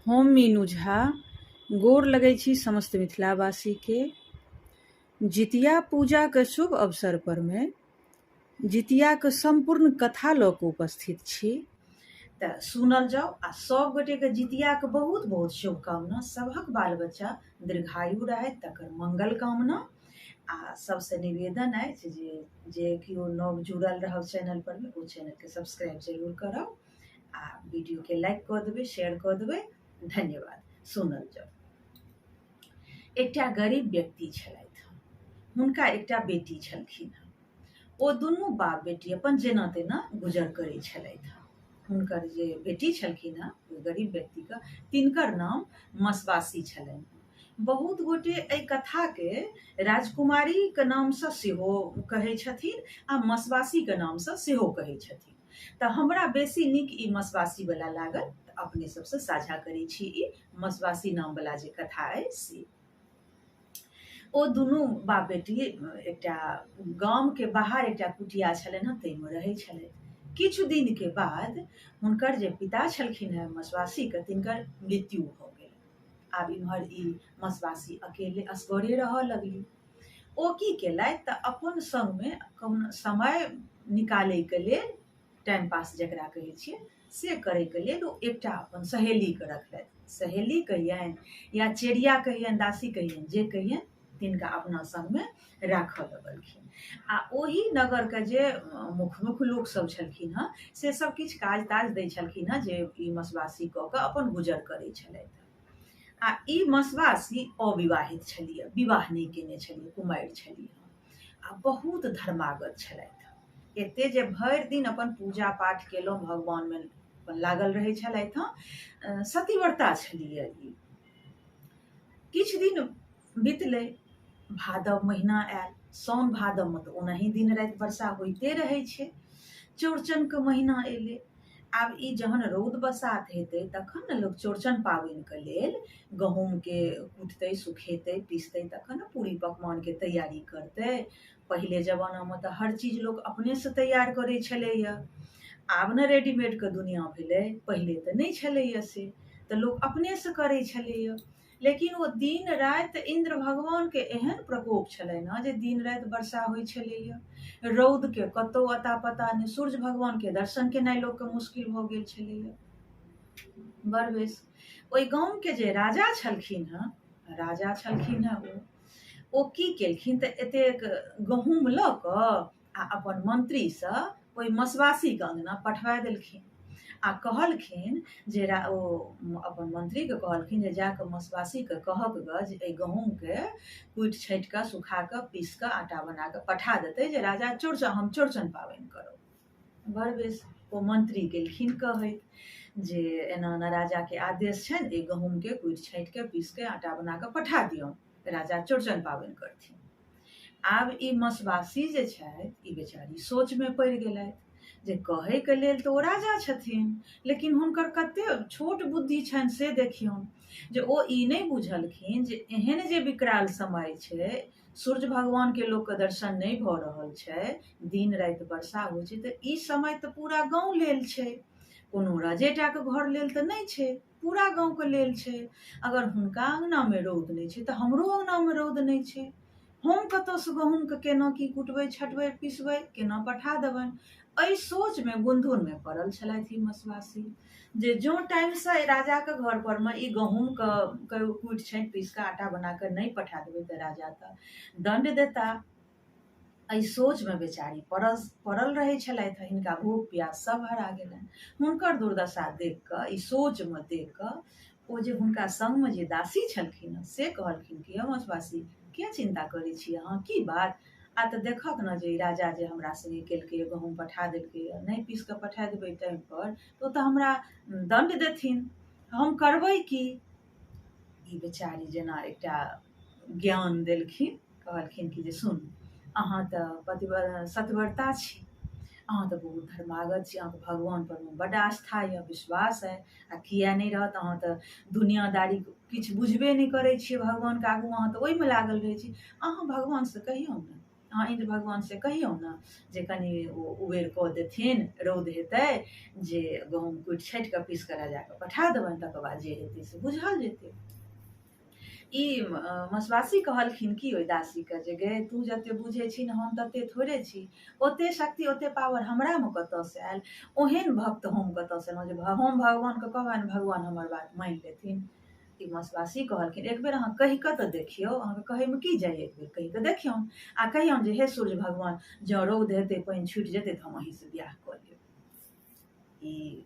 हम मीनू झा गोर लगै छी समस्त मिथिलावासीके। जितिया पूजाके शुभ अवसर परमे जितियाके सम्पूर्ण कथा लऽ कऽ उपस्थित छी। तऽ सुनल जाउ आ सब गोटेके जितियाके बहुत बहुत शुभकामना। सभक बाल बच्चा दीर्घायु रहथि तकर मंगल कामना। आ सबसँ निवेदन अछि जे जे केओ नव जुड़ल रहब चैनल परमे ओ चैनलके सब्सक्राइब जरूर करब आ वीडियोके लाइक कऽ देबै, शेयर कऽ देबै। धन्यवाद। सुनल जाउ। एकटा गरीब व्यक्ति छलथि, हुनका एकटा बेटी छलखिन हँ। ओ दुनू बाप बेटी अपन जेना तेना गुजर करै छलथि हँ। हुनकर जे बेटी छलखिन हँ ओहि गरीब व्यक्तिके, तिनकर नाम मसवासी छलनि। बहुत गोटे एहि कथाके राजकुमारीके नामसँ सेहो कहै छथिन आ मसवासीके नामसँ सेहो कहै छथिन। तऽ हमरा बेसी नीक ई मसवासीवला लागल, तऽ अपने सबसँ साझा करै छी ई मसवासी नामवला जे कथा अइ से। ओ दुनू बाप बेटी एकटा गामके बाहर एकटा कुटिया छलनि हँ, ताहिमे रहै छलथि। किछु दिनके बाद हुनकर जे पिता छलखिन हेँ मसवासीके, तिनकर मृत्यु भऽ गेल। आब इम्हर ई मसवासी अकेले असगरे रहऽ लगली। ओ की केलथि तऽ अपन सङ्गमे कहुना समय निकालैके लेल, टाइम पास जकरा कहै छियै से करैके लेल, ओ एकटा अपन सहेलीके रखलथि। सहेली कहियनि या चेरिया कहियनि, दासी कहियनि, जे कहियनि, तिनका अपना सङ्गमे राखऽ लगलखिन। आ ओहि नगरके जे मुख्य मुख्य लोकसभ छलखिन हँ से सब किछु काज ताज दै छलखिन हँ, जे ई मसवासी कऽ कऽ अपन गुजर करै छलथि। आ ई मसवासी अविवाहित छलियै, विवाह नहि केने छलियै, कुमारि छलियै आ बहुत धर्मागत छलथि। एते जे भरि दिन अपन पूजा पाठ केलहुँ, भगवानमे अपन लागल रहै छलथि हँ। सतीव्रता छलियै ई। किछु दिन बितलै, भादव महीना आयल। साउन भादवमे तऽ ओनाही दिन राति वर्षा होइते रहै छै। चौड़चनके महीना एलै। आब ई जहन रौद बसात हेतै तखन ने लोक चौड़चन पाबनिके लेल गहूँमके कुटतै, सुखेतै, पिसतै, तखन ने पूरी पकवानके तैयारी करतै। पहिले जमानामे तऽ हर चीज लोक अपनेसँ तैयार करै छलैए, आब ने रेडीमेडके दुनिआँ भेलै, पहिले तऽ नहि छलैए से, तऽ लोक अपनेसँ करै छलैए। लेकिन ओ दिन राति इन्द्र भगवानके एहन प्रकोप छलनि हँ जे दिन राति वर्षा होइ छलैए, रौदके कतहु अता पता नहि, सूर्य भगवानके दर्शन केनाइ लोकके मुश्किल भऽ गेल छलैए। बड़ बेस ओहि गामके जे राजा छलखिन हँ, राजा छलखिन हँ, ओ की केलखिन तऽ एतेक गहूँम लऽ कऽ आ अपन मंत्रीसँ ओहि मसवासीके अङ्गना पठबा देलखिन आ कहलखिन जे ओ अपन मंत्रीके कहलखिन जे जा कऽ मसवासीके कहक गऽ जे एहि गहूँमके कुटि छाँटि कऽ सुखा कऽ पीस कऽ आटा बना कऽ पठा देतै जे राजा चौड़चन, हम चौड़चन पाबनि करब। बड़ बेस ओ मंत्री गेलखिन कहैत जे एना एना राजाके आदेश छनि, एहि गहूँमके कुटि छाँटि कऽ पीस कऽ आटा बना कऽ पठा दियौन, राजा चौड़चन पाबनि करथिन। आब ई मसवासी जे छथि ई बेचारी सोचमे पड़ि गेलथि जे कहैके लेल तऽ ओ राजा छथिन, लेकिन हुनकर कते छोट बुद्धि छनि से देखियौन जे ओ ई नहि बुझलखिन जे एहन जे विकराल समय छै, सूर्य भगवानके लोकके दर्शन नहि भऽ रहल छै, दिन राति वर्षा होइ छै, तऽ ई समय तऽ पूरा गाँव लेल छै, कोनो राजेटाके घर लेल तऽ नहि छै, पूरा गाँवके लेल छै। अगर हुनका अङ्गनामे रौद नहि छै तऽ हमरो अङ्गनामे रौद नहि छै। हम कतऽसँ गहूँमके केना की कुटबै, छटबै, पिसबै, केना पठा देबनि, एहि सोचमे गुनधुनमे पड़ल छलथि ई मसवासी जे जँ टाइमसँ राजाके घर परमे ई गहूँमके कुटि छाँटि पीस कऽ आटा बना कऽ नहि पठा देबै तऽ राजा तऽ दण्ड देता। एहि सोचमे बेचारी पड़ल पड़ल रहै छलथि। हिनका भूख प्यास सब हरा गेलनि। हुनकर दुर्दशा देख कऽ, ई सोचमे देख कऽ, ओ जे हुनका सङ्गमे जे दासी छलखिन से कहलखिन कि यौ मसवासी, किया चिन्ता करै छी अहाँ, की बात? आ तऽ देखक ने जे ई राजा जे हमरा सङ्गे केलकै, गहूँम पठा देलकै, नहि पीस कऽ पठा देबै टाइमपर तऽ ओ तऽ हमरा दण्ड देथिन, हम करबै की? ई बेचारी जेना एकटा ज्ञान देलखिन, कहलखिन कि जे सुन, अहाँ तऽ पतिव सतव्रता छी, अहाँ तऽ बहुत धर्मागत छी, अहाँके भगवानपर बड्ड आस्था यऽ, विश्वास अइ। आ किए नहि रहत, अहाँ तऽ दुनिआदारी किछु बुझबे नहि करै छियै, भगवानके आगू अहाँ तऽ ओहिमे लागल रहै छी। अहाँ भगवानसँ कहियौ ने, अहाँ इन्द्र भगवानसँ कहियौ ने जे कनि ओ उबेर कऽ देथिन, रौद हेतै जे गहूँम कुटि छाँटि कऽ पीस कऽ राजाके पठा देबनि, तकर बाद जे हेतै से बुझल जेतै। ई मसवासी कहलखिन कि ओहि दासीके जे गे तू जते बुझै छी ने हम तते थोड़े छी, ओते शक्ति ओते पावर हमरामे कतऽसँ आयल, ओहन भक्त हम कतऽसँ एलहुँ जे हम भगवानके कहबनि भगवान हमर बात मानि लेथिन। ई मसवासी कहलखिन एक बेर अहाँ कहि कऽ तऽ देखियौ, अहाँके कहैमे की जाइए, एक बेर कहि कऽ देखियौन आ कहियौन जे हे सूर्य भगवान जँ रौद हेतै पानि छुटि जेतै तऽ हम अहीँसँ बियाह कऽ लेब। ई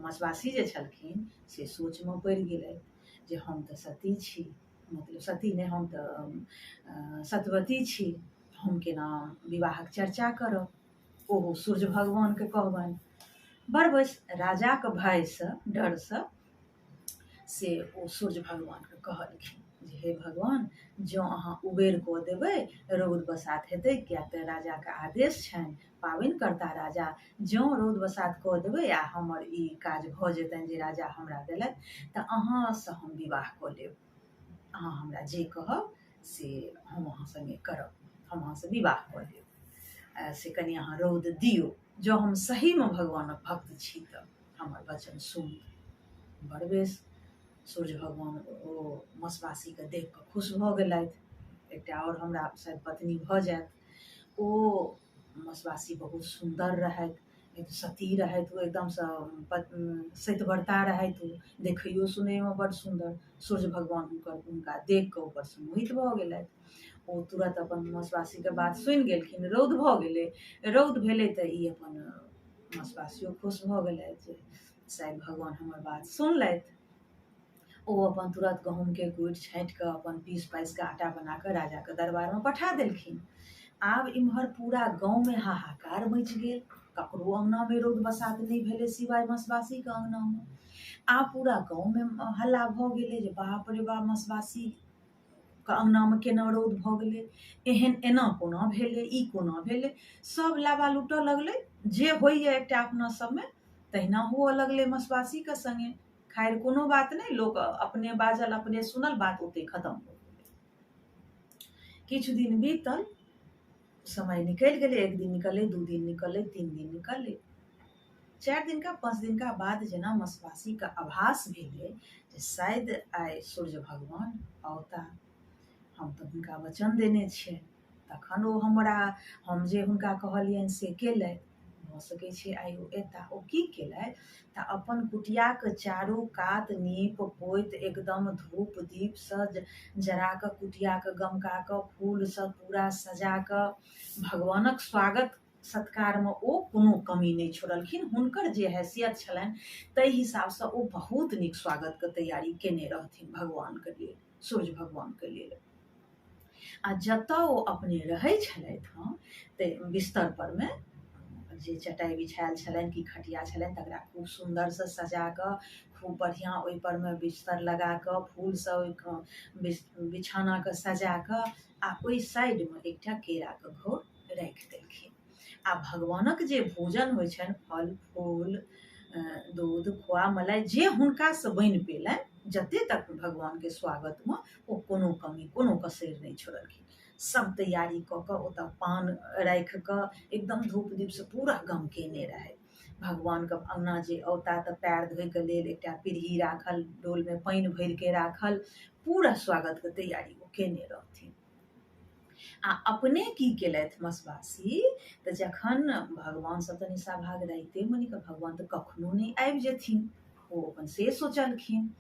मसवासी जे छलखिन से सोचमे पड़ि गेलथि जे हम तऽ सती छी, मतलब सती नहि हम तऽ सतवती छी, हम केना विवाहक चर्चा करब, ओहो सूर्य भगवानके कहबनि। बड़ बेस राजाके भयसँ डरसँ से ओ सूर्य भगवानके कहलखिन जे हे भगवान जँ अहाँ उबेर कऽ देबै रौद बसात हेतै, किएक तऽ राजाके आदेश छनि पाबनि करता राजा, जँ रौद बसात कऽ देबै आ हमर ई काज भऽ जेतनि जे राजा हमरा देलथि तऽ अहाँसँ हम विवाह कऽ लेब, अहाँ हमरा जे कहब से हम अहाँ सङ्गे करब, हम अहाँसँ विवाह कऽ लेब, से कनि अहाँ रौद दियौ, जँ हम सहीमे भगवानक भक्त छी तऽ हमर वचन सुनू। बड़ बेस सूर्य भगवान ओ मसवासीके देख कऽ खुश भऽ गेलथि, एकटा आओर हमरा शायद पत्नी भऽ जायत। ओ मसवासी बहुत सुन्दर रहथि, एक सती रहथि, ओ एकदमसँ सतिव्रता रहथि, ओ देखैयो सुनैयोमे बड्ड सुन्दर। सूर्य भगवान हुनका देख कऽ ऊपरसँ मोहित भऽ गेलथि। ओ तुरत अपन मसवासीके बात सुनि गेलखिन। रौद भऽ गेलै, रौद भेलै तऽ ई अपन मसवासियो खुश भऽ गेलथि जे शायद भगवान हमर बात सुनलथि। ओ अपन तुरत गहूँमके कुटि छाँटि कऽ अपन पीस पासि कऽ आटा बना कऽ राजाके दरबारमे पठा देलखिन। आब इम्हर पूरा गाँवमे हाहाकार मचि गेल, ककरो अङ्गनामे रौद बसात नहि भेलै सिवाय मसवासीके अङ्गनामे। आब पूरा गाँवमे हल्ला भऽ गेलै जे बाप रे बाप मसवासी के अङ्गनामे केना रौद भऽ गेलै, एहन एना कोना भेलै, ई कोना भेलै, सब लाबा लूटऽ लगलै। जे होइए एकटा अपना सबमे तहिना हुअ लगलै मसवासीके सङ्गे। खैर कोनो बात नहि, लोक अपने बाजल अपने सुनल, बात ओतहि खतम भऽ गेलै। किछु दिन बीतल, समय निकलि गेलै, एक दिन निकललै, 2 दिन निकललै, 3 दिन निकललै, 4 दिनका 5 दिनका बाद जेना मसवासीके आभास भेलै जे शायद आइ सूर्य भगवान औता, हम तऽ हुनका वचन देने छियनि, तखन ओ हमरा हम जे हुनका कहलियनि से केलथि, भऽ सकै छै आइ ओ एता। ओ की केलथि तऽ अपन कुटियाके चारू कात नीप पोति एकदम धूप दीपसँ जरा कऽ कुटियाके गमका कऽ फूलसँ पूरा सजा कऽ भगवानक स्वागत सत्कारमे ओ कोनो कमी नहि छोड़लखिन। हुनकर जे हैसियत छलनि ताहि हिसाबसँ ओ बहुत नीक स्वागतके तैयारी केने रहथिन भगवानके लेल, सूर्य भगवानके लेल। आ जतऽ ओ अपने रहै छलथि हँ तऽ बिस्तर परमे जे चटाइ बिछायल छलनि कि खटिया छलनि तकरा खूब सुन्दरसँ सजा कऽ खूब बढ़िआँ ओहि परमे बिस्तर लगा कऽ फूलसँ ओहि बिछौनाके सजा कऽ आ ओहि साइडमे एकटा केराके घौर राखि देलखिन। आ भगवानक जे भोजन होइ छनि फल फूल दूध खोआ मलाई जे हुनकासँ बनि पेलनि जते तक भगवानके स्वागतमे ओ कोनो कमी कोनो कसरि नहि छोड़लखिन। सब तैयारी कऽ कऽ ओतऽ पान राखि कऽ एकदम धूप दीपसँ पूरा गमकेने रहै। भगवानके अङ्गना जे औता तऽ पएर धोइके लेल एकटा पीढ़ी राखल, डोलमे पानि भरिके राखल, पूरा स्वागतके तैयारी ओ केने रहथिन। आ अपने की केलथि मसवासी तऽ जखन भगवान सब तऽ निशाभाग राइते मनि कऽ भगवान तऽ कखनो नहि आबि जेथिन, ओ अपन से सोचलखिन।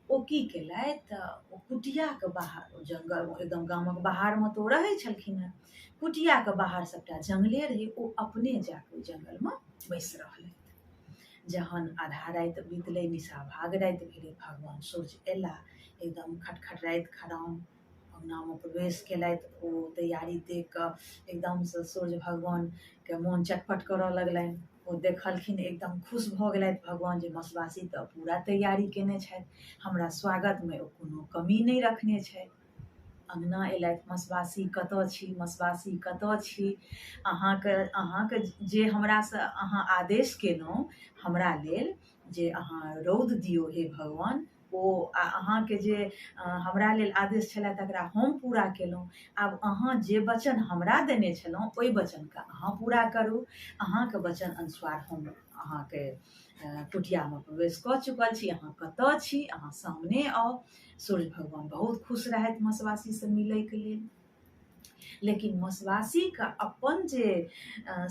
ओ की केलथि तऽ ओ कुटियाके बाहर जङ्गल एकदम गामक बाहरमे तऽ ओ रहै छलखिन हेँ, कुटियाके बाहर सबटा जङ्गले रहै, ओ अपने जाकऽ ओहि जङ्गलमे बैस रहलथि। जहन आधा राति बीतलै, निशाभाग राति भेलै, भगवान सूर्य अयला, एकदम खटखटाइत खड़ाउं अङ्गनामे प्रवेश केलथि। ओ तैयारी देख कऽ एकदमसँ सूर्य भगवानके मोन चटपट करऽ लगलनि। ओ देखलखिन एकदम खुश भऽ गेलथि भगवान जे मसवासी तऽ पूरा तैयारी केने छथि, हमरा स्वागतमे ओ कोनो कमी नहि रखने छथि। अङ्गना अयलथि, मसवासी कतऽ छी, मसवासी कतऽ छी, अहाँके जे हमरासँ अहाँ आदेश केलहुँ हमरा लेल जे अहाँ रौद दियौ हे भगवान, ओ आ अहाँके जे हमरा लेल आदेश छलए तकरा हम पूरा केलहुँ। आब अहाँ जे वचन हमरा देने छलहुँ ओहि वचनके अहाँ पूरा करू। अहाँके वचन अनुसार हम अहाँके कुटियामे प्रवेश कऽ चुकल छी। अहाँ कतऽ छी? अहाँ सामने आउ। सूर्य भगवान बहुत खुश रहथि मसवासीसँ मिलैके लेल। लेकिन मसवासीके अपन जे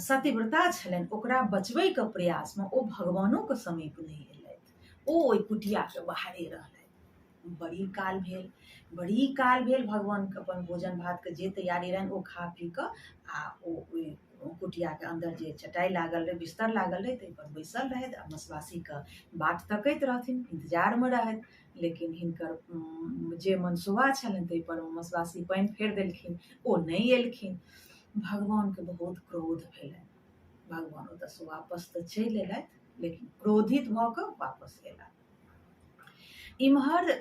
सतीव्रता छलनि ओकरा बचबैके प्रयासमे ओ भगवानोके समीप नहि एलथि। ओ ओहि कुटियाके बाहरे रहलथि। बड़ी काल भेल, बड़ी काल भेल भगवानके अपन भोजन भातके जे तैयारी रहनि ओ खा पी कऽ आ ओ ओहि कुटियाके अन्दर जे चटाइ लागल रहै, बिस्तर लागल रहै, ताहिपर बैसल रहथि आ मसवासीके बाट तकैत रहथिन, इन्तजारमे रहथि। लेकिन हिनकर जे मनसुबा छलनि ताहिपर ओ मसवासी पानि फेर देलखिन, ओ नहि एलखिन। भगवानके बहुत क्रोध भेलनि। भगवान ओतऽसँ वापस तऽ चलि एलथि, लेकिन क्रोधित भऽ कऽ वापस एला। इम्हर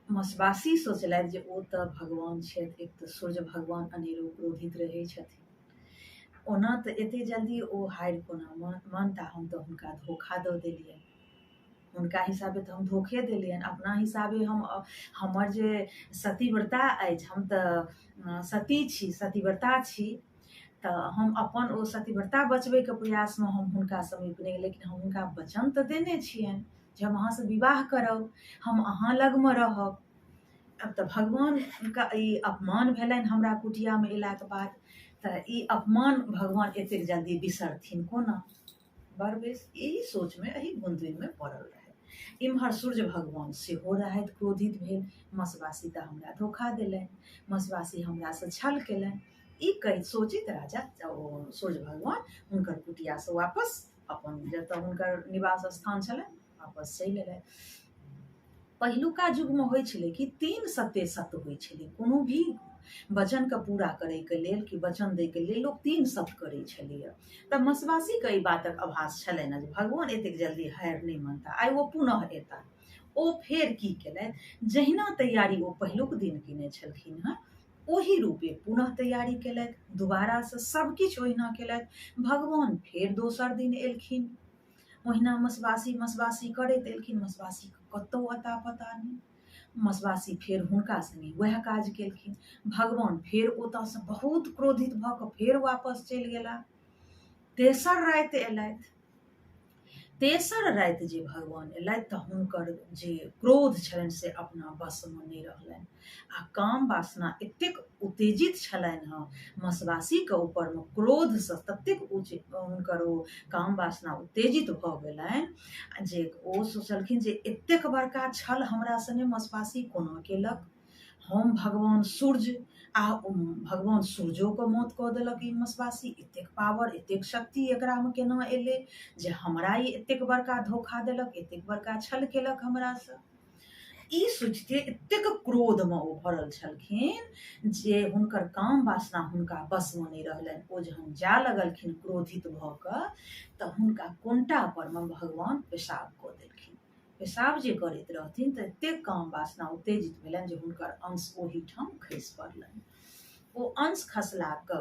मसवासी सोचलथि जे ओ तऽ भगवान छथि, एक तऽ सूर्य भगवान अनेरो क्रोधित रहै छथिन, ओना तऽ एते जल्दी ओ हारि कोना मानता, हम तऽ हुनका धोखा दऽ देलियनि, हुनका हिसाबे तऽ हम धोखे देलियनि, अपना हिसाबे हम हमर जे सतीव्रता अछि, हम तऽ सती छी, सतीव्रता छी, तऽ हम अपन ओ सतीव्रता बचबैके प्रयासमे हम हुनका समीप नहि, लेकिन हम हुनका वचन तऽ देने छियनि जे हम अहाँसँ विवाह करब, हम अहाँ लगमे रहब। आब तऽ भगवानके ई अपमान भेलनि हमरा कुटियामे अयलाके बाद, तऽ ई अपमान भगवान एतेक जल्दी बिसरथिन कोना? बड़ बेस एहि सोचमे एहि गुनधुनमे पड़ल रहथि। इम्हर सूर्य भगवान सेहो रहथि क्रोधित भेल, मसवासी तऽ हमरा धोखा देलनि, मसवासी हमरासँ छल केलनि। ई कहि सोचैत राजा ओ सूर्य भगवान हुनकर कुटियासँ वापस अपन जतऽ हुनकर निवास स्थान छलनि वापस चलि एलथि। पहिलुका युगमे होइ छलै कि तीन सत्य सत्य होइ छलै। कोनो भी वचनके पूरा करैके लेल कि वचन दैके लेल लोक तीन सत्य करै छलैए। तऽ मसवासीके एहि बातक आभास छलनि हँ जे भगवान एतेक जल्दी हारि नहि मानता, आइ ओ पुनः एता। ओ फेर की केलथि, जहिना तैयारी ओ पहिलुक दिन केने छलखिन हँ ओही रूपे पुनः तैयारी केलथि, दोबारासँ सबकिछु ओहिना केलथि। भगवान फेर दोसर दिन एलखिन, ओहिना मसवासी मसवासी करैत एलखिन, मसवासीके कतहु अता पता नहि। मसवासी फेर हुनका सङ्गे वएह काज केलखिन। भगवान फेर ओतऽसँ बहुत क्रोधित भऽ कऽ फेर वापस चलि गेला। तेसर राति एलथि। तेसर राति जे भगवान एलथि तऽ हुनकर जे क्रोध छलनि से अपना वशमे नहि रहलनि आ काम वासना एतेक उत्तेजित छलनि हँ मसवासीके ऊपरमे, क्रोधसँ ततेक उच्च हुनकर ओ काम वासना उत्तेजित भऽ गेलनि जे ओ सोचलखिन जे एतेक बड़का छल हमरा सने मसवासी कोना केलक, हम भगवान सूर्य आ भगवान सूर्योके मौत कऽ देलक ई मसवासी, एतेक पावर एतेक शक्ति एकरामे केना एलै जे हमरा ई एतेक बड़का धोखा देलक, एतेक बड़का छल केलक हमरासँ। ई सोचिते एतेक क्रोधमे ओ भरल छलखिन जे हुनकर काम वासना हुनका वशमे नहि रहलनि। ओ जहन जाय लगलखिन क्रोधित भऽ कऽ तऽ हुनका कोन्टा परमे भगवान पेशाब कऽ देलखिन। पेशाब जे करैत रहथिन तऽ एतेक काम वासना उत्तेजित भेलनि जे हुनकर अंश ओहिठाम खसि पड़लनि। ओ अंश खसलाक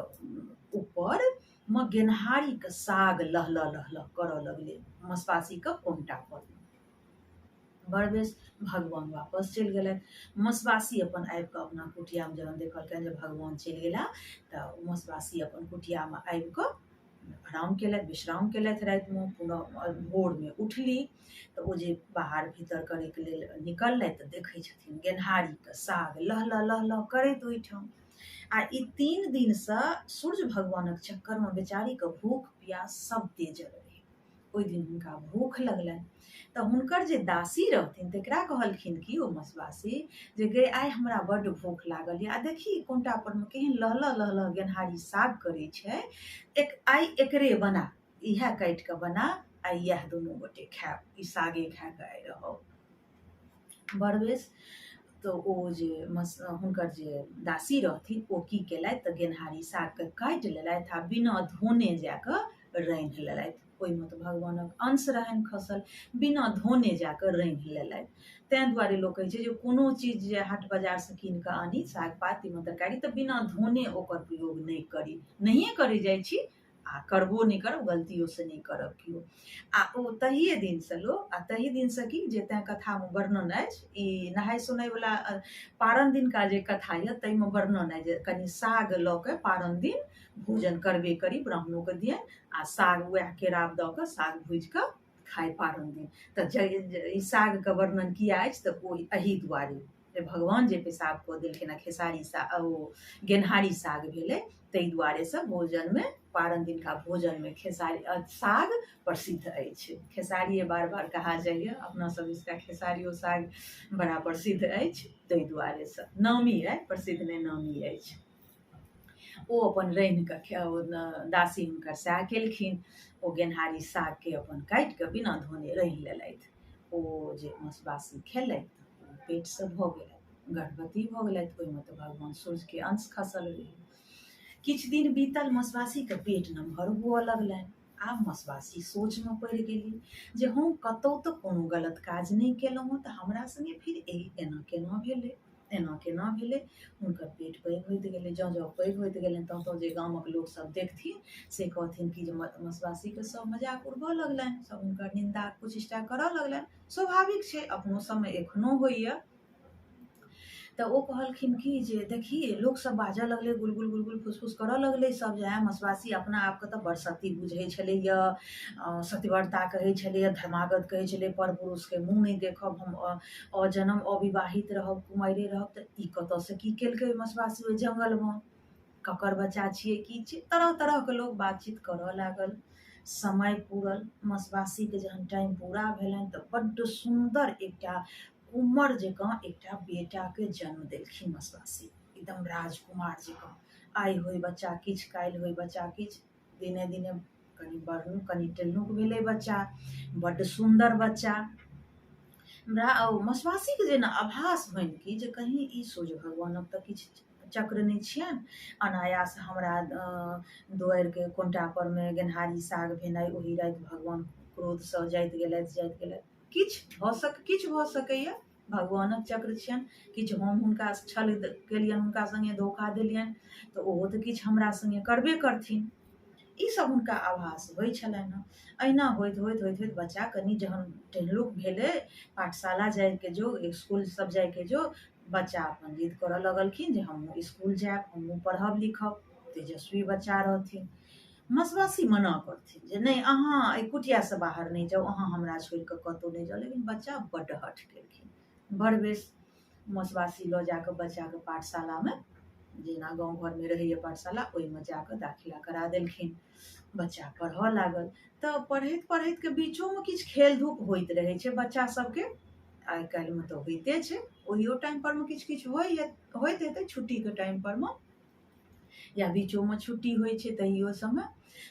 ऊपर मे गेनहारीके साग लहलह लहलह करऽ लगलै मसवासीके कोन्टा पर। बड़ बेस भगवान वापस चलि गेलथि। मसवासी अपन आबि कऽ अपना कुटियामे जहन देखलकनि जे भगवान चलि गेला तऽ मसवासी अपन कुटियामे आबि कऽ आराम केलथि, विश्राम केलथि। रातिमे पुनः भोरमे उठली तऽ ओ जे बाहर भीतर करैके लेल निकललथि तऽ देखै छथिन गेनहारीके साग लहलह लहलह करैत ओहिठाम। आ ई 3 दिनसँ सूर्य भगवानक चक्करमे बेचारीके भूख प्यास सब तेजल रहै। ओहि दिन हुनका भूख लगलनि तऽ हुनकर जे दासी रहथिन तकरा कहलखिन कि ओ मसवासी जे गे आइ हमरा बड्ड भूख लागल यऽ आ देखी कोन्टा परमे केहन लहलह लहलह गेनहारी साग करै छै, एक आइ एकरे बना, इएह काटि कऽ बना, आइ इएह दुनू गोटे खायब, ई सागे खा कऽ आइ रहब। बड़ बेस तऽ ओ जे हुनकर जे दासी रहथिन ओ की केलथि तऽ गेनहारी सागके काटि लेलथि आ बिना धोने जाकऽ रान्हि लेलथि। ओहिमे तऽ भगवानक अंश रहनि खसल, बिना धोने जाकऽ रान्हि लेलथि। ताहि दुआरे लोक कहै छै जे कोनो चीज जे हाट बाजारसँ कीन कऽ आनी साग पात तीमन तरकारी तऽ बिना धोने ओकर प्रयोग नहि करी, नहिए करै जाइ छी। आ करबो नहि करब, गलतियोसँ नहि करब केओ। आ ओ तहिए दिनसँ लोक, आ तही दिनसँ की जे तैँ कथामे वर्णन अछि, ई नहाय सोनायवला पारन दिनका जे कथा यऽ ताहिमे वर्णन अछि जे कनि साग लऽ कऽ पारन दिन भोजन करबे करी, ब्राह्मणोके दियनि, आ साग उएह केराव दऽ कऽ साग भूजि कऽ खाय पारन दिन। तऽ ई सागके वर्णन किया अछि तऽ ओ एही दुआरे जे भगवान जे पेशाब कऽ देलखिन आ खेसारी साग ओ गेनहारी साग भेलै, ताहि दुआरेसँ भोजनमे पारन दिनका भोजनमे खेसारी साग प्रसिद्ध अछि। खेसारिए बार बार कहा जाइए, अपना सब दिसका खेसारियो साग बड़ा प्रसिद्ध अछि, ताहि दुआरेसँ नामी अइ, प्रसिद्ध नहि नामी अछि। ओ अपन रान्हि कऽ दासी हुनकर सएह केलखिन, ओ गेनहारी सागके अपन काटि कऽ बिना धोने रान्हि लेलथि। ओ जे मसबासी खेलथि ओ पेटसँ भऽ गेलथि, गर्भवती भऽ गेलथि। ओहिमे तऽ भगवान सूर्यके अंश खसल रहै। किछु दिन बीतल, मसबासीके पेट नमहर हुअ लगलनि। आब मसबासी सोचमे पड़ि गेली जे हम कतहु तऽ कोनो गलत काज नहि केलहुँ हँ, तऽ हमरा सङ्गे फेर एना केना भेलै, एना केना भेलै। हुनकर पेट पैघ होइत गेलै, जँ जँ पैघ होइत गेलनि तँ तँ जे गामक लोकसभ देखथिन से कहथिन कि जे मसबासीके सभ मजाक उड़बऽ लगलनि, सभ हुनकर निन्दा कुचेष्टा करऽ लगलनि। स्वाभाविक छै, अपनो सबमे एखनो होइए। तऽ ओ कहलखिन कि जे देखी, लोकसभ बाजऽ लगलै, गुलगुल गुलगुल फुसफुस करऽ लगलै सभ जे आँय मसबासी अपना आपके तऽ बड़ सती बुझै छलैए, सतीव्रता कहै छलैए, धर्मागत कहै छलै, पर पुरुषके मुँह नहि देखब, हम अजन्म अविवाहित रहब, कुमारिए रहब, तऽ ई कतऽसँ की केलकै मसबासी ओहि जङ्गलमे, ककर बच्चा छियै, की छियै। तरह तरहके लोक बातचीत करऽ लागल। समय पूरल, मसबासीके जहन टाइम पूरा भेलनि तऽ बड्ड सुन्दर एकटा कुमर जकाँ एकटा बेटाके जन्म देलखिन मसबासी, एकदम राजकुमार जकाँ। आइ होय बच्चा किछु, काल्हि होय बच्चा किछु, दिने दिने कनि बढ़लहुँ, कनि टेल्हुक भेलै बच्चा, बड्ड सुन्दर बच्चा। हमरा ओ मसबासीके जेना आभास होइन कि जे कहीँ ई सूर्य भगवानक तऽ किछु चक्र नहि छियनि, अनायास हमरा दुआरिके कोनटा परमे गेनहारी साग भेनाइ, ओहि राति भगवान क्रोधसँ जाइत गेलथि जाइत गेलथि, किछु भऽ सकैए, भगवानक चक्र छियनि। किछु हम हुनका छल केलियनि, हुनका सङ्गे धोखा देलियनि, तऽ ओहो तऽ किछु हमरा सङ्गे करबे करथिन। ई सब हुनका आभास होइ छलनि हँ। अहिना होइत होइत होइत होइत बच्चा कनि जहन टेहलुक भेलै, पाठशाला जाइके जोग, इसकुल सब जाइके जोग, बच्चा अपन जिद करऽ लगलखिन जे हमहूँ इसकुल जायब, हमहूँ पढ़ब लिखब। तेजस्वी बच्चा रहथिन। मसबासी मना करथिन जे नहि, अहाँ एहि कुटियासँ बाहर नहि जाउ, अहाँ हमरा छोड़ि कऽ कतहु नहि जाउ। लेकिन बच्चा बड्ड हठ केलखिन। बड़ बेस मसबासी लऽ जाकऽ बच्चाके पाठशालामे, जेना गाँव घरमे रहैए पाठशाला, ओहिमे जाकऽ दाखिला करा देलखिन। बच्चा पढ़ऽ लागल तऽ पढ़ैत पढ़ैतके बीचोमे किछु खेल धूप होइत रहै छै बच्चा सबके, आइ काल्हिमे तऽ होइते छै, ओहियो टाइम परमे किछु किछु होइत हेतै छुट्टीके टाइम परमे या बीचोमे छुट्टी होइ छै तहियो सबमे,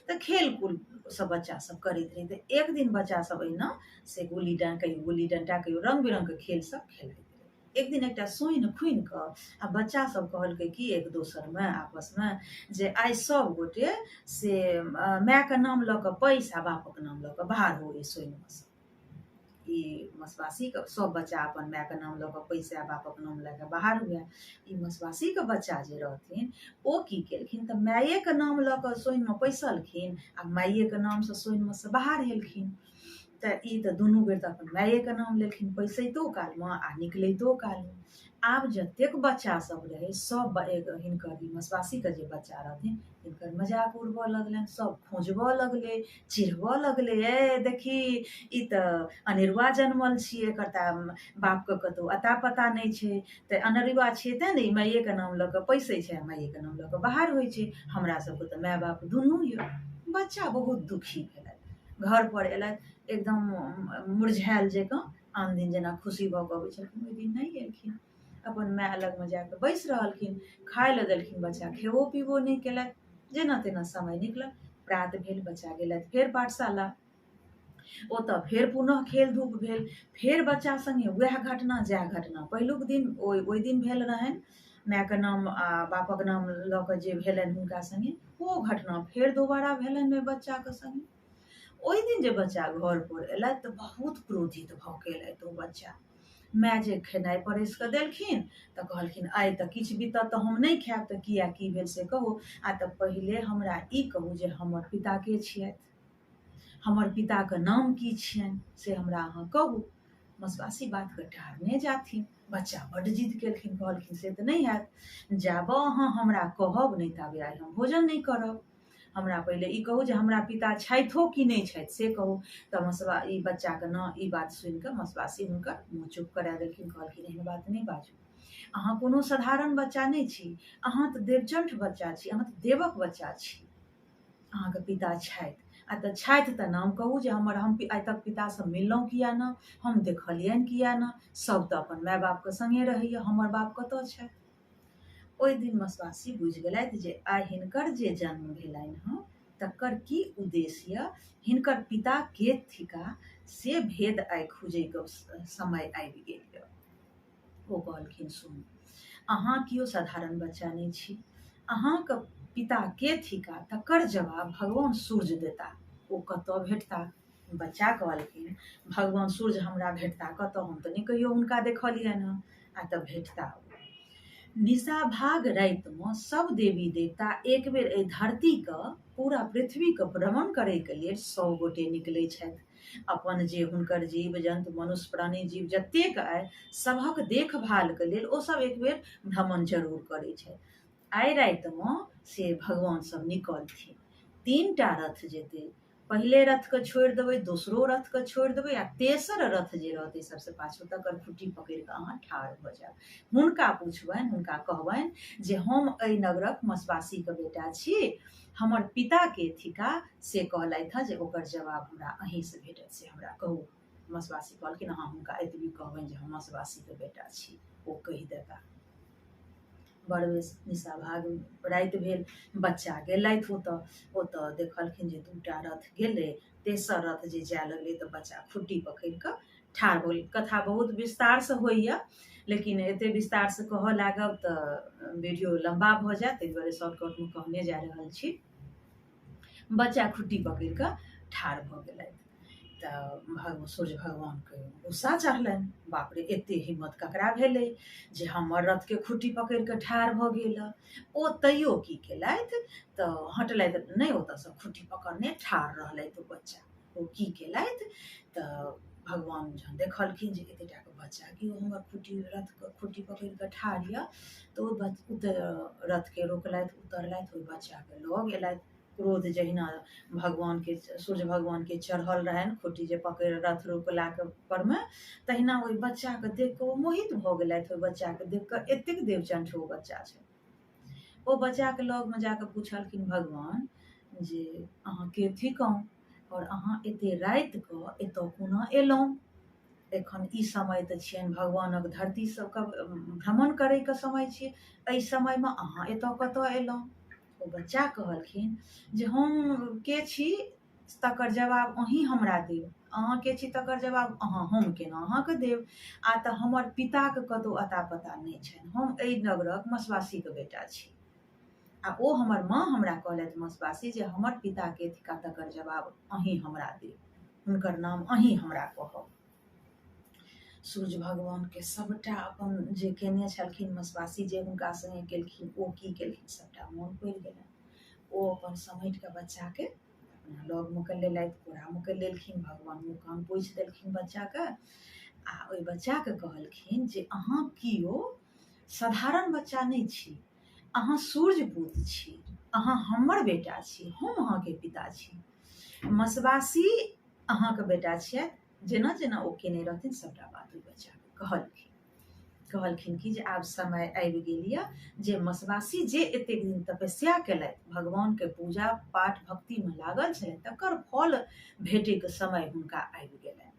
तऽ खेल कूद सब बच्चा सब करैत रहै। तऽ एक दिन बच्चा सब अहिना से गुल्ली डंटा, कहियो गुल्ली डंटा, कहियो रङ्ग बिरङ्गके खेल सब खेलाइत रहै। एक दिन एकटा सोनि खुनि कऽ आ बच्चा सब कहलकै कि एक दोसरमे आपसमे जे आइ सब गोटे से मायके नाम लऽ कऽ पैस आ बापक नाम लऽ कऽ बाहर हो एहि सोनिमे सँ। ई मसबासीके सब बच्चा अपन मायके नाम लऽ कऽ पैसा बापक नाम लऽ कऽ बाहर हुए। ई मसबासीके बच्चा जे रहथिन ओ की केलखिन तऽ मायेके नाम लऽ कऽ सोनिमे पैसलखिन आ मायेके नामसँ सोनिमे सँ बाहर हेलखिन। तऽ ई तऽ दुनू बेर तऽ अपन मायेके नाम लेलखिन, पैसैतो कालमे आ निकलैतो कालमे। आब जतेक बच्चा सब रहै सब हिनकर ई मसबासीके जे बच्चा रहथिन तिनकर मजाक उड़बऽ लगलनि, सब खोजबऽ लगलै, चिढ़बऽ लगलै, ए देखी ई तऽ अनेरुआ जनमल छियै, एकर तऽ बापके कतहु अता पता नहि छै, तऽ अनेरुआ छियै तेँ ने ई माइएके नाम लऽ कऽ पैसै छै आ माइएके नाम लऽ कऽ बाहर होइ छै, हमरा सबके तऽ माय बाप दुनू यऽ। बच्चा बहुत दुखी भेलथि, घरपर एलथि एकदम मुरझायल जकाँ, आन दिन जेना खुशी भऽ कऽ अबै छलखिन ओहि दिन नहि एलखिन। अपन माय लगमे जाकऽ बैसि रहलखिन, खाय लए देलखिन, बच्चा खेबो पीबो नहि केलथि, जेना तेना समय निकलल। प्रात भेल, बच्चा गेलथि फेर पाठशाला, ओतऽ फेर पुनः खेल धूप भेल, फेर बच्चा सङ्गे वएह घटना जएह घटना पहिलुक दिन ओहि दिन भेल रहनि, मायके नाम आ बापक नाम लऽ कऽ जे भेलनि हुनका सङ्गे ओ घटना फेर दोबारा भेलनि ओहि बच्चाके सङ्गे। ओहि दिन जे बच्चा घरपर एलथि तऽ बहुत क्रोधित भऽ कऽ एलथि ओ बच्चा। माय जे खेनाइ परसि कऽ देलखिन तऽ कहलखिन आइ तऽ किछु बीतत तऽ हम नहि खायब। तऽ किया की भेल से कहू। आ तऽ पहिले हमरा ई कहू जे हमर पिता के छियथि, हमर पिताके नाम की छियनि से हमरा अहाँ कहू। मसवासी बातके टारने जाथिन। बच्चा बड्ड जिद केलखिन, कहलखिन से तऽ नहि हैत, जाबऽ अहाँ हमरा कहब नहि ताबे आइ हम भोजन नहि करब। हमरा पहिले ई कहू जे हमरा पिता छथिओ कि नहि छथि से कहू। तऽ मसवा ई बच्चाके न ई बात सुनि कऽ मसवासी हुनकर मुँह चुप करा देलखिन, कहलखिन एहन बात नहि बाजू, अहाँ कोनो साधारण बच्चा नहि छी, अहाँ तऽ देवचंठ बच्चा छी, अहाँ तऽ देवक बच्चा छी, अहाँके पिता छथि। आ तऽ छथि तऽ नाम कहू जे हमर हम आइ तक पितासँ मिललहुँ किया ने, हम देखलियनि किया ने, सब तऽ अपन माय बापके सङ्गे रहैए, हमर बाप कतऽ छथि। ओहि दिन मसवासी बुझि गेलथि जे आइ हिनकर जे जन्म भेलनि हँ तकर की उद्देश्य यऽ, हिनकर पिता के थिका से भेद आइ खुजैके समय आबि गेल यऽ। ओ कहलखिन सुनू, अहाँ केओ साधारण बच्चा नहि छी, अहाँके पिता के थिका तकर जवाब भगवान सूर्य देता, ओ कतऽ भेटता। बच्चा कहलखिन भगवान सूर्य हमरा भेटता कतऽ, हम तऽ नहि कहियो हुनका देखलियनि हँ। आ तऽ भेटता ओ निशाभाग रातिमे सब देवी देवता एक बेर एहि धरतीके पूरा पृथ्वीके भ्रमण करैके लेल 100 गोटे निकलै छथि। अपन जे हुनकर जीव जन्तु मनुष्य प्राणी जीव जतेक आइ सभक देखभालके लेल ओ सब एक बेर भ्रमण जरूर करै छथि। आइ रातिमे से भगवान सब निकलथिन, 3 टा रथ जेतै, पहिले रथके छोड़ि देबै, दोसरो रथके छोड़ि देबै आ तेसर रथ जे रहतै सबसँ पाछू तकर खुट्टी पकड़ि कऽ अहाँ ठाढ़ भऽ जायब। हुनका पुछबनि, हुनका कहबनि जे हम एहि नगरक मसवासीके बेटा छी, हमर पिता के थिका से कहलथि हँ जे ओकर जवाब हमरा अहीँसँ भेटत, से हमरा कहू। मसवासी कहलखिन अहाँ हुनका एतबी कहबनि जे हम मसवासीके बेटा छी, ओ कहि देता। बड़ निशाभाग राति भेल, बच्चा गेलथि ओतऽ, ओतऽ देखलखिन जे 2टा रथ गेलै, तेसर रथ जे जाय लगलै तऽ बच्चा खुट्टी पकड़ि कऽ ठाढ़ भऽ गेलै। कथा बहुत विस्तारसँ होइए, लेकिन एते विस्तारसँ कहऽ लागब तऽ वीडियो लम्बा भऽ जायत, ताहि दुआरे शॉर्टकटमे कहने जा रहल छी। बच्चा खुट्टी पकड़ि कऽ ठाढ़ भऽ गेलथि तऽ भगवान सूर्य भगवानके गुस्सा चढ़लनि, बाप रे एते हिम्मत ककरा भेलै जे हमर रथके खुट्टी पकड़ि कऽ ठाढ़ भऽ गेल। ओ तैयो की केलथि तऽ हटलथि नहि, ओतऽसँ खुट्टी पकड़ने ठाढ़ रहलथि ओ बच्चा। ओ की केलथि तऽ भगवान जहन देखलखिन जे एते टाके बच्चा कि ओ हमर खुट्टी रथके खुट्टी पकड़ि कऽ ठाढ़ यऽ तऽ ओ रथके रोकलथि, उतरलथि, ओहि बच्चाके लऽ गेलथि। क्रोध जहिना भगवानके सूर्य भगवानके चढ़ल रहनि खुट्टी जे पकड़ि रथ रोकलाके परमे, तहिना ओहि बच्चाके देख कऽ ओ मोहित भऽ गेलथि। ओहि बच्चाके देख कऽ एतेक देवचंठ ओ बच्चा छै। ओ बच्चाके लगमे जाकऽ पुछलखिन भगवान जे अहाँ के थिकहुँ आओर अहाँ एते रातिकऽ एतऽ कोना एलहुँ? एखन ई समय तऽ छियनि भगवानक धरती सबके भ्रमण करैके समय छियै, एहि समयमे अहाँ एतऽ कतऽ एलहुँ? ओ बच्चा कहलखिन जे हम के छी तकर जवाब अहीं हमरा देब, अहाँ के छी तकर जवाब अहाँ हम केना अहाँके देब? आ तऽ हमर पिताके कतहु अता पता नहि छनि, हम एहि नगरक मसवासीके बेटा छी आ ओ हमर माँ हमरा कहलथि मसवासी जे हमर पिताके थिका तकर जवाब अहीं हमरा देब, हुनकर नाम अहीं हमरा कहब। सूर्य भगवानके सबटा अपन जे केने छलखिन मसवासी जे हुनका सङ्गे केलखिन ओ की केलखिन सबटा मोन पड़ि गेलनि। ओ अपन समेट कऽ बच्चाके अपना लगमे कऽ लेलथि, कोरामे कऽ लेलखिन, भगवान मुँह कान पोछि देलखिन बच्चाके आ ओहि बच्चाके कहलखिन जे अहाँ केओ साधारण बच्चा नहि छी, अहाँ सूर्यपुत छी, अहाँ हमर बेटा छी, हम अहाँके पिता छी, मसवासी अहाँके बेटा छियथि। जेना जेना ओ केने रहथिन सबटा बात ओहि बच्चाके कहलखिन। कहलखिन कि जे आब समय आबि गेल यऽ जे मसवासी जे एतेक दिन तपस्या केलथि, भगवानके पूजा पाठ भक्तिमे लागल छलथि, तकर फल भेटैके समय हुनका आबि गेलनि।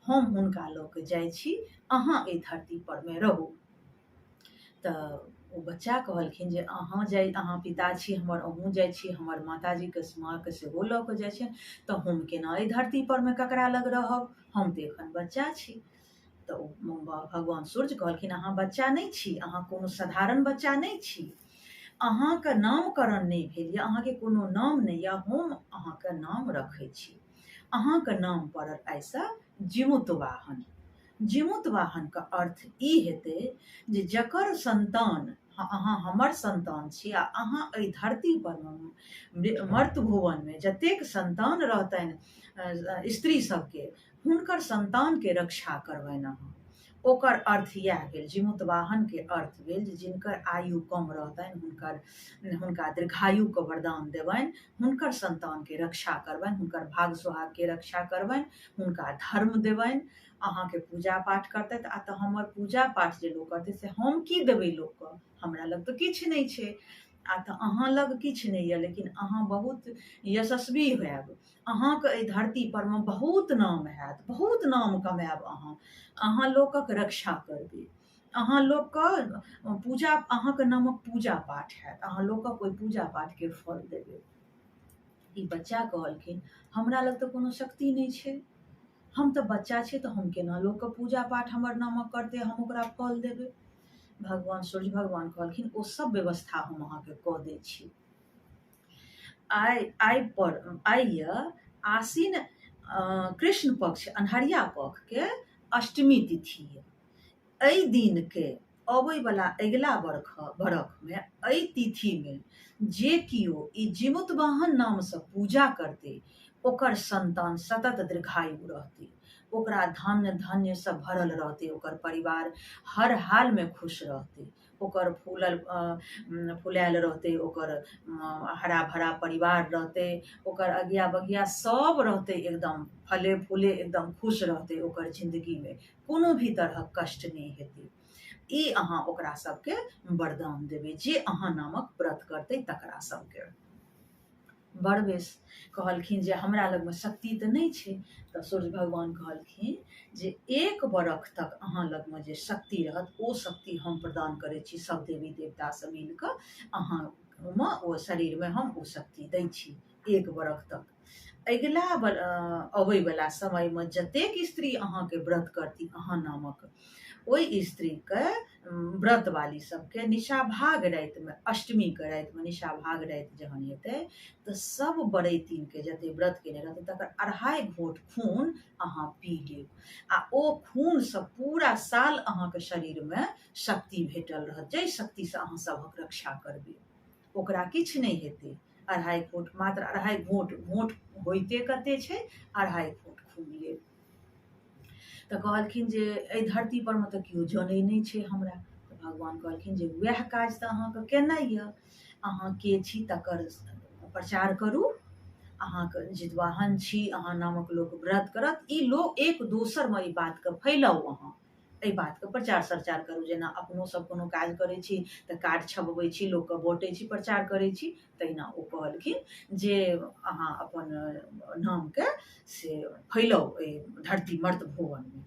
हम हुनका लऽ कऽ जाइ छी, अहाँ एहि धरती परमे रहू। तऽ ओ बच्चा कहलखिन जे अहाँ जाइ, अहाँ पिता छी हमर, अहूँ जाइ छी, हमर माताजीके माँके सेहो लऽ कऽ जाइ छियनि, तऽ हम केना एहि धरती परमे ककरा लग रहब, हम तऽ एखन बच्चा छी। तऽ ओ भगवान सूर्य कहलखिन अहाँ बच्चा नहि छी, अहाँ कोनो साधारण बच्चा नहि छी, अहाँके नामकरण नहि भेल यऽ, अहाँके कोनो नाम नहि यऽ, हम अहाँके नाम रखै छी, अहाँके नाम पड़ल आइसँ जीमूतवाहन। जिमुत वाहनके अर्थ ई हेतै जे जकर सन्तान अहाँ हमर सन्तान छी आ अहाँ एहि धरती पर मर्त्य भुवनमे जतेक सन्तान रहतनि स्त्री सबके हुनकर सन्तानके रक्षा करबनि अहाँ। ओकर अर्थ इएह भेल, जिमुतवाहनके अर्थ भेल जे जिनकर आयु कम रहतनि हुनका दीर्घायुके वरदान देबनि, हुनकर सन्तानके रक्षा करबनि, हुनकर भाग सोहागके रक्षा करबनि, हुनका धर्म देबनि, अहाँके पूजा पाठ करतथि। आ तऽ हमर पूजा पाठ जे लोक करतै से हम की देबै लोकके, हमरा लग तऽ किछु नहि छै। आ तऽ अहाँ लग किछु नहि यऽ, लेकिन अहाँ बहुत यशस्वी होयब, अहाँके एहि धरती पर मे बहुत नाम हैत, बहुत नाम कमायब अहाँ, अहाँ लोकक रक्षा करबै, अहाँ लोकके पूजा, अहाँके नामक पूजा पाठ हैत, अहाँ लोकक ओहि पूजा पाठके फल देबै। ई बच्चा कहलखिन हमरा लग तऽ कोनो शक्ति नहि छै, हम तऽ बच्चा छी, तऽ हम केना लोकके पूजा पाठ हमर नामक करतै, हम ओकरा फल देबै। भगवान सूर्य भगवान कहलखिन ओ सब व्यवस्था हम अहाँके कऽ दै छी। आइ आइ पर आइ यऽ आसिन कृष्ण पक्ष अन्हरिया पक्षके अष्टमी तिथि यऽ। एहि दिनके अबैवला अगिला बरखमे एहि तिथिमे जे केओ ई जिमुतवाहन नामसँ पूजा करतै ओकर सन्तान सतत दीर्घायु रहतै, ओकरा धन धान्यसँ भरल रहतै, ओकर परिवार हर हालमे खुश रहतै, ओकर फूलल फुलायल रहतै, ओकर हरा भरा परिवार रहतै, ओकर अगिया बगिया सब रहतै, एकदम फले फूले एकदम खुश रहतै, ओकर जिन्दगीमे कोनो भी तरहक कष्ट नहि हेतै। ई अहाँ ओकरा सबके वरदान देबै जे अहाँ नामक व्रत करतै तकरा सबके। बड़ बेस कहलखिन जे हमरा लगमे शक्ति तऽ नहि छै। तऽ सूर्य भगवान कहलखिन जे एक बरख तक अहाँ लगमे जे शक्ति रहत ओ शक्ति हम प्रदान करै छी, सब देवी देवतासँ मिल कऽ अहाँमे ओ शरीरमे हम ओ शक्ति दै छी एक बरख तक। अगिला अबैवला समयमे जतेक स्त्री अहाँके व्रत करती अहाँ नामक, ओहि स्त्रीके व्रतवाली सबके निशाभाग रातिमे, अष्टमीके रातिमे निशाभाग राति जहन हेतै तऽ सब बरैतीनके जते व्रत केने रहतै तकर अढ़ाइ घोंट खून अहाँ पी लेब आ ओ खूनसँ पूरा साल अहाँके शरीरमे शक्ति भेटल रहत, जाहि शक्तिसँ अहाँ सभक रक्षा करबै ओकरा किछु नहि हेतै। अढ़ाइ घोंट, मात्र अढ़ाइ घोंट, घोंट होइते कते छै, अढ़ाइ घोंट खून लेब। तऽ कहलखिन जे एहि धरती पर मे तऽ केओ जनै नहि छै हमरा। तऽ भगवान कहलखिन जे वएह काज तऽ अहाँके केनाइ यऽ, अहाँ के छी तकर प्रचार करू, अहाँके जितवाहन छी, अहाँ नामक लोक व्रत करत, ई लोक एक दोसरमे ई बातके फैलाउ, अहाँ एहि बातके प्रचार प्रचार करू। जेना अपनो सब कोनो काज करै छी तऽ कार्ड छपबै छी, लोकके बँटै छी, प्रचार करै छी, तहिना ओ कहलखिन जे अहाँ अपन नामके से फैलाउ एहि धरती मर्त भुवनमे।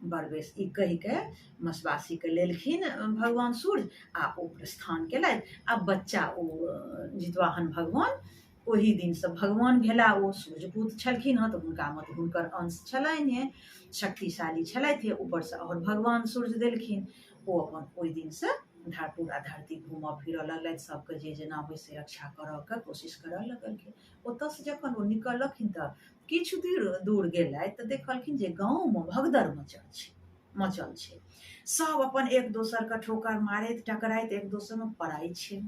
बड़ बेस ई कहिके मसबासीके लेलखिन भगवान सूर्य आ ओ प्रस्थान केलथि। आ बच्चा ओ जितवाहन भगवान ओहि दिनसँ भगवान भेला। ओ सूर्यपुत्र छलखिन हँ तऽ हुनकामे तऽ हुनकर अंश छलनि हेँ, शक्तिशाली छलथि हे, ऊपरसँ आओर भगवान सूर्य देलखिन। ओ अपन ओहि दिनसँ पूरा धरती घूमऽ फिरऽ लगलथि, सबके जे जेना होइ से रक्षा करऽके कोशिश करऽ लगलखिन। ओतऽसँ जखन ओ निकललखिन तऽ किछु दूर गेलथि तऽ देखलखिन जे गाँवमे भगदड़ मचल छै, सब अपन एक दोसरके ठोकर मारैत टकराइत एक दोसरमे पड़ाइ छै।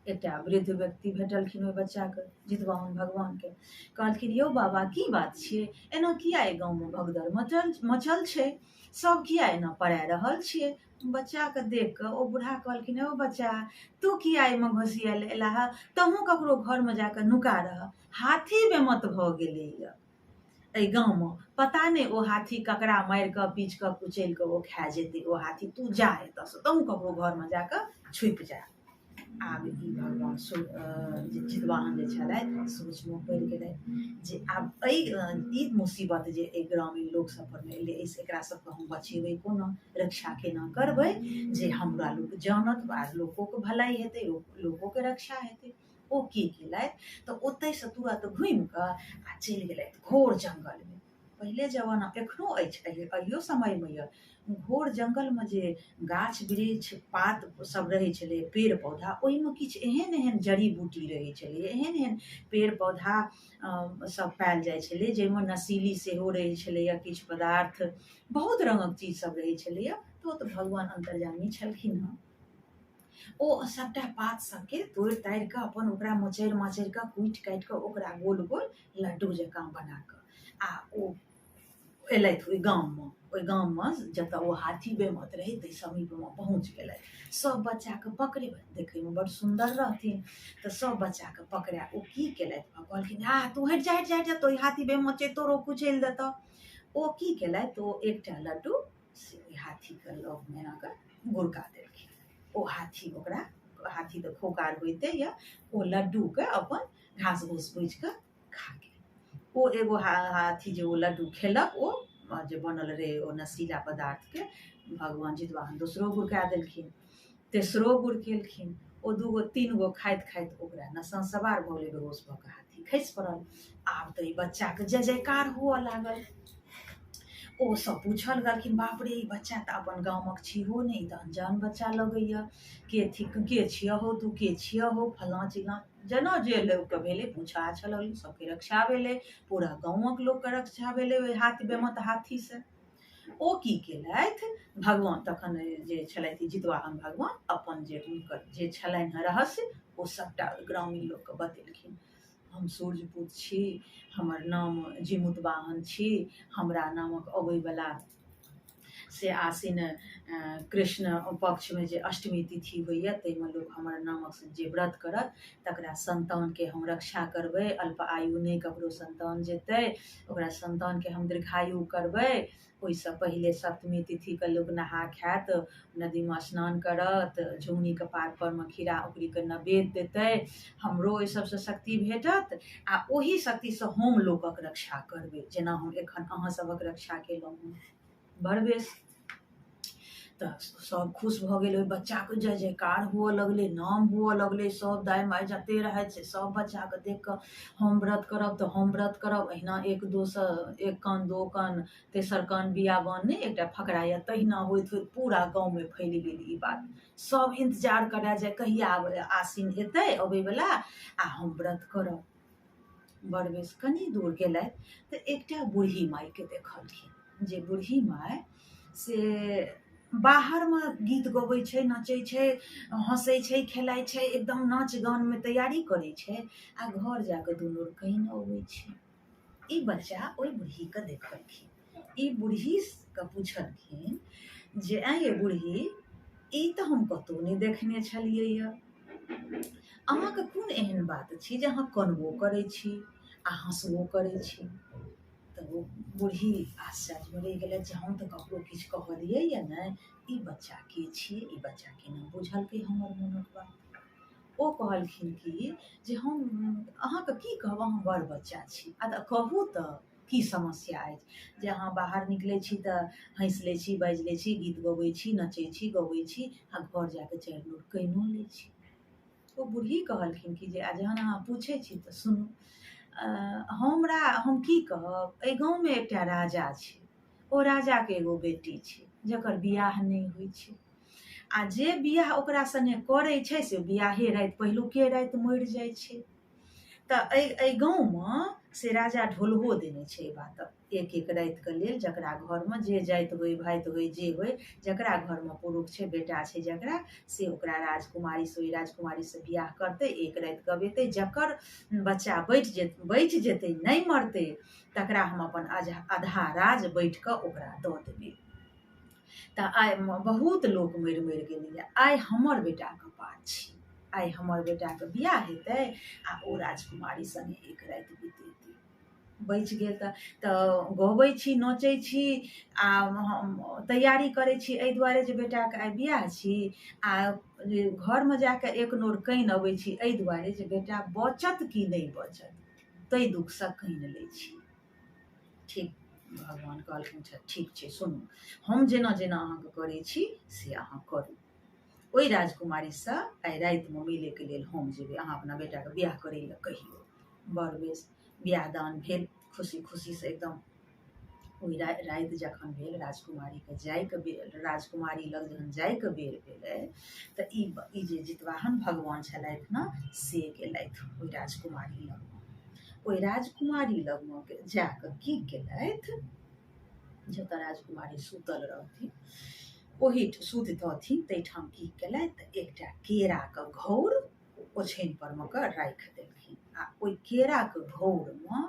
एकटा वृद्ध व्यक्ति भेटलखिन ओहि बच्चाके, जितवाहन भगवानके। कहलखिन यौ बाबा की बात छियै, एना किया एहि गाँवमे भगदड़ मचल मचल छै, सब किया एना पड़ा रहल छियै? बच्चाके देख कऽ ओ बूढ़ा कहलखिन यौ बच्चा तू किया एहिमे घुसियायल एलाह, तहूँ ककरो घरमे जाकऽ नुका रह, हाथी बेमत भऽ गेलैया एहि गाँवमे, पता नहि ओ हाथी ककरा मारि कऽ पीच कऽ कुचलि कऽ ओ खा जेतै ओ हाथी, तू जा एतऽसँ, तहूँ ककरो घरमे जाकऽ छुपि जा। आब ई भगवान जितवाहन जे छलथि सोचमे पड़ि गेलथि जे आब एहि ई मुसीबत जे एहि ग्रामीण लोक सब परमे एलै एहिसँ एकरा सबके हम बचेबै कोना, रक्षा केना करबै जे हमरा लोक जानत आ लोकोके भलाइ हेतै, लोकोके रक्षा हेतै। ओ की केलथि तऽ ओतहिसँ तुरत घुमि कऽ आ चलि गेलथि घोर जङ्गलमे। पहिले जमाना एखनो अछि, अहियो समयमे यऽ, घोर जङ्गलमे जे गाछ वृक्ष पात सब रहै छलै, पेड़ पौधा, ओहिमे किछु एहन एहन जड़ी बूटी रहै छलै, एहन एहन पेड़ पौधा सब पायल जाइ छलै जाहिमे नशीली सेहो रहै छलैए, किछु पदार्थ बहुत रङ्गक चीज सब रहै छलैए। तऽ ओ तऽ भगवान अन्तर्यामी छलखिन हँ, ओ सबटा पात सबके तोड़ि ताड़ि कऽ अपन ओकरा मचरि मचरि कऽ कुटि काटि कऽ ओकरा गोल गोल लड्डू जकाँ बना कऽ आ ओ एलथि ओहि गाममे। ओहि गाममे जतऽ ओ हाथी बेमत रहै ताहि समीपमे पहुँच गेलथि। सब बच्चाके पकड़े, देखैमे बड़ सुन्दर रहथिन, तऽ सब बच्चाके पकड़ै ओ की केलथि, कहलखिन आ तू हटि जा हटि जा हटि जा, तो हाथी बेमत छै तोरो कुचलि देतऽ। ओ की केलथि, ओ एकटा लड्डू से ओहि हाथीके लगमे एना कऽ गुड़का देलखिन। ओ हाथी ओकरा, हाथी तऽ खोकार होइते यऽ, ओ लड्डूके अपन घास भूस बुझि कऽ खा गेल। ओ एगो हाथी जे ओ लड्डू खेलक, ओ जे बनल रहै ओ नशीला पदार्थके, भगवान जितवाहन दोसरो गुड़का देलखिन, तेसरो गुड़केलखिन। ओ दूगो तीन गो खाइत खाइत ओकरा नशा सवार भऽ गेलै, बेहोश भऽ कऽ हाथी खसि पड़ल। आब तऽ ई बच्चाके जय जयकार हुअ लागल। ओ सब पूछल गेलखिन, बाप रे ई बच्चा तऽ अपन गामक छिहो नहि, ई तऽ अनजान बच्चा लगैए, के थिक, के छियहो हौ तू, के छियहो हौ फलाँ चिलाँ, जेना जे लोकके भेलै पूछा आछऽ लगलै, सबके रक्षा भेलै, पूरा गाँवक लोकके रक्षा भेलै ओहि हाथी बेमत हाथीसँ। ओ की केलथि भगवान, तखन जे छलथि जितवाहन भगवान, अपन जे हुनकर जे छलनि हँ रहस्य ओ सबटा ग्रामीण लोकके बतेलखिन। हम सूर्यपुत्र छी, हमर नाम जिमुतवाहन छी, हमरा नामक अबैवला से आसिन कृष्ण पक्षमे जे अष्टमी तिथि होइए ताहिमे लोक हमर नामक जे व्रत करत तकरा सन्तानके हम रक्षा करबै, अल्प आयु नहि ककरो सन्तान जेतै, ओकरा सन्तानके हम दीर्घायु करबै। ओहिसँ पहिले सप्तमी तिथिके लोक नहा खायत, नदीमे स्नान करत, झुङ्गनीके पात परमे खीरा उकरीके नैवेद्य देतै, हमरो ओहि सबसँ शक्ति भेटत आ ओही शक्तिसँ हम लोकक रक्षा करबै जेना हम एखन अहाँ सभक रक्षा केलहुँ हँ। बड़ बेस, तऽ सब खुश भऽ गेल, ओहि बच्चाके जय जयकार हुअ लगलै, नाम हुअ लगलै, सब दाइ माइ जते रहथि से सब बच्चाके देख कऽ हम व्रत करब तऽ हम व्रत करब। अहिना एक दोसर एक कान दो कान तेसर कान बियाबान नहि एकटा फकरा यऽ, तहिना होइत होइत पूरा गाँवमे फैल गेल ई बात। सब इन्तजार करए जे कहिया आसिन एतै अबैवला आ हम व्रत करब। बड़ बेस कनि दूर गेलथि तऽ एकटा बूढ़ी माइके देखलखिन, जे बूढ़ी माइ से बाहरमे गीत गबै छै, नचै छै, हँसै छै, खेलाइ छै, एकदम नाच गानमे तैयारी करै छै आ घर जाकऽ दुनू कानि अबै छै। ई बच्चा ओहि बूढ़ीके देखलखिन, ई बूढ़ीके पुछलखिन जे आँय यै बूढ़ी, ई तऽ हम कतहु नहि देखने छलियै यऽ, अहाँके कोन एहन बात छी जे अहाँ कनबो करै छी आ हँसबो करै छी? तऽ ओ बूढ़ी आश्चर्यमे रहि गेलथि जे हम तऽ ककरो किछु कहलियैए नहि, ई बच्चा के छियै, ई बच्चा केना बुझलकै हमर मोनक बात? ओ कहलखिन कि जे हम अहाँके की कहब, अहाँ बड़ बच्चा छी, आ तऽ कहू तऽ की समस्या अछि जे अहाँ बाहर निकलै छी तऽ हँसि लै छी, बाजि लै छी, गीत गबै छी, नचै छी, गबै छी आ घर जाकऽ चारि नोर कानिओ लै छी। ओ बूढ़ी कहलखिन कि जे आ जहन अहाँ पूछै छी तऽ सुनू, हमरा हम की कहब, एहि गाँवमे एकटा राजा छै, ओ राजाके एगो बेटी छै जकर बियाह नहि होइ छै आ जे बियाह ओकरा सङ्गे करै छै से बियाहे राति पहिलुके राति मरि जाइ छै। तऽ एहि एहि गाँवमे से राजा ढोलहो देने छै एहि बातक, एक एक रातिके लेल जकरा घरमे जे जाति होइ भाति होइ जे होइ, जकरा घरमे पुरुष छै बेटा छै जकरा, से ओकरा राजकुमारीसँ ओहि राजकुमारीसँ बियाह करतै, एक राति गबेतै, जकर बच्चा बचि जेतै नहि मरतै तकरा हम अपन आधा राज बाँटिकऽ ओकरा दऽ देबै। तऽ आइ बहुत लोक मरि मरि गेलैए, आइ हमर बेटाके पार छी, आइ हमर बेटाके बियाह हेतै आ ओ राजकुमारी सङ्गे एक राति बितेतै। बचि गेल तऽ गबै छी, नचै छी आ हम तैयारी करै छी एहि दुआरे जे बेटाके आइ बियाह छी आ घरमे जाकऽ एक नोर कानि अबै छी एहि दुआरे जे बेटा बचत कि नहि बचत, ताहि दुःखसँ कानि लै छी। ठीक भगवान कहलखिन ठीक छै सुनू, हम जेना जेना अहाँके करै छी से अहाँ करू। ओहि राजकुमारीसँ आइ रातिमे मिलैके लेल हम जेबै, अहाँ अपना बेटाके बियाह करै लए कहियौ। बड़ बेस बियाह दान भेल, खुशी खुशीसँ एकदम ओहि राति जखन भेल राजकुमारीके जाइके बेर, राजकुमारी लग जखन जाइके बेर भेलै तऽ ई जे जितवाहन भगवान छलथि ने से गेलथि ओहि राजकुमारी लगमे। ओहि राजकुमारी लगमे जाकऽ की केलथि, जतऽ राजकुमारी सुतल रहथिन ओहि सुततथिन ताहिठाम की केलथि तऽ एकटा केराके घौर ओछैन पर मे कऽ राखि देलखिन आ ओहि केराके घौरमे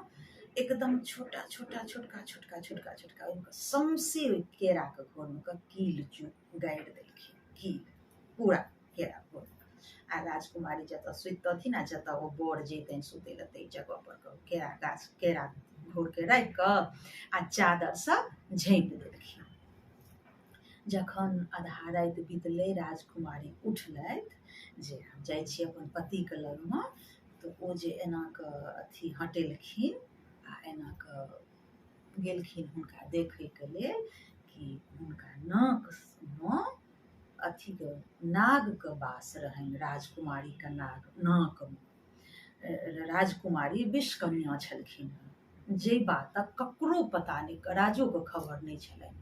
एकदम छोटा छोटा छोटका छोटका छोटका छोटका ओहिमे सौंसे ओहि केराके घौरमे कऽ कील गाड़ि देलखिन, कील पूरा केरा घौर। आ राजकुमारी जतऽ सुतितथिन आ जतऽ ओ बर जैतनि सुतै लए ताहि जगह पर कऽ केरा गाछ केरा घौरके राखि कऽ आ चादरसँ झाँपि देलखिन। जखन आधा राति बितलै राजकुमारी उठलथि जे हम जाइ छी अपन पतिके लगमे, तऽ ओ जे एना कऽ अथी हटेलखिन आ एना कऽ गेलखिन हुनका देखैके लेल कि हुनका नाकमे अथीके नागके वास रहनि, राजकुमारीके नाग नाकमे। राजकुमारी विषकन्या छलखिन हँ, जे बातक ककरो पता नहि, राजोके खबर नहि छलनि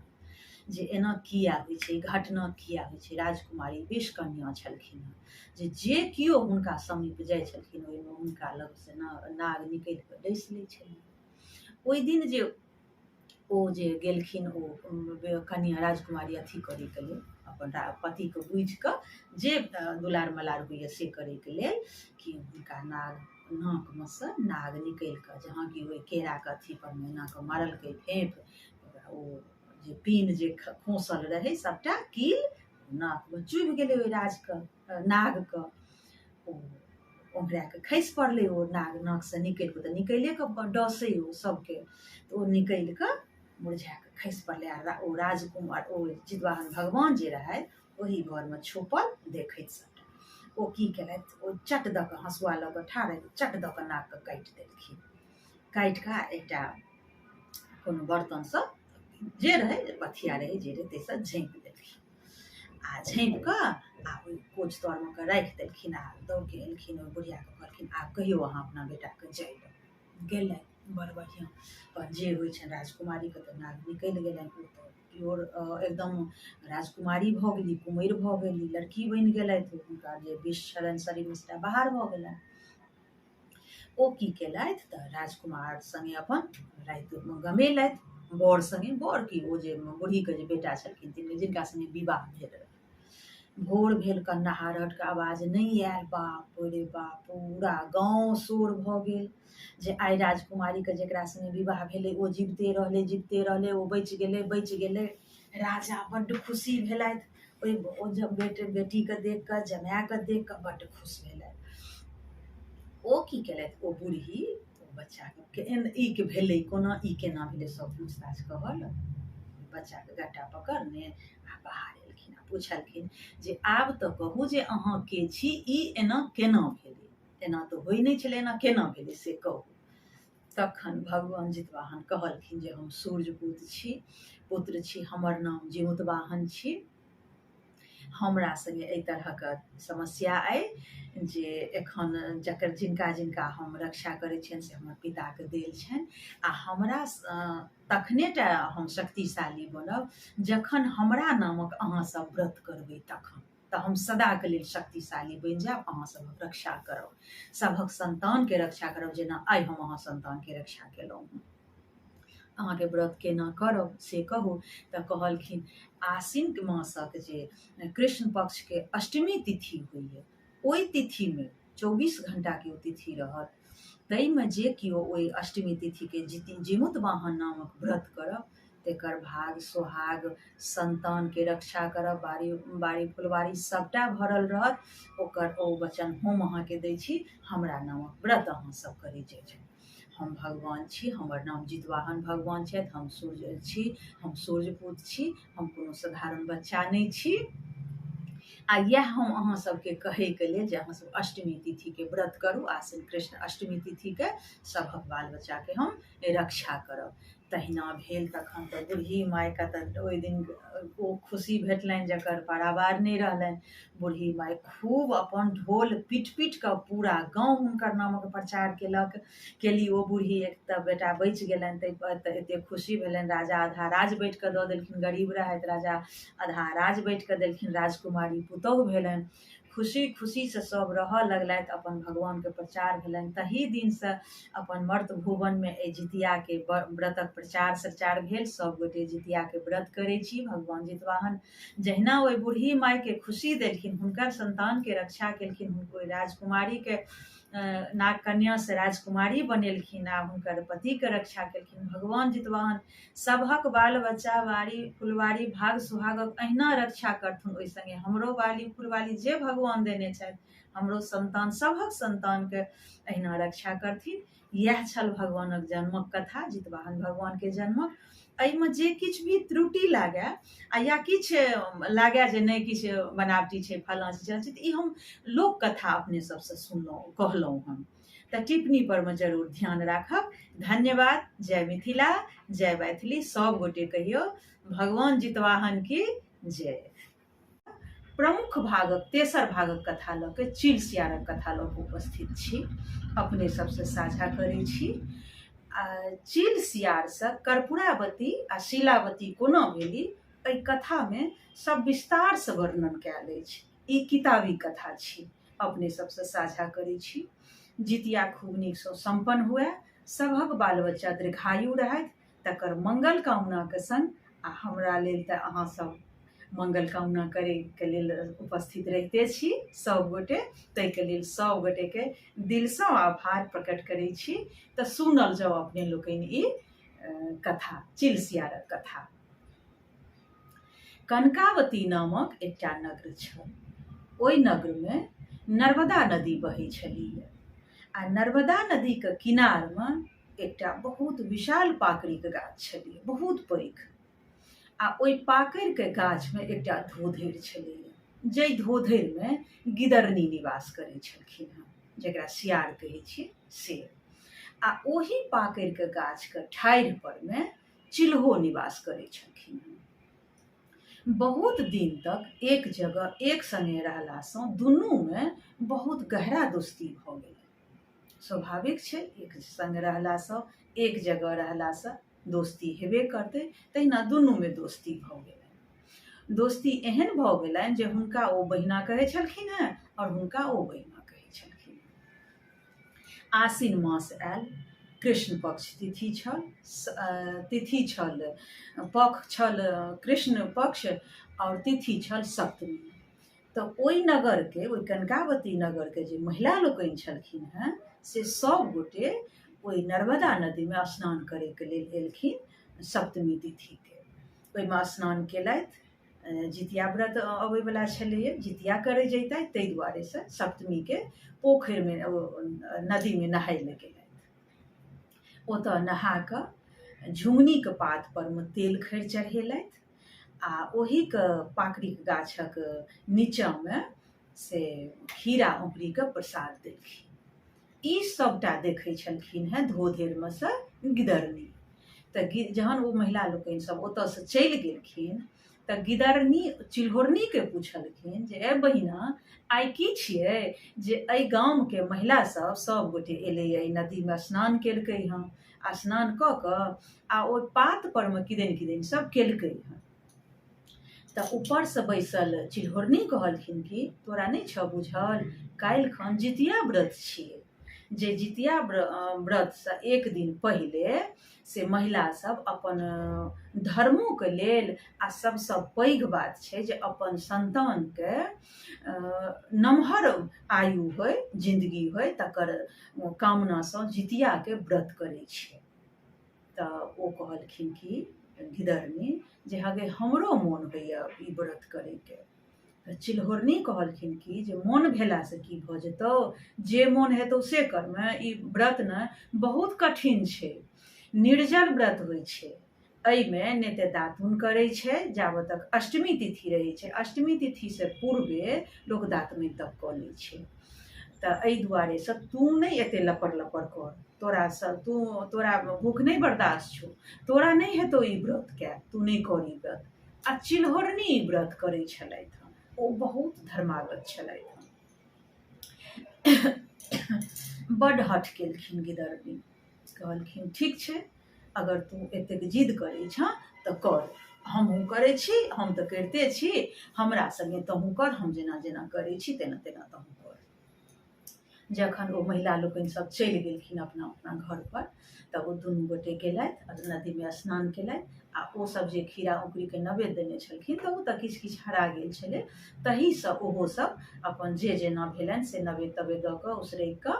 जे एना किया होइ छै, घटना किया होइ छै। राजकुमारी विषकन्या छलखिन हँ जे जे केओ हुनका समीप जाइ छलखिन ओहिमे हुनका लगसँ नाग निकलि कऽ डसि लै छलनि। ओहि दिन जे ओ जे गेलखिन ओ कनिया राजकुमारी अथी करैके लेल अपन पतिके बुझिकऽ जे दुलार मलार होइए से करैके लेल कि हुनका नाग नाकमे सँ नाग निकलि कऽ जहाँ कि ओहि केराके अथी पर मे एना कऽ मारलकै फेँप, ओकरा ओ जे पीन जे खोँसल रहै सभटा कील नाकमे चुभि गेलै ओहि राजके नागके। ओ ओंघरा कऽ खसि पड़लै ओ नाग नाकसँ निकलि कऽ, तऽ निकलिए कऽ डसै ओ सभके, तऽ ओ निकलि कऽ मुरझा कऽ खसि पड़लै। आ ओ राजकुमार ओ जितवाहन भगवान जे रहथि ओहि घरमे छुपल देखैत सभटा। ओ की केलथि, ओ चट दऽ कऽ हँसुआ लऽ कऽ ठाढ़ रहथि, चट दऽ कऽ नाकके काटि देलखिन। काटि कऽ एकटा कोनो बर्तनसँ जे रहै पथिया रहै जे रहै ताहिसँ झाँपि देलखिन आ झाँपि कऽ आ ओहि कोच तरमे कऽ राखि देलखिन। आ दौड़के एलखिन ओहि बुढ़ियाके कहलखिन आब कहियौ अहाँ अपना बेटाके जाय लए। गेलनि बड़ बढ़िआँ, अपन जे होइ छनि राजकुमारीके तऽ नाग निकलि गेलनि, ओ तऽ प्योर एकदम राजकुमारी भऽ गेली, कुमरि भऽ गेली, लड़की बनि गेलथि। हुनका जे विष छलनि शरीरमे सभटा बाहर भऽ गेलनि। ओ की केलथि तऽ राजकुमार सङ्गे अपन रातिमे गमेलथि, बर सङ्गे, बर की ओ जे बूढ़ीके जे बेटा छलखिन जिनका सङ्गे विवाह भेल रहै। भोर भेल कन्नाहरटके आवाज नहि आयल, बाप रे बाप पूरा गाँव शोर भऽ गेल जे आइ राजकुमारीके जकरा सङ्गे विवाह भेलै ओ जीविते रहलै, जीविते रहलै, ओ बचि गेलै, बचि गेलै। राजा बड्ड खुशी भेलथि ओहि ओ बेटीके देख कऽ, जमायके देख कऽ बड्ड खुश भेलथि। ओ की केलथि, ओ बूढ़ी ओ बच्चाके ई के भेलै कोना, ई केना भेलै सब पूछताछ कहऽ लगलै। बच्चाके गट्टा पकड़ने आ बाहर एलखिन आ पुछलखिन जे आब तऽ कहू जे अहाँ के छी, ई एना केना भेलै, एना तऽ होइ नहि छलै, एना केना भेलै से कहू। तखन भगवान जितवाहन कहलखिन जे हम सूर्यपुत्र छी, पुत्र छी, हमर नाम जिमुतवाहन छी। हमरा सङ्गे एहि तरहक समस्या अइ जे एखन जकर जिनका जिनका हम रक्षा करै छियनि से हमर पिताके देल छनि आ हमरा तखने टा हम शक्तिशाली बनब जखन हमरा नामक अहाँ सब व्रत करबै, तखन तऽ हम सदाके लेल शक्तिशाली बनि जायब, अहाँ सभक रक्षा करब, सभक सन्तानके रक्षा करब, जेना आइ हम अहाँ सन्तानके रक्षा केलहुँ हँ। अहाँके व्रत केना करब से कहू। तऽ कहलखिन आश्विन मासक जे कृष्ण पक्षके अष्टमी तिथि होइए ओहि तिथिमे 24 घण्टाके ओ तिथि रहत, ताहिमे जे केओ ओहि अष्टमी तिथिके जिमुत वाहन नामक व्रत करब तेकर भाग सोहाग सन्तानके रक्षा करब, बाड़ी बाड़ी फुलवाड़ी सभटा भरल रहत। ओकर ओ वचन हम अहाँके दै छी, हमरा नामक व्रत अहाँ सब करै जाइ जाउ। हम भगवान छी, हमर नाम जितवाहन भगवान छथि, हम सूर्य छी, हम सूर्यपुत्र छी, हम कोनो साधारण बच्चा नहि छी। आ इएह हम अहाँ सबके कहैके लेल जे अहाँ सब अष्टमी तिथिके व्रत करू, आश्विन कृष्ण अष्टमी तिथिके सभक बाल बच्चाके हम रक्षा करब। तहिना भेल। तखन तऽ बूढ़ी मायके तऽ ओहि दिन ओ खुशी भेटलनि जकर पारावार नहि रहलनि। बूढ़ी माय खूब अपन ढोल पीट पीट कऽ पूरा गाँव हुनकर नामक प्रचार केलक। केली ओ बूढ़ी, एक तऽ बेटा बचि गेलनि ताहिपर तऽ एतेक खुशी भेलनि। राजा आधा राज बाँटि कऽ दऽ देलखिन, गरीब रहथि राजा, आधा राज बाँटि कऽ देलखिन, राजकुमारी पुतोहु भेलनि। खुशी खुशीसँ सभ रहऽ लगलथि, अपन भगवानके प्रचार भेलनि। तही दिनसँ अपन मर्त भुवनमे एहि जितियाके व्रतक प्रचार प्रचार भेल। सभ गोटे जितियाके व्रत करै छी। भगवान जितवाहन जहिना ओहि बूढ़ी मायके खुशी देलखिन, हुनकर सन्तानके रक्षा केलखिन, ओहि राजकुमारीके नाग कन्यासँ राजकुमारी बनेलखिन आ हुनकर पतिके रक्षा केलखिन, भगवान जितवाहन सभक बाल बच्चा बाड़ी फुलवाड़ी भाग सुहागक अहिना रक्षा करथुन। ओहि सङ्गे हमरो बाली फुलवाड़ी जे भगवान देने छथि, हमरो सन्तान सभक सन्तानके अहिना रक्षा करथिन। इएह छल भगवानक जन्मक कथा, जितवाहन भगवानके जन्मक। एहिमे जे किछु भी त्रुटि लागए आ या किछु लागए जे नहि किछु बनावटी छै, फलाँ छै चिलाँ छै, तऽ ई हम लोक कथा अपने सबसँ सुनलहुँ कहलहुँ हम, तऽ टिप्पणी पर मे जरूर ध्यान राखब। धन्यवाद। जय मिथिला, जय मैथिली। सब गोटे कहियौ भगवान जितवाहन की जय। प्रमुख भागक तेसर भागक कथा लऽ के, चील सियारक कथा लऽ के उपस्थित छी, अपने सबसँ साझा करै छी। आ चील सियारसँ कर्पूरावती आ शीलावती कोना भेली, एहि कथामे सब विस्तारसँ वर्णन कयल अछि। ई किताबी कथा छी, अपने सबसँ साझा करै छी। जितिया खूब नीकसँ सम्पन्न हुए, सभक बाल बच्चा दीर्घायु रहथि, तकर मंगल कामनाके संग। आ हमरा लेल तऽ अहाँ सब मंगल कामना करैके लेल उपस्थित रहिते छी सब गोटे, ताहिके लेल सब गोटेके दिलसँ आभार प्रकट करै छी। तऽ सुनल जाउ अपने लोकनि ई कथा, चिल सियारक कथा। कनकावती नामक एकटा नगर छल। ओहि नगरमे नर्मदा नदी बहै छलीह आ नर्मदा नदीके किनारमे एकटा बहुत विशाल पाकड़िके गाछ छलै, बहुत पैघ। आ ओहि पाकड़िके गाछमे एकटा धोधरि छलैए, जाहि धोधरिमे गिदरनी निवास करै छलखिन हेँ, जकरा सियार कहै छियै से। आ ओही पाकड़िके गाछके ठाढ़ि परमे चिल्हो निवास करै छलखिन हेँ। बहुत दिन तक एक जगह एक सङ्गे रहलासँ दुनूमे बहुत गहरा दोस्ती भऽ गेलै। स्वाभाविक छै, एक सङ्ग रहलासँ, एक जगह रहलासँ दोस्ती हेबे करतै। तहिना दुनूमे दोस्ती भऽ गेलनि। दोस्ती एहन भऽ गेलनि जे हुनका ओ बहिना कहै छलखिन हेँ आओर हुनका ओ बहिना कहै छलखिन हेँ। आसिन मास आयल, कृष्ण पक्ष तिथि छल, तिथि छल, पक्ष छल कृष्ण पक्ष आओर तिथि छल सप्तमी। तऽ ओहि नगरके, ओहि कनकावती नगरके जे महिला लोकनि छलखिन हेँ से सब गोटे ओहि नर्मदा नदीमे स्नान करैके लेल एलखिन सप्तमी तिथिके। ओहिमे स्नान केलथि। जितिया व्रत अबैवला छलैए, जितिया करै जैतथि, ताहि दुआरेसँ सप्तमीके पोखरिमे नदीमे नहाय लए गेलथि। ओतऽ नहा कऽ झुङ्गनीके पात परमे तेल खरि चढ़ेलथि आ ओहीके पाकड़िक गाछक नीचाँमे से खीरा औंकुरीके प्रसाद देलखिन। ई सभटा देखै छलखिन हेँ धोधरिमे सँ गिदरनी। तऽ जहन ओ महिला लोकनि सभ ओतऽसँ चलि गेलखिन तऽ गिदरनी चिल्होरनीके पुछलखिन जे ए बहिना, आइ की छियै जे एहि गामके महिला सब सब गोटे एलैए, एहि नदीमे स्नान केलकै हँ, आ स्नान कऽ कऽ आ ओहि पात परमे किदन किदन सब केलकै हँ। तऽ ऊपरसँ बैसल चिल्होरनी कहलखिन कि तोरा नहि छऽ बुझल, काल्हि खन जितिया व्रत छियै, जे जितिया व्रतसँ एक दिन पहिले से महिला सब अपन धर्मोके लेल आ सबसँ पैघ बात छै जे अपन सन्तानके नमहर आयु होइ, जिन्दगी होइ, तकर कामनासँ जितियाके व्रत करै छै। तऽ ओ कहलखिन कि गिदरनी जे हगे हमरो मोन होइए ई व्रत करैके। तऽ चिल्होरनी कहलखिन कि जे मोन भेलासँ की भऽ जेतौ, जे मोन हेतौ से करमे, ई व्रत ने बहुत कठिन छै, निर्जल व्रत होइ छै, एहिमे नहि तऽ दातुन करै छै जाबत तक अष्टमी तिथि रहै छै, अष्टमी तिथिसँ पूर्वे लोक दातमनि तक कऽ लै छै, तऽ एहि दुआरेसँ तू नहि एते लपर लपर कर, तोरासँ तू तोरा भूख नहि बर्दाश्त छौ, तोरा नहि हेतौ ई व्रत कयल, तू नहि कर ई व्रत। आ चिल्होरनी ई व्रत करै छलथि हँ। ओ बहुत धर्मागत छलथि हँ। बड्ड हठ केलखिन गिदरनी। कहलखिन ठीक छै, अगर तू एतेक जिद करै छह तऽ कर, हमहूँ करै छी, हम तऽ करिते छी, हमरा सङ्गे तहूँ कर, हम जेना जेना करै छी तेना तेना तहूँ कर। जखन ओ महिला लोकनि सब चलि गेलखिन अपना अपना घरपर, तब ओ दुनू गोटे गेलथि आ नदीमे स्नान केलथि आ ओ सब जे खीरा औंकुरीके नैवेद्य देने छलखिन तऽ ओ तऽ किछु किछु हरा गेल छलै, तहीसँ ओहो सब अपन जे जेना भेलनि से नैवेद्य तवेद्य दऽ कऽ उसरगि कऽ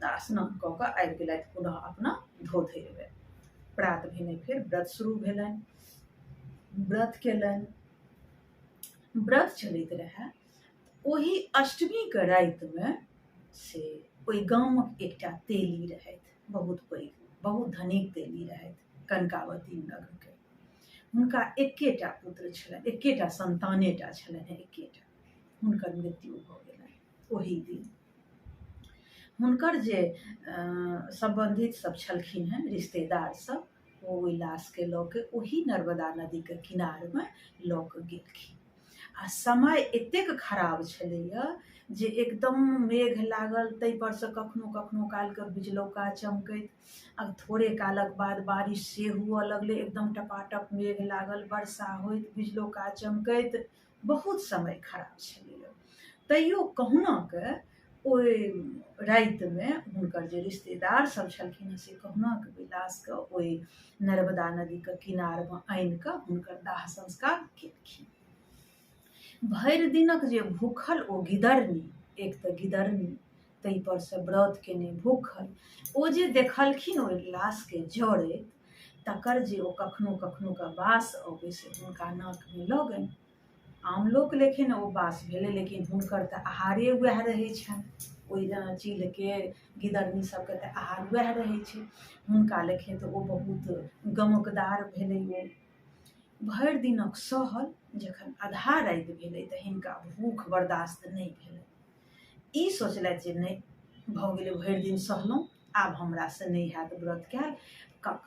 आ स्नान कऽ कऽ आबि गेलथि पुनः अपना धोधरिमे। प्रात भेने फेर व्रत शुरू भेलनि, व्रत केलनि। व्रत चलैत रहए, ओही अष्टमीके रातिमे से ओहि गामक एकटा तेली रहथि, बहुत पैघ, बहुत धनिक तेली रहथि कनकावती नगरके। हुनका एकेटा पुत्र छलनि, एकेटा सन्तानेटा छलनि, एकेटा। हुनकर मृत्यु भऽ गेलनि ओही दिन। हुनकर जे सम्बन्धित सब छलखिन हेँ, रिश्तेदार सब, ओ ओहि लाशके लऽ के ओही नर्मदा नदीके किनारमे लऽ कऽ गेलखिन। आ समय एतेक खराब छलैए जे एकदम मेघ लागल, ताहिपरसँ कखनो कखनो कालके बिजलौका चमकैत, आ थोड़े कालक बाद बारिश से हुअ लगलै, एकदम टपाटप मेघ लागल, वर्षा होइत, बिजलौका चमकैत, बहुत समय खराब छलैए। तैयो कहुनाके ओहि रातिमे हुनकर जे रिश्तेदार सब छलखिन हेँ से कहुनाके ओहि लाशके ओहि नर्मदा नदीके किनारमे आनिकऽ हुनकर दाह संस्कार केलखिन। भरि दिनक जे भूखल ओ गिदरनी, एक तऽ गिदरनी ताहिपर सँ व्रत केने भूखल, ओ जे देखलखिन ओहि लाशके जरैत, तकर जे ओ कखनो कखनो कऽ बास अबै से हुनका नाकमे लगनि। आम लोक लेखे ने ओ बास भेलै, लेकिन हुनकर तऽ आहारे उएह रहै छनि। ओहि चीलके गिदरनी सबके तऽ आहार उएह रहै छै। हुनका लेखे तऽ ओ बहुत गमकदार भेलै। ओ भरि दिनक सहल जखन आधा राति भेलै तऽ हिनका भूख बर्दाश्त नहि भेलै। ई सोचलथि जे नहि भऽ गेलै, भरि दिन सहलहुँ, आब हमरासँ नहि हैत व्रत कयल,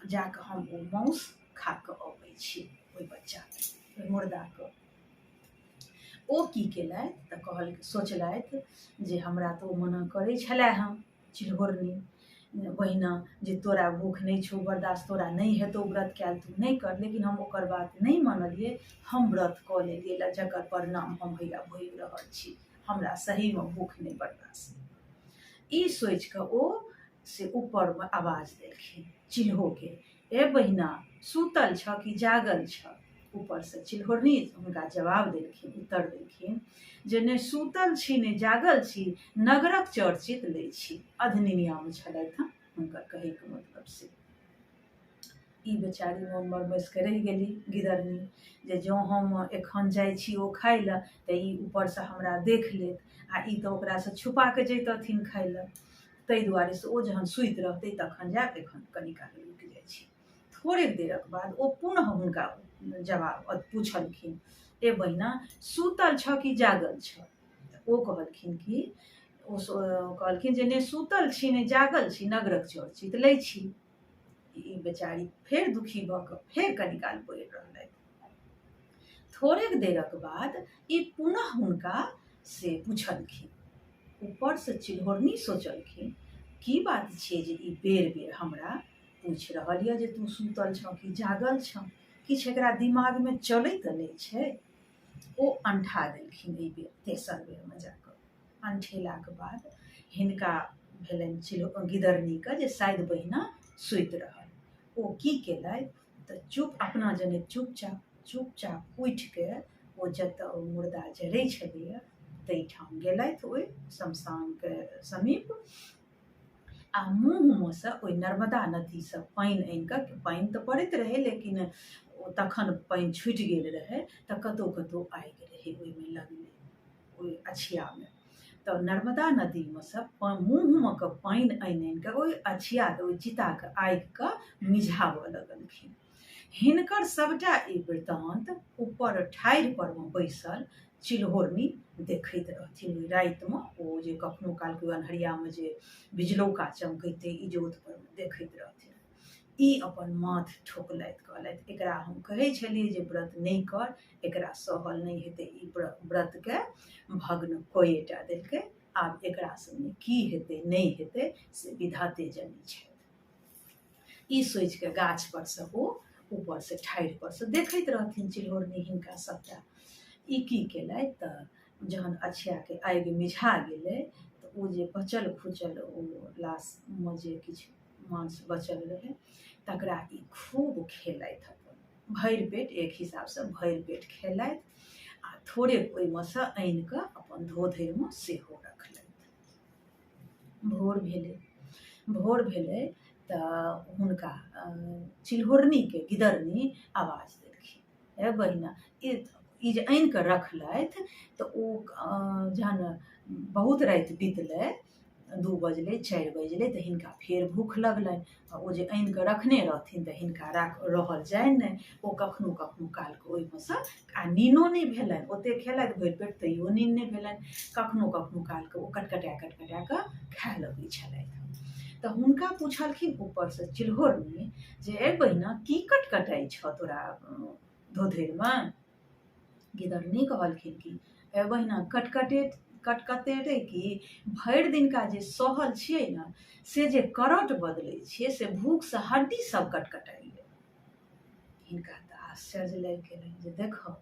जाकऽ हम ओ माउस खा कऽ अबै छी ओहि बच्चाके, ओहि मुर्दाके। ओ की केलथि तऽ कहल सोचलथि जे हमरा तऽ ओ मना करै छलै हँ चिल्होरनी बहिना जे तोरा भूख नहि छौ बर्दाश्त, तोरा नहि हेतौ व्रत कयल, तू नहि कर, लेकिन हम ओकर बात नहि मानलियै, हम व्रत कऽ लेलियै, जकर परिणाम हम हैया भोगि रहल छी, हमरा सहीमे भूख नहि बर्दाश्त। ई सोचि कऽ ओ से ऊपरमे आवाज देलखिन चिल्होके, ए बहिना, सूतल छह कि जागल छह? ऊपरसँ चिल्होरनी हुनका जवाब देलखिन, उत्तर देलखिन जे नहि सूतल छी नहि जागल छी, नगरक चर्चित लै छी। अधनिनियामे छलथि हँ हुनकर कहैके मतलब से। ई बेचारी मोन मरमसि कऽ रहि गेली गिदरनी जे जँ हम एखन जाइ छी ओ खाइ लए तऽ ई ऊपरसँ हमरा देख लेत, आ ई तऽ ओकरासँ छुपा कऽ जैतथिन खाइ लए, ताहि दुआरे से ओ जहन सुति रहतै तखन जायब, एखन कनि काल रुकि जाइ छी। थोड़ेक देरक बाद ओ पुनः हुनका जवाब पुछलखिन, ए बहिना, सुतल छह कि जागल छह? ओ कहलखिन कि ओ कहलखिन जे नहि सुतल छी नहि जागल छी, नगरक चर्चित लै छी। ई बेचारी फेर दुखी भऽ कऽ फेर कनि काल पड़ि रहलथि। थोड़ेक देरक बाद ई पुनः हुनका से पुछलखिन। ऊपरसँ चिल्होरनी सोचलखिन, की बात छियै जे ई बेर बेर हमरा पूछि रहल यऽ जे तू सुतल छह कि जागल छह, किछु एकरा दिमागमे चलै तऽ नहि छै। ओ अनठा देलखिन एहि बेर तेसर बेरमे जाकऽ। अनठेलाक बाद हिनका भेलनि चिल्हो गिदरनीके जे शायद बहिना सुति रहल। ओ की केलथि तऽ चुप अपना जनैत चुपचाप चुपचाप उठिके ओ जतऽ ओ मुर्दा जरै छलैए ताहिठाम गेलथि, ओहि शमशानके समीप, आ मुँहमे सँ ओहि नर्मदा नदीसँ पानि आनि कऽ, पानि तऽ पड़ैत रहै लेकिन ओ तखन पानि छुटि गेल रहै तऽ कतहु कतहु आगि रहै ओहिमे लगले ओहि अछियामे, तऽ नर्मदा नदीमे सँ मुँहमे कऽ पानि आनि आनि कऽ ओहि अछियाके ओहि चिताके आगिके मिझाबऽ लगलखिन। हिनकर सभटा ई वृत्तान्त ऊपर ठाढ़ि परमे बैसल चिल्होरनी देखैत रहथिन। ओहि रातिमे ओ जे कखनो कालके ओहि अन्हरियामे जे बिजलौका चमकैते इजोत परमे देखैत रहथिन। ई अपन माथ ठोकलथि, कहलथि एकरा हम कहै छलियै जे व्रत नहि कर, एकरा सहल नहि हेतै, ई व्रतके भग्न कएटा देलकै। आब एकरा संगे की हेतै नहि हेतै से विधाते जनै छथि। ई सोचिके गाछ पर से ओ ऊपर से ठाढ़ि पर से देखैत रहथिन चिल्होरनी हिनका सबटा। ई की केलथि तऽ जहन अछियाके आगि मिझा गेलै तऽ ओ जे बचल खुचल ओ लाशमे जे किछु मांस बचल रहै तकरा ई खूब खेलथि अपन भरि पेट, एक हिसाबसँ भरि पेट खेलथि आ थोड़े ओहिमे सँ आनिकऽ अपन धोधरिमे सेहो रखलथि। भोर भेलै, भोर भेलै तऽ हुनका चिल्होरनीके गिदरनी आवाज देलखिन, हे बहिना, ई जे आनि कऽ रखलथि तऽ ओ जहन बहुत राति बितलै, 2 बजलै 4 बजलै, तऽ हिनका फेर भूख लगलनि। आ ओ जे आनि कऽ रखने रहथिन तऽ हिनका रहल जानि नहि, ओ कखनो कखनो कालके ओहिमे सँ, आ नीनो नहि भेलनि, ओतेक खेलथि भरि पेट तैयो नीन नहि भेलनि, कखनो कखनो कालके ओ कटकटा कटकटा कऽ खाय लगै छलथि। तऽ हुनका पुछलखिन ऊपरसँ चिल्होरनी जे ए बहिना की कटकटाइ छऽ तोरा धोधरिमे? गिदरनी कहलखिन कि ए बहिना कटकटेतै कि भरि दिनका जे सहल छियै ने से जे करट बदलै छियै से भूखसँ हड्डी सब कटकटाइए। हिनका तऽ आश्चर्य लागि गेलनि जे देखऽ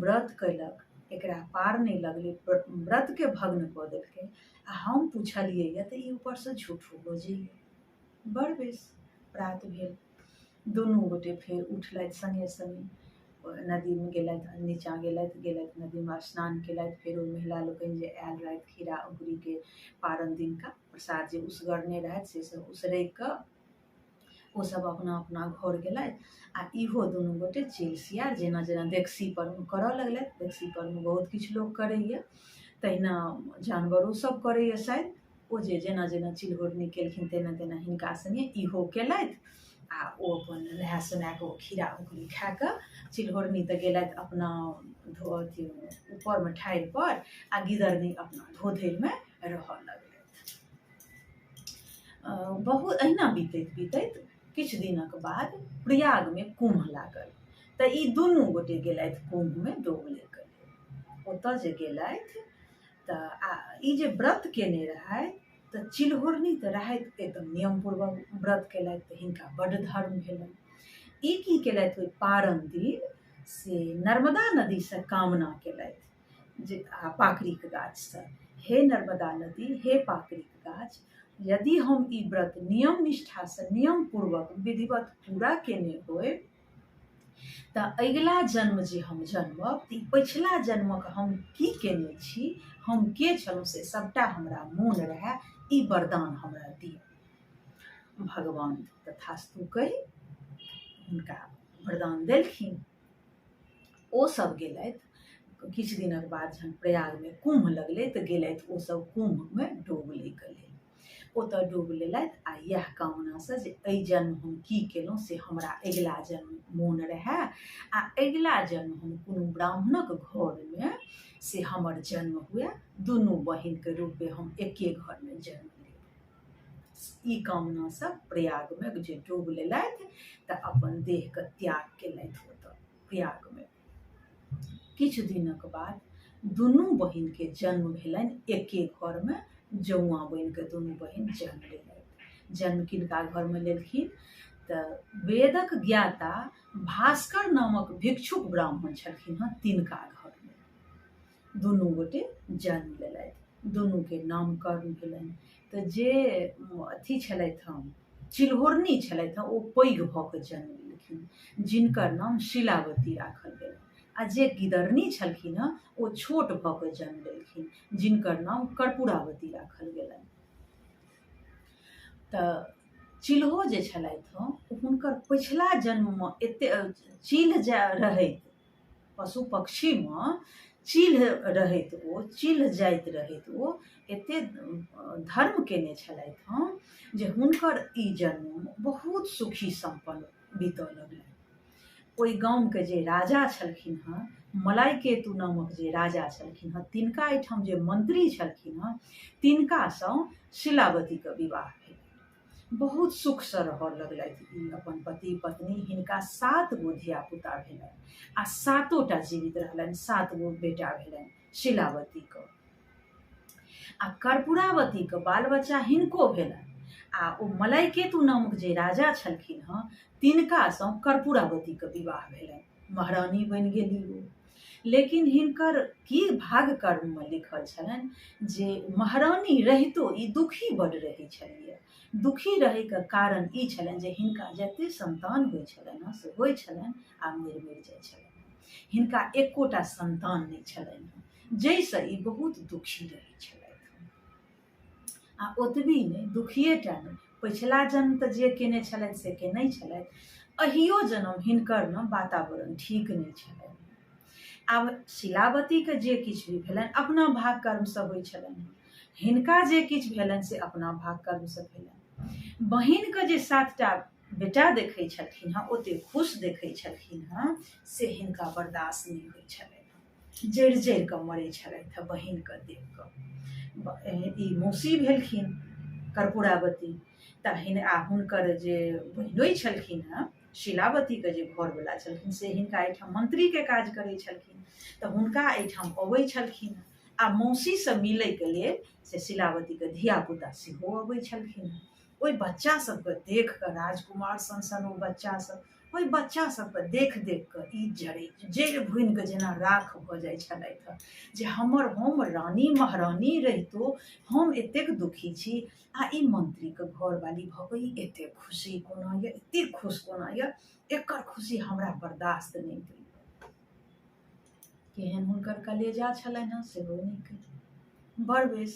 व्रत कयलक एकरा पार नहि लगलै, व्रतके भग्न कऽ देलकै, आ हम पुछलियै यऽ तऽ ई ऊपरसँ झूठो बजैए। बड़ बेस प्रात भेल, दुनू गोटे फेर उठलथि सङ्गे सङ्गे, नदीमे गेलथि, नीचाँ गेलथि, गेलथि नदीमे स्नान केलथि। फेर ओ महिला लोकनि जे आयल रहथि खीरा औंकुरीके पारन दिनका प्रसाद जे उसगरने रहथि से सब उसरगि कऽ ओसब अपना अपना घर गेलथि। आ इहो दुनू गोटे चील सियार जेना जेना देक्सी परमे करऽ लगलथि, देक्सी परमे बहुत किछु लोक करैए तहिना जानवरो सब करैए शायद, ओ जे जेना जेना चिल्होरनी केलखिन तेना तेना हिनका सङ्गे इहो केलथि। आ ओ अपन नहा सोना कऽ ओ खीरा औंकुरी खा कऽ चिल्होरनी तऽ गेलथि अपना अथी ऊपरमे ठाढ़ि पर, आ गिदरनी अपना धोधरिमे रहऽ लगलथि। बहुत अहिना बीतैत बीतैत किछु दिनक बाद प्रयागमे कुम्भ लागल, तऽ ई दुनू गोटे गेलथि कुम्भमे डोम लैके लेल। ओतऽ जे गेलथि तऽ आ ई जे व्रत केने रहथि तऽ चिल्होरनी तऽ रहथि एकदम नियमपूर्वक व्रत केलथि तऽ हिनका बड्ड धर्म भेलनि। ई की केलथि ओहि पारन दिन से नर्मदा नदीसँ कामना केलथि जे आ पाकड़िके गाछसँ, हे नर्मदा नदी, हे पाकड़िके गाछ, यदि हम ई व्रत नियम निष्ठासँ नियमपूर्वक विधिवत पूरा केने होय तऽ अगिला जन्म जे हम जन्मब तऽ ई पछिला जन्मक हम की केने छी, हम के छलहुँ से सबटा हमरा मोन रहए, ई वरदान हमरा दिअ। भगवान तथास्तु कहि हुनका वरदान देलखिन। ओ सब गेलथि, किछु दिनक बाद जहन प्रयागमे कुम्भ लगलै तऽ गेलथि ओ सब कुम्भमे डूब लैके लेल। ओतऽ डूब लेलथि आ इएह कामनासँ जे एहि जन्म हम की केलहुँ से हमरा अगिला जन्म मोन रहए आ अगिला जन्म हम कोनो ब्राह्मणक घरमे से हमर जन्म हुए, दुनू बहिनके रूपे हम एके घरमे जन्म लेब। ई कामनासँ प्रयागमे जे डूब लेलथि तऽ अपन देहके त्याग केलथि ओतऽ प्रयागमे। किछु दिनक बाद दुनू बहिनके जन्म भेलनि एके घरमे, जौआँ बनिके दुनू बहिन जन्म लेलथि। जन्म किनका घरमे लेलखिन तऽ वेदक ज्ञाता भास्कर नामक भिक्षुक ब्राह्मण छलखिन हँ, तिनका घरमे दुनू गोटे जन्म लेलथि। दुनूके नामकरण भेलनि। तऽ जे अथी छलथि हँ चिल्होरनी छलथि हँ ओ पैघ भऽ कऽ जन्म लेलखिन, जिनकर नाम शीलावती राखल गेलनि। आ जे गिदरनी छलखिन हँ ओ छोट भऽ कऽ जन्म लेलखिन, जिनकर नाम कर्पूरावती राखल गेलनि। तऽ चिल्हो जे छलथि हँ हुनकर पछिला जन्ममे एते चिल्ह जे रहैत पशु पक्षीमे चिल्ह रहैत ओ चिल्ह जाइत रहैत ओ एते धर्म केने छलथि हँ जे हुनकर ई जन्म बहुत सुखी सम्पन्न बीतऽ लगलनि। ओहि गामके जे राजा छलखिन हँ, मलाइ केतु नामक जे राजा छलखिन हँ, तिनका एहिठाम जे मंत्री छलखिन हँ तिनकासँ शिलावतीके विवाह भेल। बहुत सुखसँ रहऽ लगलथि ई अपन पति पत्नी। हिनका 7 गो धियापुता भेलनि आ 7 टा जीवित रहलनि। 7 गो बेटा भेलनि शिलावतीके आ कर्पूरावतीके बाल बच्चा हिनको भेलनि। आ ओ मलयकेतु नामक जे राजा छलखिन हँ, तिनकासँ कर्पूरावतीके विवाह भेलनि, महारानी बनि गेली ओ। लेकिन हिनकर की भाग कर्ममे लिखल छलनि जे महारानी रहितो ई दुखी बड्ड रहै छलियै। दुखी रहैके कारण ई छलनि जे हिनका जते संतान होइ छलनि हँ, से होइ छलनि आ मरि मरि जाइ छलनि। हिनका एकोटा संतान नहि छलनि हँ, जाहिसँ ई बहुत दुखी रहै छलथि। आ ओतबी नहि, दुखिए टा नहि, पछिला जन्म तऽ जे केने छलथि से केने छलथि, अहियो जन्म हिनकर ने वातावरण ठीक नहि छलनि। आब शिलावतीके जे किछु भी भेलनि अपना भाग कर्मसँ होइ छलनि, हिनका जे किछु भेलनि से अपना भाग कर्मसँ भेलनि। बहिनके जे 7टा बेटा देखै छलखिन हँ, ओते खुश देखै छलखिन हँ, से हिनका बर्दाश्त नहि होइ छलनि। जरि जरि कऽ मरै छलथि हँ बहिनके देख कऽ। ई मौसी भेलखिन कर्पूरावती तऽ हिन आ हुनकर जे बहिनोइ छलखिन हँ, शिलावतीके जे घरवला छलखिन, से हिनका एहिठाम मंत्रीके काज करै छलखिन, तऽ हुनका एहिठाम अबै छलखिन आ मौसीसँ मिलैके लेल से शिलावतीके धियापुता सेहो अबै छलखिन। ओहि बच्चा सबके देख कऽ, राजकुमार सन सन ओ बच्चा सब, ओहि बच्चा सबके देख देख कऽ ई जरै जरि भुनि कऽ जेना राख भऽ जाइ छलथि जे हमर हम रानी महारानी रहितो हम एतेक दुखी छी आ ई मंत्रीके घरवाली भऽ कऽ ई एतेक खुशी कोना यऽ, एतेक खुश कोना यऽ, एकर खुशी हमरा बर्दाश्त नहि होइए। केहन हुनकर कलेजा छलनि हँ सेहो नहि कहि। बड़ बेस,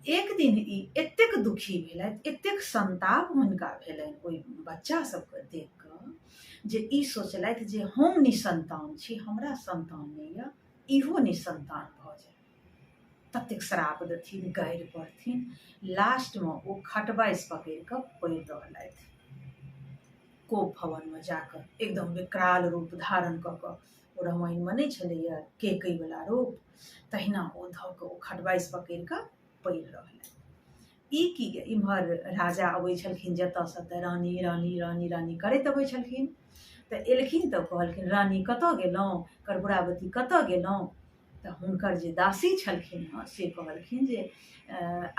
एक दिन ई एतेक दुखी भेलथि, एतेक संताप हुनका भेलनि ओहि बच्चा सबके देख कऽ जे ई सोचलथि जे हम निसन्तान छी, हमरा संतान नहि यऽ, इहो निसन्तान भऽ जाय। ततेक श्राप देथिन, गारि पढ़थिन, लास्टमे ओ खटबाइस पकड़ि कऽ पड़ि रहलथि कोप भवनमे जाकऽ, एकदम विकराल रूप धारण कऽ कऽ। ओ रामायणमे नहि छलैए केकैवला रूप, तहिना ओ धऽ कऽ ओ खटबाइस पकड़ि कऽ पड़ि रहलथि। ई की, इम्हर राजा अबै छलखिन जतऽसँ तऽ रानी रानी रानी रानी करैत अबै छलखिन। तऽ एलखिन तऽ कहलखिन, रानी कतऽ गेलहुँ, कर्पूरावती कतऽ गेलहुँ? तऽ हुनकर जे दासी छलखिन हँ से कहलखिन जे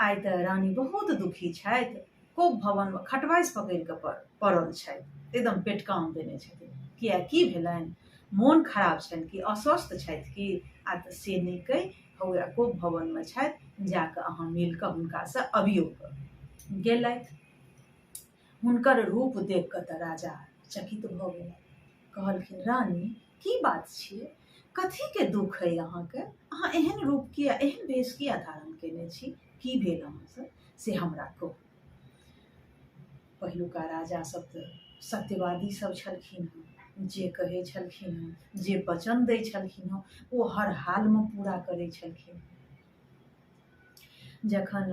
आइ तऽ रानी बहुत दुखी छथि, कोप भवनमे खटवाइस पकड़ि कऽ पड़ल छथि, एकदम पेटकाम देने छथिन। किया, की भेलनि? मोन खराब छनि कि अस्वस्थ छथि की? आ तऽ से नहि कहि हौए कोप भवनमे छथि, जाकऽ अहाँ मिल कऽ हुनकासँ अबियौ। कऽ गेलथि। हुनकर रूप देख कऽ तऽ राजा चकित भऽ गेलथि। कहलखिन, रानी, की बात छियै? कथीके दुःख अइ अहाँके? अहाँ एहन रूप किया, एहन भेष किया धारण केने छी? की भेल अहाँसँ से हमरा कहू। पहिलुका राजा सब तऽ सत्यवादी सब छलखिन हँ। जे कहै छलखिन हँ, जे वचन दै छलखिन हँ, ओ हर हालमे पूरा करै छलखिन। जखन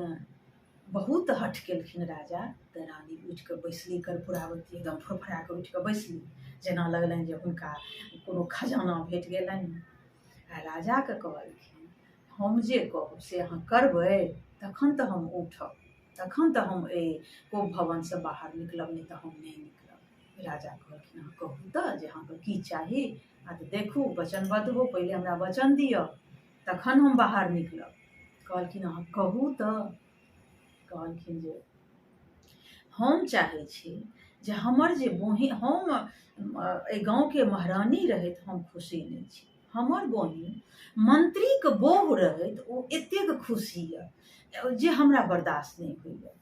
बहुत हठ केलखिन राजा तऽ रानी उठि कऽ बैसली, कर्पूरावती एकदम फुरफुरा कऽ उठि कऽ बैसली, जेना लगलनि जे हुनका कोनो खजाना भेट गेलनि। आ राजाके कहलखिन, हम जे कहब से अहाँ करबै तखन तऽ हम उठब, तखन तऽ हम एहि कोप भवनसँ बाहर निकलब, नहि तऽ हम नहि निकलब। राजा कहलखिन, अहाँ कहू तऽ जे अहाँके की चाही। आ तऽ देखू, वचनबद्ध हो, पहिले हमरा वचन दिअ तखन हम बाहर निकलब। कहलखिन, अहाँ कहू तऽ। कहलखिन जे हम चाहै छी जे हमर जे बहिन, हम एहि गाँवके महारानी रहैत हम खुशी नहि छी, हमर बहिन मंत्रीके बहु रहैत ओ एतेक खुशी यऽ जे हमरा बर्दाश्त नहि होइए।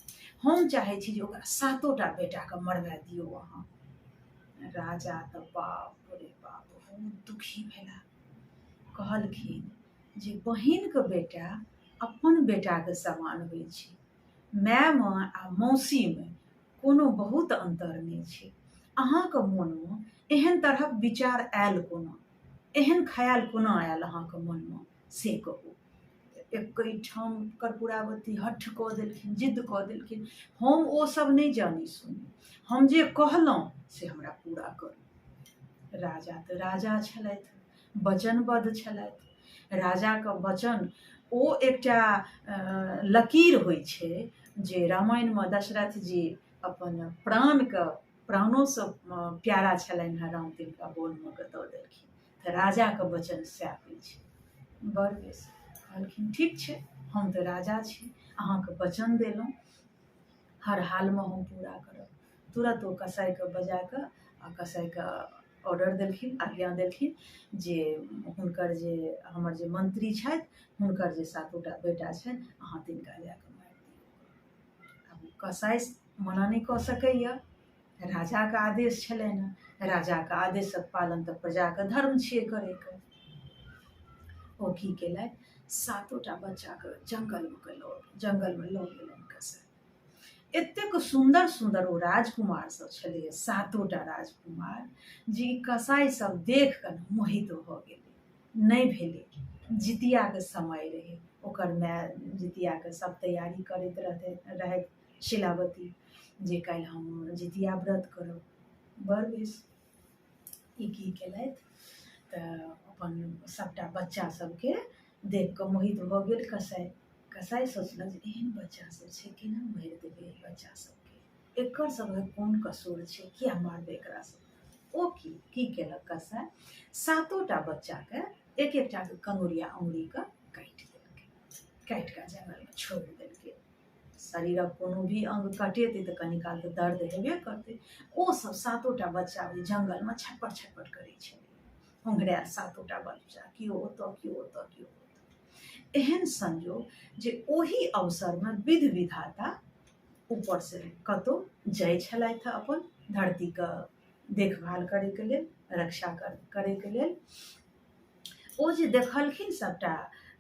हम चाहै छी जे ओकरा 7टा बेटाके मरवा दियौ अहाँ। राजा तऽ बाप रे बाप बहुत दुखी भेला। कहलखिन जे बहिनके बेटा अपन बेटाके समान होइ छै, मायमे आ मौसीमे कोनो बहुत अन्तर नहि छै। अहाँके मोनमे एहन तरहक विचार आयल कोना, एहन ख्याल कोना आयल अहाँके मोनमे से कहू। एकैठाम कर्पूरावती हठ कऽ देलखिन, जिद्द कऽ देलखिन, हम ओ सब नहि जानी सुनी, हम जे कहलहुँ से हमरा पूरा करू। राजा तऽ राजा छलथि, वचनबद्ध छलथि। राजाके वचन ओ एकटा लकीर होइ छै जे रामायणमे दशरथ जी अपन प्राणके प्राणोसँ प्यारा छलनि हेँ राम, तिनका वनमे कऽ दऽ देलखिन। तऽ राजाके वचन सएह होइ छै। बड़ बेस कहलखिन ठीक छै, हम तऽ राजा छी, अहाँके वचन देलहुँ, हर हालमे हम पूरा करब। तुरत ओ कसाइके बजा कऽ आ कसाइके ऑर्डर देलखिन, आज्ञा देलखिन जे हुनकर जे हमर जे मंत्री छथि, हुनकर जे सातोटा बेटा छनि, अहाँ तिनका जा कऽ मारि दियौ। आब कसाइ मना नहि कऽ सकैए, राजाके आदेश छलनि हेँ, राजाके आदेशक पालन तऽ प्रजाके धर्म छियै करैके। ओ की केलथि, सातोटा बच्चाके जङ्गलमे लऽ जङ्गलमे लऽ गेलनि कसाइ। एतेक सुन्दर सुन्दर ओ राजकुमार सब छलैए, सातोटा राजकुमार, जे ई कसाइ सब देख कऽ ने मोहित भऽ गेलै। नहि भेलै, जितियाके समय रहै, ओकर माय जितियाके सब तैयारी करैत रहतै रहथि शिलावती, जे काल्हि हम जितिया व्रत करब। बड़ बेस ई की केलथि तऽ अपन सभटा बच्चा सभके देख कऽ मोहित भऽ गेल कसाइ। कसाइ सोचलक जे एहन बच्चा सभ छै, केना मारि देबै एहि बच्चा सभके, एकर सभक कोन कसूर छै, किया मारबै एकरा सभके। ओ की की केलक कसाइ, सातोटा बच्चाके एक एकटाके कंगुरिया अङ्गुरीके काटि देलकै, काटि कऽ जंगलमे छोड़ि देलकै। शरीरक कोनो भी अङ्ग कटेतै तऽ कनी काल तऽ दर्द हेबे करतै। ओ सब सातोटा बच्चा ओहि जंगलमे छटपट छटपट करै छलै, ओंघरायल सातोटा बच्चा, केओ ओतऽ केओ ओतऽ केओ ओतऽ। एहन संयोग जे ओहि अवसरमे विध विधाता ऊपरसँ कतहु जाइ छलथि अपन धरतीके देखभाल करैके लेल, रक्षा करैके लेल। ओ जे देखलखिन सभटा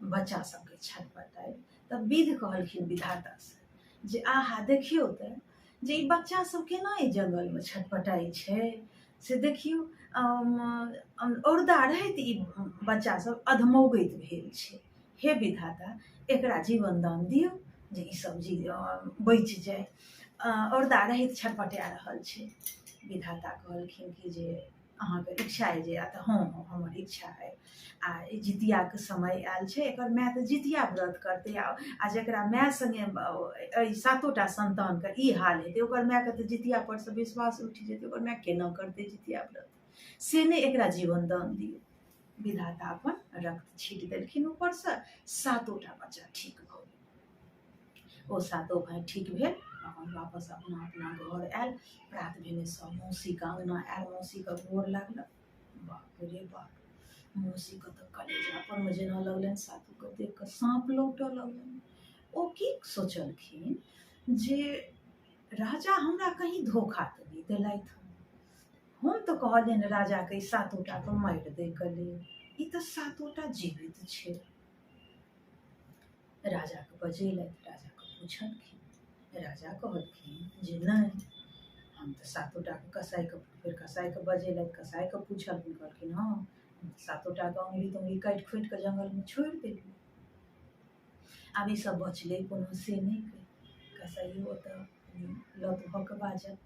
बच्चा सभके छटपटाइत, तऽ विध कहलखिन विधातासँ जे आहा देखियौ तऽ जे ई बच्चा सब केना ई जंगलमे छटपटाइ छै से देखियौ, औरदा रहैत ई बच्चा सब अधमौगैत भेल छै। हे विधाता, एकरा जीवन दान दियौ जे ई सब जी बचि जाय, औरदा रहैत छटपटा रहल छै। विधाता कहलखिन कि जे अहाँके इच्छा अइ जे, तऽ हँ हँ हमर इच्छा अइ, आ ई जितियाके समय आयल छै, एकर माय तऽ जितिया व्रत करतै, आ जकरा माय सङ्गे एहि सातोटा सन्तानके ई हाल हेतै, ओकर मायके तऽ जितिया पर से विश्वास उठि जेतै, ओकर माय केना करतै जितिया व्रत, से नहि एकरा जीवन दान दियौ। विधाता अपन रक्त छीट देलखिन ऊपरसँ, सातोटा बच्चा ठीक भऽ गेल। ओ सातो भाय ठीक भेल, अपन वापस अपना अपना घर आयल। प्रात भेने सब मौसीके अङ्गना आयल, मौसीके गोर लागलक। बाप रे बाप, मौसीके तऽ कलेजा परमे जेना लगलनि, सातोके देख कऽ साँप लौटऽ लगलनि। ओ की सोचलखिन जे राजा हमरा कहीं धोखा तऽ नहि देलथि हँ, हम तऽ कहलियनि राजाके ई सातोटाके मारि दैके लेल, ई तऽ सातोटा जीवित छै। राजाके बजेलथि, राजाके पुछलखिन, राजा कहलखिन जे नहि हम तऽ सातोटाके कसाइके, फेर कसाइके बजेलथि, कसाइके पुछलखिन, कहलखिन हँ हम तऽ सातोटाके अङ्गुरी तङ्गुरी काटि खोटि कऽ जङ्गलमे छोड़ि देलियै, आब ई सब बचलै कोनो से नहि। कसाइयो ओतऽ लत भऽ कऽ बाजल।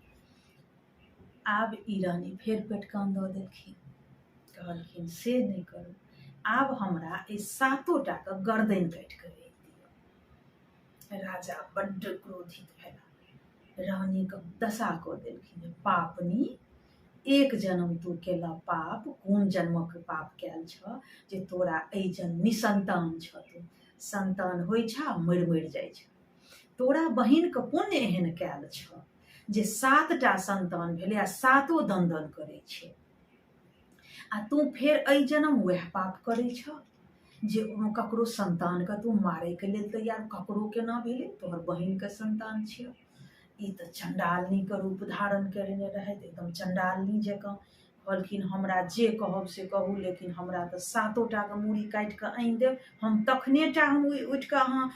आब ई रानी फेर पेटकान दऽ देलखिन, कहलखिन से नहि करू, आब हमरा एहि सातोटाके गर्दनि काटि कऽ आनि दिअ। राजा बड्ड क्रोधित भेला, रानीके दशा कऽ देलखिन, पापनी एक जन्म तू केलह पाप, कोन जन्मक पाप कयल छह जे तोरा एहि जन्म निसन्तान छह, तू सन्तान होइ छह मरि मरि जाइ छह, तोरा बहिनके पुण्य एहन कयल छह जे सातटा सन्तान भेलै आ सातो दन दन करै छै, आ तू फेर एहि जन्म वएह पाप करै छह जे ककरो सन्तानके तू मारैके लेल तैयार ककरो केना भेलै, तोहर बहिनके सन्तान छियौ। ई तऽ चण्डालनीके रूप धारण कयने रहथि, एकदम चण्डालनी जकाँ। कहलखिन हमरा जे कहब से कहू, लेकिन हमरा तऽ सातोटाके मूड़ी काटि कऽ आनि देब, हम तखने टा हम उठि कऽ अहाँ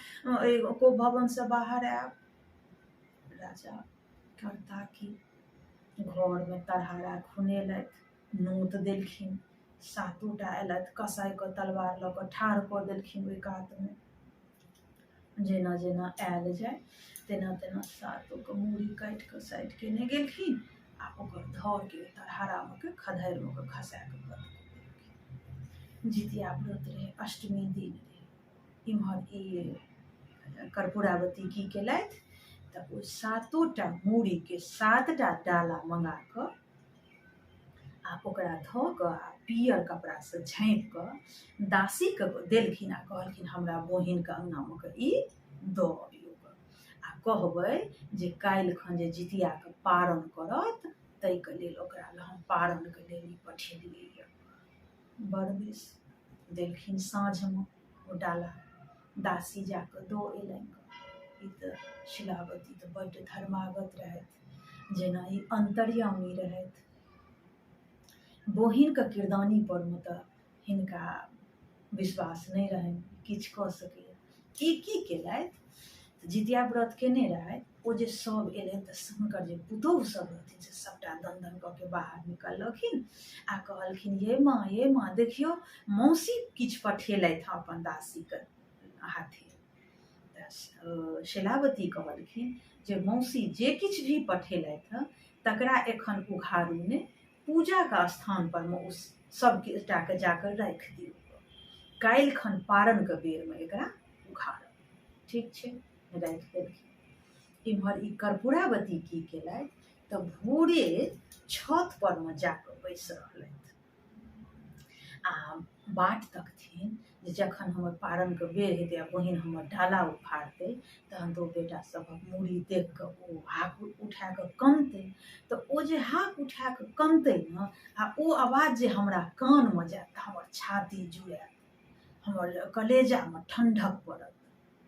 को भवनसँ बाहर आयब। राजा करता की, घरमे तरहारा खुनेलथि, नोत देलखिन, सातोटा अयलथि, कसाइके तलवार लऽ कऽ ठाढ़ कऽ देलखिन ओहि कातमे। जेना जेना आयल जाय तेना तेना सातोके मूड़ी काटि कऽ साइड केने गेलखिन आ ओकर धरके तरहारामे के खधरिमे के खसा कऽ बन्द कऽ देलखिन। जितिया व्रत रहै, अष्टमी दिन रहै। इम्हर ई कर्पूरावती की केलथि तऽ ओ सातोटा मूड़ीके सातटा डाला मंगा कऽ आ ओकरा धऽ कऽ आ पियर कपड़ासँ झाँपि कऽ दासीके देलखिन आ कहलखिन हमरा बहिनके अङ्गनामे कऽ ई दऽ अबियौ आ कहबै जे काल्हि खन जे जितियाके पारण करत ताहिके लेल ओकरा लए हम पारणके लेल ई पठेलियै बड़ बेस देलखिन साँझमे ओ डाला दासी जा कऽ दऽ अयलनि ई तऽ शीलावती तऽ बड्ड धर्मागत रहथि जेना ई अन्तर्यामी रहथि बहिनके किरदानीपर मे तऽ हिनका विश्वास नहि रहनि किछु कऽ सकैए ई की केलथि तऽ जितिया व्रत केने रहथि ओ जे सब एलनि तऽ हुनकर जे पुतोहु सब रहथिन से सबटा दन दन कऽ के बाहर निकललखिन आ कहलखिन ये माँ ये माँ देखियौ मौसी किछु पठेलथि हँ अपन दासीके हाथे। तऽ शिलावती कहलखिन जे मौसी जे किछु भी पठेलथि हँ तकरा एखन उघारू नहि, पूजाके स्थान पर मे ओ सबटाके जाकऽ राखि दियौ, काल्हि खन पारणके बेरमे एकरा उघारब। ठीक छै, राखि देलखिन। इम्हर ई कर्पूरावती की केलथि तऽ भोरे छत पर मे जाकऽ बैस रहलथि आ बाट तकथिन जे जखन हमर पारणके बेर हेतै आ बहिन हमर डाला उखाड़तै तहन तऽ ओ बेटा सभक मूड़ी देख कऽ ओ हाक उठा कऽ कनतै। तऽ ओ जे हाक उठा कऽ कनतै ने आ ओ आवाज जे हमरा कानमे जायत तऽ हमर छाती जुड़ायत, हमर कलेजामे ठण्डक पड़त।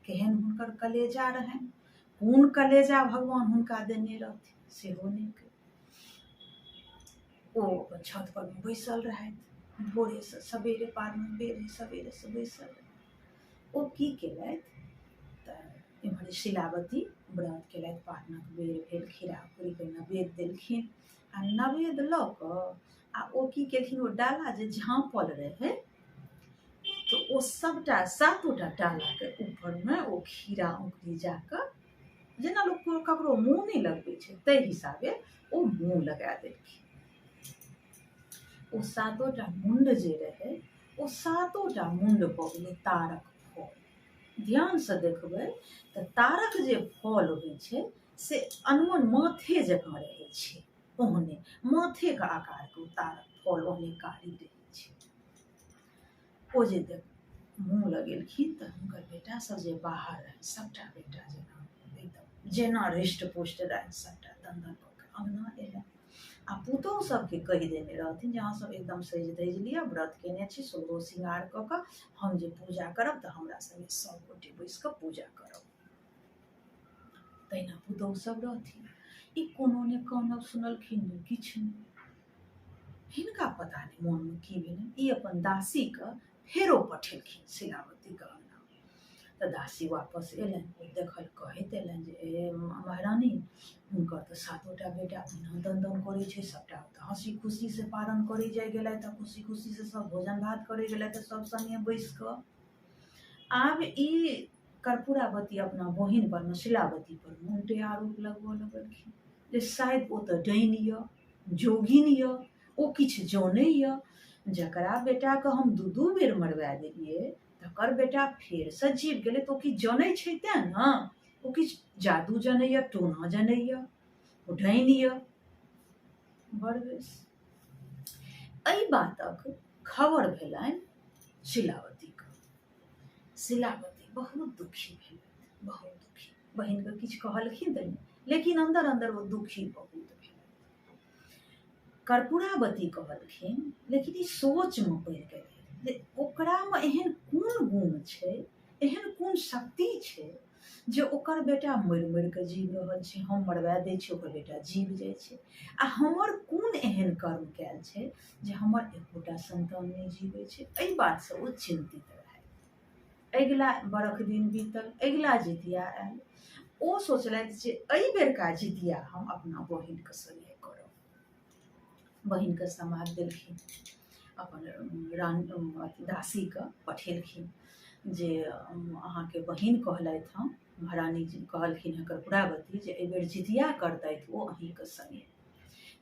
केहन हुनकर कलेजा रहनि, कोन कलेजा भगवान हुनका देने रहथिन सेहो नहि कहि। ओ अपन छत पर बैसल रहथि भोरेसँ सबेरे पारन बेर होइ सबेरेसँ बैसल रहथि। ओ की केलथि तऽ एम्हर शिलावती व्रत केलथि, पारनक बेर भेल, खीरा पूरीके नैवेद्य देलखिन आ नैवेद्य लऽ कऽ आ ओ की केलखिन ओ डाला जे झाँपल रहै तऽ ओ सबटा सातोटा डालाके ऊपरमे ओ खीरा औंकुरी जाकऽ जेना लोक ककरो मुँह नहि लगबै छै ताहि हिसाबे ओ मुँह लगा देलखिन। ओ सातोटा मुण्ड जे रहै ओ सातोटा मुण्ड भऽ गेलै तारक फल। ध्यानसँ देखबै तऽ तारक जे फल होइ छै से अनमन माथे जकाँ रहै छै, ओहने माथेके आकारके ओ तारक फल ओहने कारी रहै छै। ओ जे देख मुँह लगेलखिन तऽ हुनकर बेटा सब जे बाहर रहनि सबटा बेटा जेना एकदम जेना हृष्ट पुष्ट रहनि सबटा दन दन कऽ के अङ्गना एलनि आ पुतोहु सबके कहि देने रहथिन जे अहाँ सब एकदम सजि धजि लिअ, व्रत केने छी, सोलहो श्रृंगार कऽ कऽ हम जे पूजा करब तऽ हमरा संगे सब गोटे बैस कऽ पूजा करब। तहिना पुतोहु सब रहथिन। ई कोनो ने कानब सुनलखिन ने किछु नहि। हिनका पता नहि मोनमे की भेलनि, ई अपन दासीके फेरो पठेलखिन शिलावतीके अङ्गना। तऽ दासी वापस एलनि, ओ देखल कहैत एलनि जे ए महारानी हुनकर तऽ सातोटा बेटा ओहिना दन दन करै छै, सबटा तऽ हँसी खुशीसँ पारण करै जाइ गेलथि तऽ खुशी खुशीसँ सब भोजन भात करै गेलथि तऽ सब सङ्गे बैस कऽ। आब ई कर्पूरावती अपना बहिन पर शिलावती पर उल्टे आरोप लगबऽ लगलखिन जे शायद ओ तऽ डाइन यऽ, जोगिन यऽ, ओ किछु जनै यऽ, जकरा बेटाके हम दू दू बेर मरवा देलियै तकर बेटा फेरसँ जीव गेलै तऽ ओ किछु जनै छै तेँ ने, ओ किछु जादू जनैए, टोना जनैए, ओ डाइन यऽ। बड़ बेस एहि बातक खबर भेलनि शिलावतीके। शिलावती बहुत दुखी भेलथि, बहुत दुखी। बहिनके किछु कहलखिन तऽ नहि, लेकिन अन्दर अन्दर ओ दुखी बहुत भेलथि। कर्पूरावती कहलखिन, लेकिन ई सोचमे पड़ि गेलै जे ओकरामे एहन कोन गुण छै, एहन कोन शक्ति छै जे ओकर बेटा मरि मरि कऽ जीव रहल छै, हम मरवा दै छियै ओकर बेटा जीव जाइ छै, आ हमर कोन एहन कर्म कयल छै जे हमर एकोटा सन्तान नहि जीबै छै। एहि बातसँ ओ चिन्तित रहथि। अगिला बरख दिन बीतल, अगिला जितिया आयल। ओ सोचलथि जे एहि बेरका जितिया हम अपना बहिनके सङ्गे करब। बहिनके समाद देलखिन, अपन रान दासीके पठेलखिन जे अहाँके बहिन कहलथि हँ, महारानी जी कहलखिन हँ कर्पूरावती जे एहिबेर जितिया करतथि ओ अहीँके सङ्गे।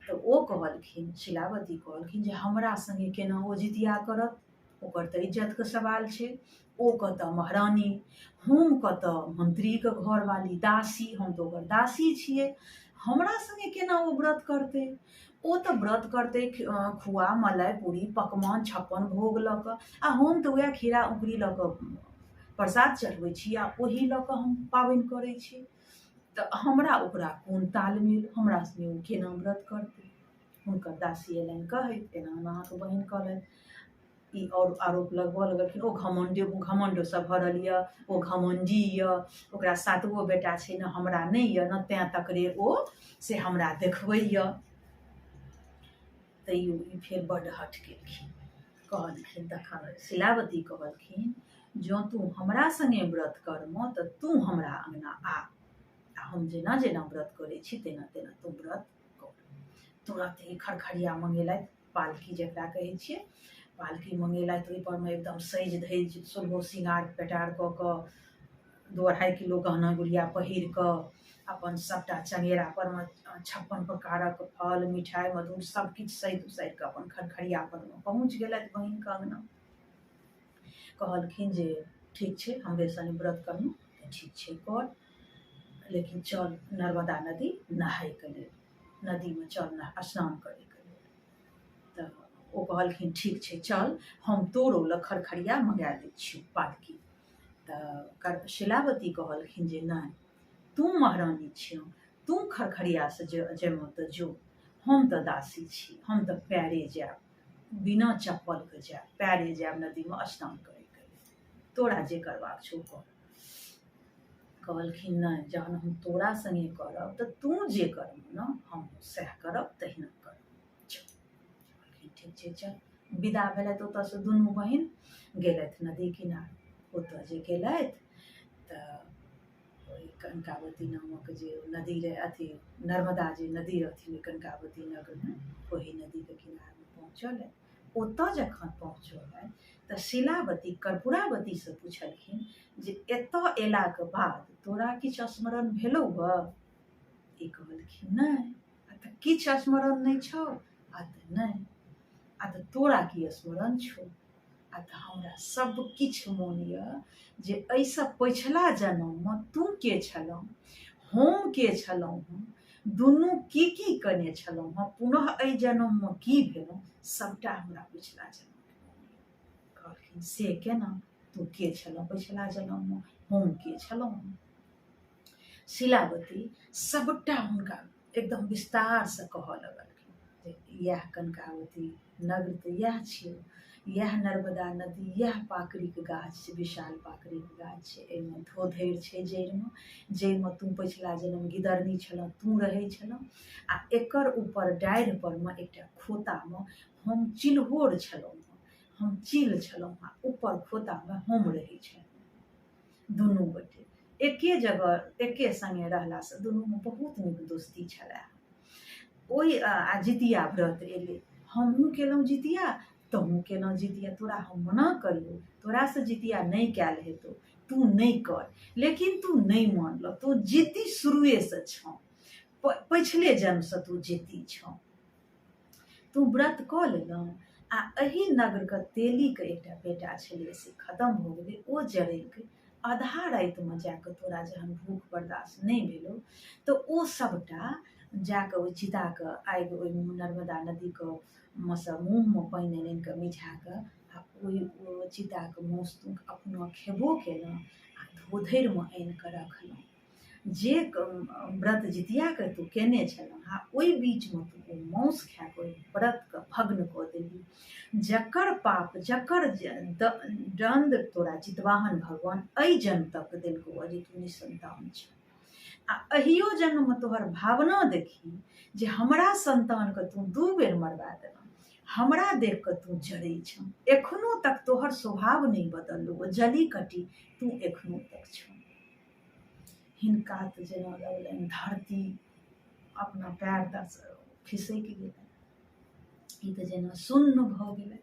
तऽ ओ कहलखिन, शिलावती कहलखिन जे हमरा सङ्गे केना ओ जितिया करत, ओकर तऽ इज्जतके सवाल छै। ओ कतऽ महारानी, हम कतऽ मन्त्रीके घरवाली दासी, हम तऽ ओकर दासी छियै, हमरा सङ्गे केना ओ व्रत करतै? ओ तऽ व्रत करतै खोआ मलाइ पूरी पकवान 56 भोग लऽ कऽ, आ हम तऽ उएह खीरा उकरी लऽ कऽ प्रसाद चढ़बै छी आ ओही लऽ कऽ हम पाबनि करै छी। तऽ हमरा ओकरा कोन तालमेल, हमरा सङ्गे ओ केना व्रत करतै? हुनकर दासी अयलनि कहैत, एना एना अहाँके बहिन कहलथि। ई आओर आरोप लगबऽ लगलखिन, ओ घमण्डे घमण्डसँ भरल यऽ, ओ घमण्डी यऽ, ओकरा 7 गो बेटा छै ने, हमरा नहि यऽ ने, तैँ तकरे ओ से हमरा देखबै यऽ। तैयो ई फेर बड्ड हठ केलखिन। कहलखिन, तखन शिलावती कहलखिन, जँ तू हमरा सङ्गे व्रत करमऽ तऽ तू हमरा अङ्गना आ, आ हम जेना जेना व्रत करै छी तेना तेना तू व्रत कर। तुरन्त ई खरखरिया मङ्गेलथि, पालकी जकरा कहै छियै, पालकी मङ्गेलथि। ओहिपर मे एकदम सजि धजि सोलहो सिंगार पेटार कऽ कऽ 2-2.5 किलो गहना गुड़िया पहिर कऽ अपन सबटा चंगेरा पर मे 56 प्रकारक फल मिठाइ मधुर सब किछु सजि उसरि कऽ अपन खरखरिया पर मे पहुँच गेलथि बहिनके अङ्गना। कहलखिन जे ठीक छै, हमरे सङ्गे व्रत करबी तऽ ठीक छै कर, लेकिन चल नर्मदा नदी नहायके लेल, नदीमे चल स्नान करैके लेल। तऽ ओ कहलखिन ठीक छै चल, हम तोरो लए खरखरिया मँगा दै छियौ पालकी। तऽ शिलावती कहलखिन जे नहि, तू महारानी छियौ, तू खरखरियासँ जेबह तऽ जो, हम तऽ दासी छी, हम तऽ पैरे जायब, बिना चप्पलके जायब, पैरे जायब नदीमे स्नान करैके लेल, तोरा जे करबाक छौ कर। कहलखिन नहि, जहन हम तोरा सङ्गे करब तऽ तू जे करबह ने हम सएह करब, तहिना करब। कहलखिन ठीक छै चल। विदा भेलथि ओतऽसँ दुनू बहिन, गेलथि नदी किनार। ओतऽ जे गेलथि तऽ ओहि कनकावती नामक जे नदी रहै, अथी नर्मदा जे नदी रहथिन ओहि कनकावती नगरमे, ओहि नदीके किनारमे पहुँचल। ओतऽ जखन पहुँचल तऽ शिलावती कर्पूरावतीसँ पुछलखिन जे एतऽ अयलाके बाद तोरा किछु स्मरण भेलौ हऽ? ई कहलखिन नहि। आ तऽ किछु स्मरण नहि छौ? आ तऽ नहि। आ तऽ तोरा की स्मरण छौ? आ तऽ हमरा सब किछु मोन यऽ जे एहिसँ पछिला जन्ममे तू के छलहुँ, हम के छलहुँ, हम दुनू की की कने छलहुँ हँ, पुनः एहि जन्ममे की भेलहुँ, सबटा हमरा पछिला जन्मके मोन यऽ। कहलखिन से केना? तू के छलहुँ पछिला जन्ममे, हम के छलहुँ? शिलावती सबटा हुनका एकदम विस्तारसँ कहऽ लगलखिन जे इएह कनकावती नगर तऽ इएह छियै, इएह नर्मदा नदी, इएह पाकड़िके गाछ छै, विशाल पाकड़िके गाछ छै, एहिमे धोधरि छै जड़िमे, जाहिमे तू पछिला जन्म गिदरनी छलह, तू रहै छलह, आ एकर ऊपर डाढ़ि परमे एकटा खोतामे हम चिल्होर छलहुँ, हम चील छलहुँ, आ ऊपर खोतामे हम रहै छलहुँ। दुनू गोटे एके जगह एके सङ्गे रहलासँ दुनूमे बहुत नीक दोस्ती छलए। ओहि आ जितिया व्रत एलै, हमहूँ केलहुँ जितिया, तहूँ केलहुँ जितिया, तोरा हम मना करियौ, तोरासँ जितिया नहि कयल हेतौ, तू नहि कर, लेकिन तू नहि मानलह, तू जिद्दी शुरुएसँ छह, पछिले जन्मसँ तू जिद्दी छह, तू व्रत कऽ लेलह। आ एहि नगरके तेलीके एकटा बेटा छलै से खतम भऽ गेलै, ओ जरेलकै। आधा रातिमे जाकऽ तोरा जहन भूख बर्दाश्त नहि भेलौ तऽ ओ सबटा जाकऽ ओहि चिताके आगि ओहि नर्मदा नदीके मे सँ मुँहमे पानि आनि आनिकऽ मिझाकऽ आ ओहि चिताके मासु तू अपना खेबो केलह आ धोधरिमे आनिकऽ रखलहुँ। जे व्रत जितियाके तू केने छलह आ ओहि बीचमे तू ओ मासु खाकऽ ओहि व्रतके भग्न कऽ देलही, जकर पाप जकर दण्ड तोरा जितवाहन भगवान एहि जन्म तक देलकौ जे तू निसन्तान छह, आ एहियो जन्ममे तोहर भावना देखी जे हमरा सन्तानके तू 2 बेर मरबा देलह, हमरा देख कऽ तू जरै छह, एखनो तक तोहर स्वभाव नहि बदललौ, जली कटी तू एखनो तक छह। हिनका तऽ जेना लगलनि धरती अपना पैर तरसँ खिसकि गेलनि, ई तऽ जेना सुन्न भऽ गेलथि।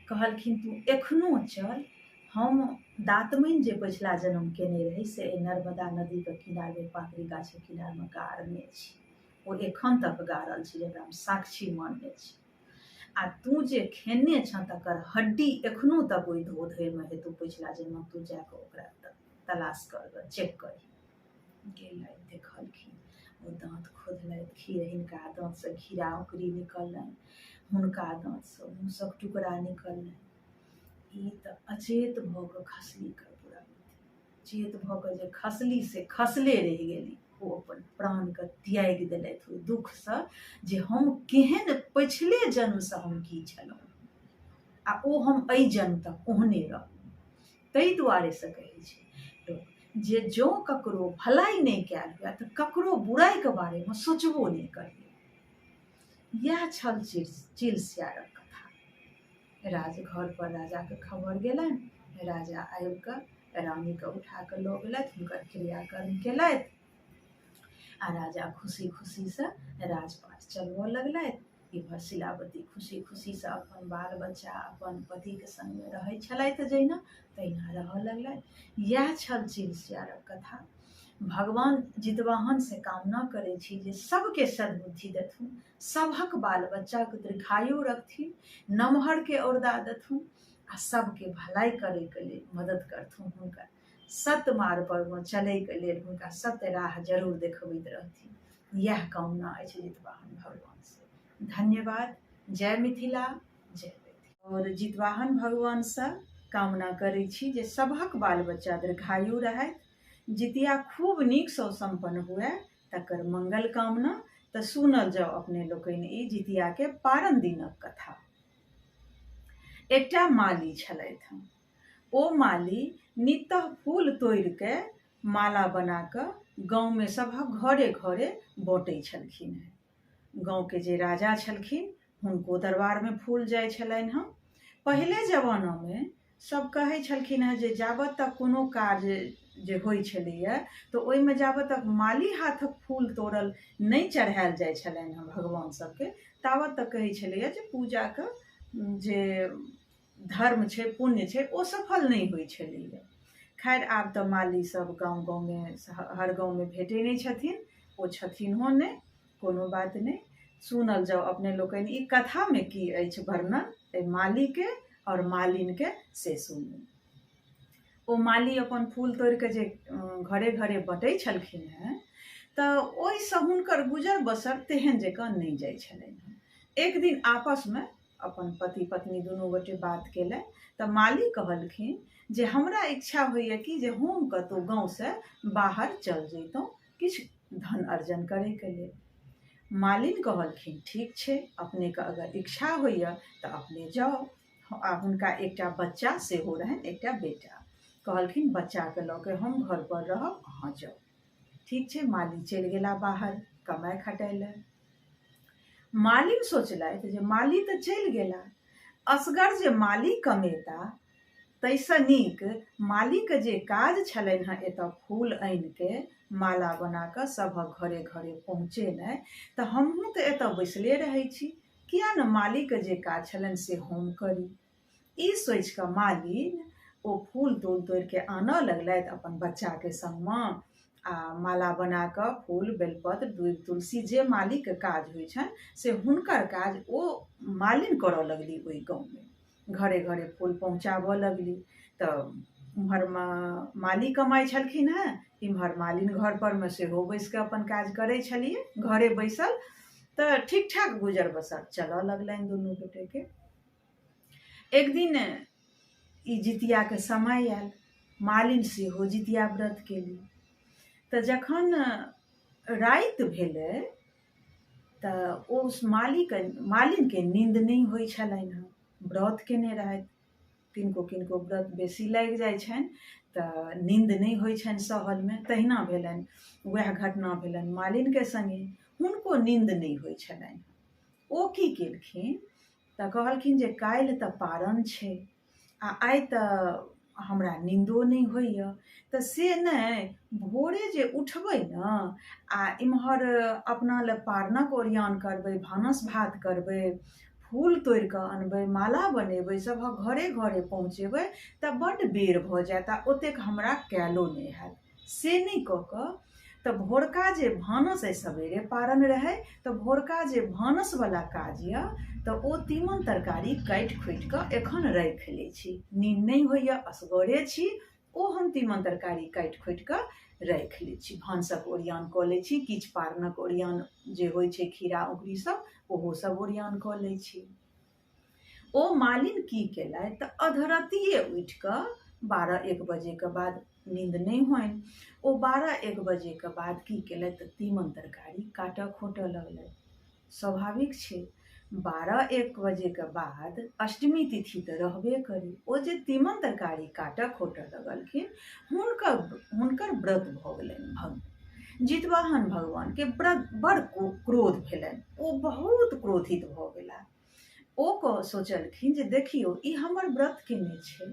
कहलखिन तू एखनो चल, हम दातमनि जे पछिला जन्म केने रही से एहि नर्मदा नदीके किनारमे पाकड़ि गाछके किनारमे गाड़ने छी, ओ एखन तक गाड़ल छै, जकरा हम साक्षी मानने छी। आ तू जे खेने छह तकर हड्डी एखनो तक ओहि धोधरिमे हेतौ पछिला जन्मक, तू जा कऽ ओकरा तलाश कर, चेक करही। गेलथि, देखलखिन, ओ दाँत खोदलथि, खीर हिनका दाँतसँ खीरा औंकरी निकललनि, हुनका दाँतसँ मूसक टुकड़ा निकललनि। ई तऽ अचेत भऽ कऽ खसली कर्पूरावती, चेत भऽ कऽ जे खसली से खसले रहि गेली। ओ अपन प्राणके त्यागि देलथि ओहि दुःखसँ जे हम केहन पछिले जन्मसँ हम की छलहुँ आ ओ हम एहि जन्म तक ओहने रहलहुँ। ताहि दुआरेसँ कहै छै लोक जे जँ ककरो भलाइ नहि कयल हुए तऽ ककरो बुराइके बारेमे सोचबो नहि करियौ। इएह छल चिल सियारक कथा। राजघर पर राजाके खबर गेलनि, राजा आबि कऽ रानीके उठा कऽ लऽ गेलथि, हुनकर क्रियाकर्म केलथि आ राजा खुशी खुशीसँ राजपाट चलबऽ लगलथि। इम्हर शिलावती खुशी खुशीसँ अपन बाल बच्चा अपन पतिके सङ्गमे रहै छलथि जहिना तहिना रहऽ लगलथि। इएह छल चिल सियारक कथा। भगवान जितवाहन से कामना करै छी जे सबके सद्बुद्धि देथुन, सभक बाल बच्चाके दीर्घायु रखथिन, नमहरके औरदा देथुन आ सबके भलाई करैके लेल मदद करथुन। हुनकर सत मार्ग पर मे चलैके लेल हुनका सत्य राह जरूर देखबैत रहथिन। इएह कामना अछि जितवाहन भगवान से। धन्यवाद। जय मिथिला, जय मैथिली। आओर जितवाहन भगवानसँ कामना करै छी जे सभक बाल बच्चा दीर्घायु रहथि, जितिया खूब नीकसँ सम्पन्न हुए, तकर मंगल कामना। तऽ सुनल जाउ अपने लोकनि ई जितियाके पारन दिनक कथा। एकटा माली छलथि। ओ माली नितः फूल तोड़िके माला बना कऽ गाँवमे सभक घरे घरे बँटै छलखिन हेँ। गाँवके जे राजा छलखिन हुनको दरबारमे फूल जाइ छलनि हँ। पहिले जमानामे सब कहै छलखिन हेँ जे जाबत तक कोनो कार्य जे होइ छलैए तऽ ओहिमे जाबत तक माली हाथक फूल तोड़ल नहि चढ़ायल जाइ छलनि हँ भगवान सबके ताबत तक कहै छलैए जे पूजाके जे धर्म छै, पुण्य छै, ओ सफल नहि होइ छलैए। खैर आब तऽ माली सब गाँव गाँवमे हर गाँवमे भेटै नहि छथिन, ओ छथिनहो नहि, कोनो बात नहि। सुनल जाउ अपने लोकनि ई कथामे की अछि वर्णन एहि मालीके आओर मालिनके, से सुनू। ओ माली अपन फूल तोड़ि कऽ जे घरे घरे बँटै छलखिन हेँ तऽ ओहिसँ हुनकर गुजर बसर तेहन जकाँ नहि जाइ छलनि हेँ। एक दिन आपसमे अपन पति पत्नी दुनू गोटे बात केलनि तऽ माली कहलखिन जे हमरा इच्छा होइए कि जे हम कतहु गाँवसँ बाहर चल जैतहुँ किछु धन अर्जन करैके लेल। मालिन कहलखिन ठीक छै, अपनेके अगर इच्छा होइए तऽ अपने जाउ। आ हुनका एकटा बच्चा सेहो रहनि, एकटा बेटा। कहलखिन बच्चाके लऽ के हम घरपर रहब, अहाँ जाउ। ठीक छै, माली चलि गेला बाहर कमाइ खटाइ लए। मालिन सोचलथि जे माली तऽ चलि गेला, असगर जे माली कमेता ताहिसँ नीक मालीके जे काज छलनि हेँ एतऽ फूल आनिके माला बना कऽ सभक घरे घरे पहुँचेनाइ, तऽ हमहूँ तऽ एतऽ बैसले रहै छी, किया ने मालीके जे काज छलनि से हम करी। ई सोचि कऽ मालिन ओ फूल तूल तोड़िके आनऽ लगलथि अपन बच्चाके सङ्गमे आ माला बना कऽ फूल बेलपत्र दूबि तुलसी जे मालीके काज होइ छनि से हुनकर काज ओ मालिन करऽ लगली। ओहि गाँवमे घरे घरे फूल पहुँचाबऽ लगली तऽ उम्हर माली कमाइ छलखिन हेँ, इम्हर मालिन घर परमे सेहो बैसिकऽ अपन काज करै छलियै घरे बैसल। तऽ ठीक ठाक गुजर बसर चलऽ लगलनि दुनू गोटेके। एक दिन ई जितियाके समय आयल, मालिन सेहो जितिया व्रत केली। तऽ जखन राति भेलै तऽ ओ मालीके मालिनके नीन्द नहि होइ छलनि हँ। व्रत केने रहथि, किनको किनको व्रत बेसी लागि जाइ छनि तऽ नीन्द नहि होइ छनि सहलमे, तहिना भेलनि, वएह घटना भेलनि मालिनके सङ्गे, हुनको नीन्द नहि होइ छलनि। ओ की केलखिन तऽ कहलखिन जे काल्हि तऽ पारन छै आ आइ तऽ हमरा नीन्दो नहि होइए, तऽ से नहि भोरे जे उठबै ने आ इम्हर अपना लए पारनक ओरियान करबै, भानस भात करबै, फूल तोड़ि कऽ अनबै, माला बनेबै, सभक घरे घरे पहुँचेबै तऽ बड्ड बेर भऽ जायत आ ओतेक हमरा कयलो नहि हैत। से नहि कऽ कऽ तऽ भोरका जे भानस अइ, सवेरे पारन रहै तऽ भोरका जे भानसवला काज यऽ तऽ ओ तीमन तरकारी काटि खोटि कऽ एखन राखि लै छी। नींद नहि होइए, असगरे छी, ओ हम तीमन तरकारी काटि खोटि कऽ राखि लै छी। भानसक ओरियान कऽ लै छी, किछु पारनक ओरियान जे होइ छै खीरा औंकरी सब, ओहो सब ओरियान कऽ लै छी। ओ मालिन की केलथि तऽ अधरतिये उठि कऽ 12-1 बजेके बाद नींद नहि होइन, ओ 12-1 बजेके बाद की केलथि तऽ तीमन तरकारी काटऽ खोंटऽ लगलथि। स्वाभाविक छै, 12-1 बजेके बाद अष्टमी तिथि तऽ रहबे करी, ओ जे तीमन तरकारी काटऽ खोंटऽ लगलखिन हुनकर व्रत भऽ गेलनि भंग। जितवाहन भगवानके व्रत बड़ क्रोध भेलनि, ओ बहुत क्रोधित भऽ गेला। ओ सोचलखिन जे देखियौ ई हमर व्रत केने छै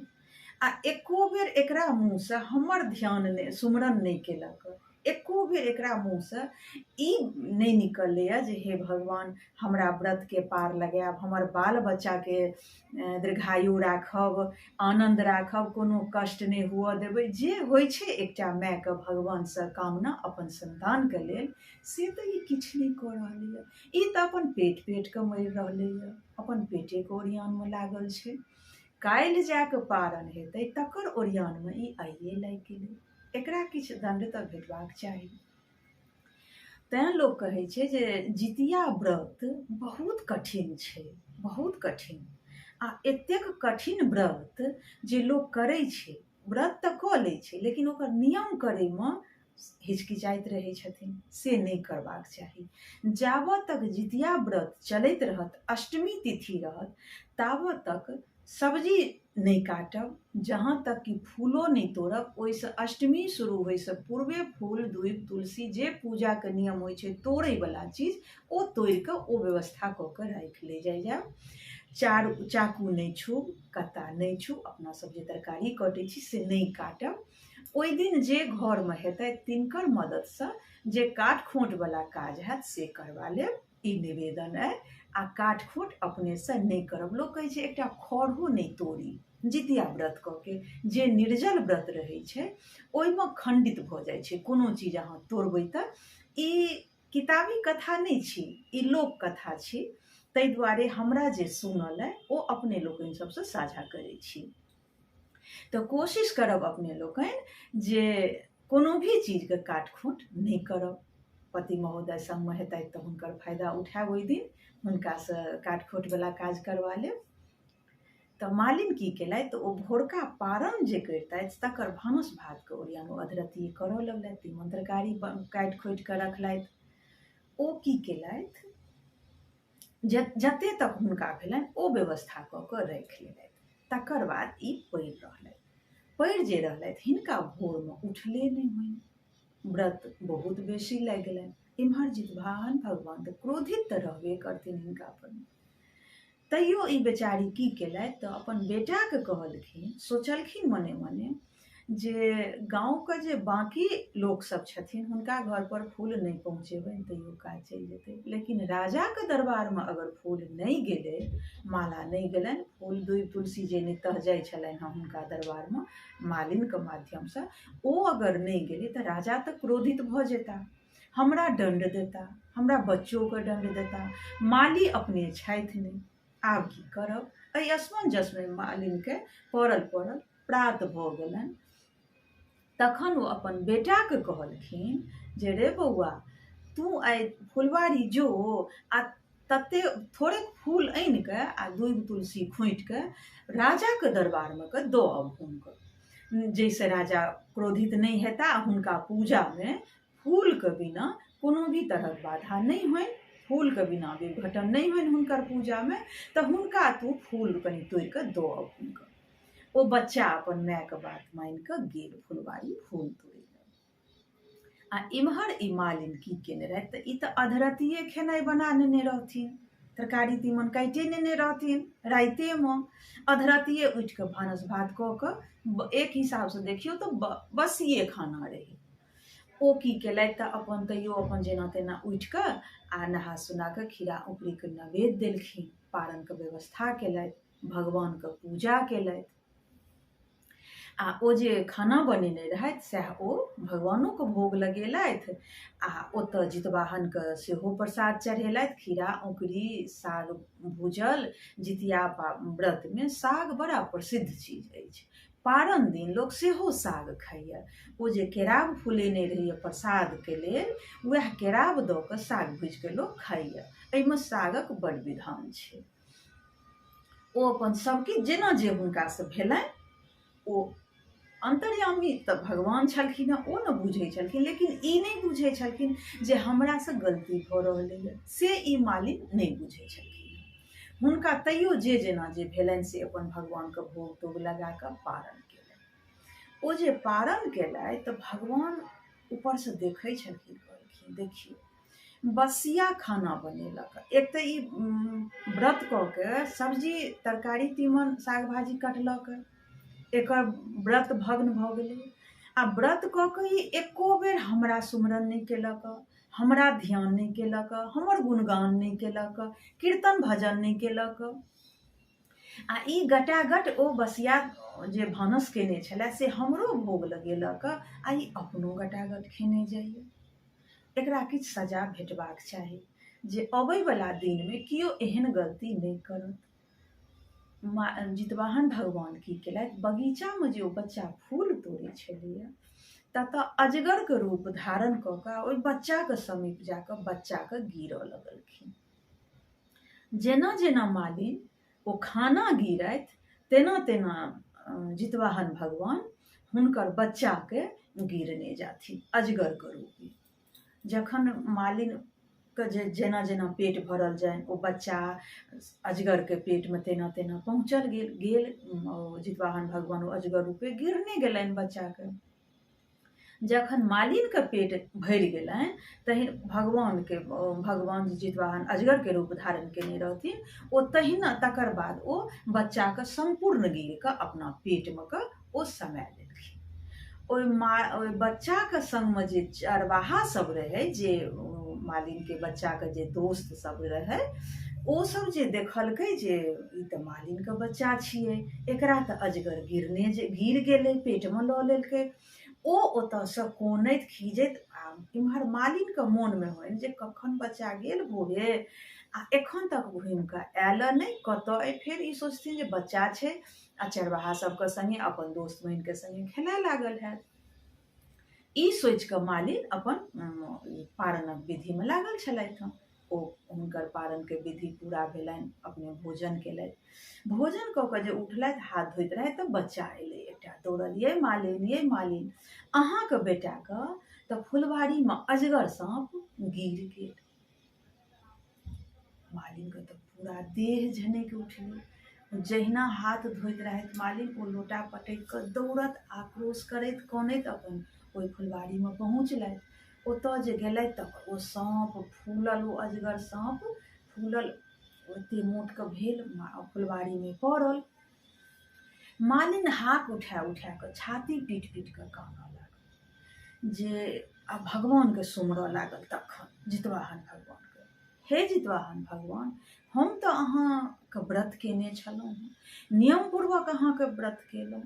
आ एको बेर एकरा मुँहसँ हमर ध्यान नहि, सुमरन नहि केलक, एको बेर एकरा मुँहसँ ई नहि निकललैए जे हे भगवान हमरा व्रतके पार लगायब, हमर बाल बच्चाके दीर्घायु राखब, आनन्द राखब, कोनो कष्ट नहि हुअ देबै। जे होइ छै एकटा मायके भगवानसँ कामना अपन सन्तानके लेल, से तऽ ई किछु नहि कऽ रहलैए। ई तऽ अपन पेट पेटके मरि रहलैए, अपन पेटेके ओरियानमे लागल छै। काल्हि जा कऽ पारन हेतै तकर ओरियानमे ई आइए लागि गेलै, एकरा किछु दण्ड तऽ भेटबाक चाही। तैँ लोक कहै छै जे जितिया व्रत बहुत कठिन छै, बहुत कठिन। आ एतेक कठिन व्रत जे लोक करै छै, व्रत तऽ कऽ लै छै लेकिन ओकर नियम करैमे हिचकिचाइत रहै छथिन, से नहि करबाक चाही। जाबऽ तक जितिया व्रत चलैत रहत, अष्टमी तिथि रहत, ताबऽ तक सब्जी नहि काटब, जहाँ तक कि फूलो नहि तोड़ब। ओहिसँ अष्टमी शुरू होइसँ पूर्वे फूल, दूबि, तुलसी जे पूजाके नियम होइ छै तोड़ैवला चीज, ओ तोड़िकऽ ओ व्यवस्था कऽ कऽ राखि लै जाइ जायब। चाकू नहि छूब, कत्ता नहि छूब, अपना सब जे तरकारी कटै छी से नहि काटब। ओहि दिन जे घरमे हेतै तिनकर मदतिसँ जे काट खोँटवला काज हैत से करबा लेब, ई निवेदन अइ। आ काट खोँट अपनेसँ नहि करब। लोक कहै छै एकटा खढ़ो नहि तोड़ी जितिया व्रत कऽ के, जे निर्जल व्रत रहै छै ओहिमे खण्डित भऽ जाइ छै कोनो चीज अहाँ तोड़बै तऽ। ई किताबी कथा नहि छी, ई लोक कथा छी, ताहि दुआरे हमरा जे सुनल अइ ओ अपने लोकनि सबसँ साझा करै छी। तऽ कोशिश करब अपने लोकनि जे कोनो भी चीजके काट खोँट नहि करब। पति महोदय सङ्गमे हेतथि तऽ हुनकर फायदा उठायब, ओहि दिन हुनकासँ काट खोँटवला काज करबा लेब। तऽ मालिन की केलथि तऽ ओ भोरका पारन जे करितथि तकर भानस भातके ओरियान ओ अधरतिये करऽ लगलथि, तीमन तरकारी काटि खोँटि कऽ रखलथि। ओ की केलथि, जते तक हुनका भेलनि ओ व्यवस्था कऽ कऽ राखि लेलथि। तकर बाद ई पड़ि रहलथि, पड़ि जे रहलथि हिनका भोरमे उठले नहि होइन, व्रत बहुत बेसी लागि गेलनि। इम्हर जितवाहन भगवान तऽ क्रोधित तऽ रहबे करथिन हिनका पर, तैयो ई बेचारी की केलथि तऽ अपन बेटाके कहलखिन, सोचलखिन मने मने जे गाँवके जे बाँकी लोकसभ छथिन हुनका घरपर फूल नहि पहुँचेबनि तैयो काज चलि जेतै, लेकिन राजाके दरबारमे अगर फूल नहि गेलै, माला नहि गेलनि, फूल दूबि तुलसी जे नितह जाइ छलनि हँ हुनका दरबारमे मालिनके माध्यमसँ, ओ अगर नहि गेलै तऽ राजा तऽ क्रोधित भऽ जेता, हमरा दण्ड देता, हमरा बच्चोके दण्ड देता, माली अपने छथि नहि, आब की करब। एहि असमंजसमे मालिनके पड़ल पड़ल प्रात भऽ गेलनि। तखन ओ अपन बेटाके कहलखिन जे रे बौआ, तू आइ फुलवारी जो आ तते थोड़ेक फूल आनि कऽ आ दूबि तुलसी खोँटि कऽ राजाके दरबारमे कऽ दऽ अबहुन कऽ, जाहिसँ राजा क्रोधित नहि हेता आ हुनका पूजामे फूलके बिना कोनो भी तरहक बाधा नहि होइन, फूलके बिना विघटन नहि होइन हुनकर पूजामे, तऽ हुनका तू फूल कनि तोड़ि कऽ दऽ अबहुन कऽ। ओ बच्चा अपन मायके बात मानि कऽ गेल फुलवारी फूल तोड़ै लए। आ इम्हर ई मालिन की केने रहथि तऽ ई तऽ अधरतिये खेनाइ बना नेने रहथिन, तरकारी तीमन काटिए नेने रहथिन रातिएमे, अधरतिये उठि कऽ भानस भात कऽ कऽ एक हिसाबसँ देखियौ तऽ बसिए खाना रहै। ओ की केलथि तऽ अपन तैयो अपन जेना तेना उठि कऽ आ नहा सोना कऽ खीरा औंकुरीके नैवेद्य देलखिन, पारनके व्यवस्था केलथि, भगवानके पूजा केलथि। आ ओ जे खाना बनेने रहथि सएह ओ भगवानोके भोग लगेलथि आ ओतऽ जितवाहनके सेहो प्रसाद चढ़ेलथि। खीरा, औंकरी, साग भूजल। जितिया व्रतमे साग बड़ा प्रसिद्ध चीज अछि। पारन दिन लोक सेहो साग खाइए। ओ जे केराव फुलेने रहैए प्रसादके लेल, उएह केराव दऽ कऽ साग भूजिके लोक खाइए। एहिमे सागक बड़ विधान छै। ओ अपन सबकिछु जेना जे हुनकासँ भेलनि, ओ अन्तर्यामी तऽ भगवान छलखिन हँ, ओ ने बुझै छलखिन, लेकिन ई नहि बुझै छलखिन जे हमरासँ गलती भऽ रहलैए, से ई मालिक नहि बुझै छलखिन। हुनका तैयो जे जेना जे भेलनि से अपन भगवानके भोग तोग लगा कऽ पारण केलनि। ओ जे पारण केलथि तऽ भगवान ऊपरसँ देखै छलखिन, कहलखिन देखियौ बसिया खाना बनेलक। एक तऽ ई व्रत कऽ के सब्जी तरकारी तीमन साग भाजी कटलक, एकर व्रत भग्न भऽ गेलै। आ व्रत कऽ के ई एको बेर हमरा सुमरन नहि केलक, हमरा ध्यान नहि केलक, हमर गुणगान नहि केलक, कीर्तन भजन नहि केलक। आ ई गटागट ओ बसिया जे भानस केने छलै से हमरो भोग लगेलक आ ई अपनो गटागट खेने जाइए। एकरा किछु सजा भेटबाक चाही जे अबैवला दिनमे केओ एहन गलती नहि करत। जितवाहन भगवान की केलथि, बगीचामे जे ओ बच्चा फूल तोड़ै छलैए ततऽ अजगरके रूप धारण कऽ कऽ ओहि बच्चाके समीप जा कऽ बच्चाके गीरऽ लगलखिन। जेना जेना मालिन ओ खाना गीरथि तेना तेना जितवाहन भगवान हुनकर बच्चाके गीरने जाथिन अजगरके रूपमे। जखन मालिनके जे जेना जेना पेट भरल जानि ओ बच्चा अजगरके पेटमे तेना तेना पहुँचल गेल गेल ओ जितवाहन भगवान ओ अजगर रूपे गिरने गेलनि बच्चाके। जखन मालिनके पेट भरि गेलनि तहन भगवानके भगवान जितवाहन अजगरके रूप धारण केने रहथिन ओ तहिना तकर बाद ओ बच्चाके सम्पूर्ण गीर कऽ अपना पेटमे कऽ ओ समा लेलखिन। ओहि मा ओहि बच्चाके सङ्गमे जे चरवाहा सब रहै, जे मालिनके बच्चाके जे दोस्त सब रहै, ओ सब जे देखलकै जे ई तऽ मालिनके बच्चा छियै, एकरा तऽ अजगर गिरने जे गिर गेलै, पेटमे लऽ लेलकै। ओ ओतऽसँ कनैत खीजैत आ इम्हर मालिनके मोनमे होइन जे कखन बच्चा गेल भोरे आ एखन तक घुमि कऽ आयल नहि, कतऽ अइ। फेर ई सोचथिन जे बच्चा छै आ चरवाहा सबके सङ्गे अपन दोस्त बहिनके सङ्गे खेलाय लागल हैत। ई सोचि कऽ मालिन अपन पारणक विधिमे लागल छलथि हँ। ओ हुनकर पारणके विधि पूरा भेलनि, अपने भोजन केलथि। भोजन कऽ कऽ जे उठलथि, हाथ धोइत रहथि तऽ बच्चा एलै एकटा दौड़ल, यै मालिन, यै मालिन, अहाँके बेटाके तऽ फुलवारीमे अजगर साँप गीर गेल। मालिनके तऽ पूरा देह झनकि उठलै। जहिना हाथ धोइत रहथि मालिन, ओ लोटा पटकि कऽ दौड़त आक्रोश करैत कनैत अपन ओहि फुलवारीमे पहुँचलथि। ओतऽ जे गेलथि तऽ ओ साँप फूलल, ओ अजगर साँप फूलल ओते मोटके भेल फुलवारीमे पड़ल। मालिन हाक उठा उठा कऽ छाती पीट पीट कऽ कानऽ लागल जे आ भगवानके सुमरऽ लागल। तखन जितवाहन भगवानके, हे जितवाहन भगवान, हम तऽ अहाँके व्रत केने छलहुँ हँ, नियमपूर्वक अहाँके व्रत केलहुँ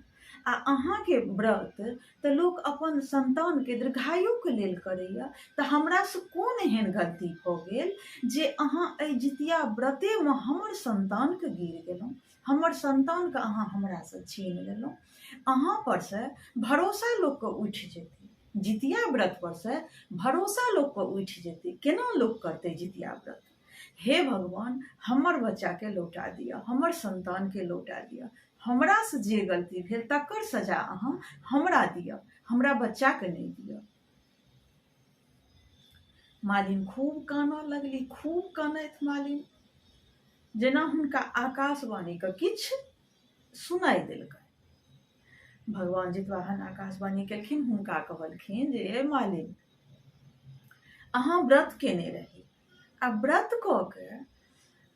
आ अहाँके व्रत तऽ लोक अपन सन्तानके दीर्घायुके लेल करैए, तऽ हमरासँ कोन एहन गलती भऽ गेल जे अहाँ एहि जितिया व्रतेमे हमर सन्तानके गीर गेलहुँ, हमर सन्तानके अहाँ हमरासँ छीन लेलहुँ। अहाँ पर से भरोसा लोकके उठि जेतै, जितिया व्रत पर से भरोसा लोकके उठि जेतै, केना लोक करतै जितिया व्रत? हे भगवान, हमर बच्चाके लौटा दिअ, हमर सन्तानके लौटा दिअ, हमरासँ जे गलती भेल तकर सजा अहाँ हमरा दिअ, हमरा बच्चाके नहि दिअ। मालिन खूब कानऽ लगली, खूब कानथि मालिन, जेना हुनका आकाशवाणीके किछु सुनाइ देलकनि। भगवान जितवाहन आकाशवाणी केलखिन, हुनका कहलखिन जे हे मालिन, अहाँ व्रत केने रही आ व्रत कऽ के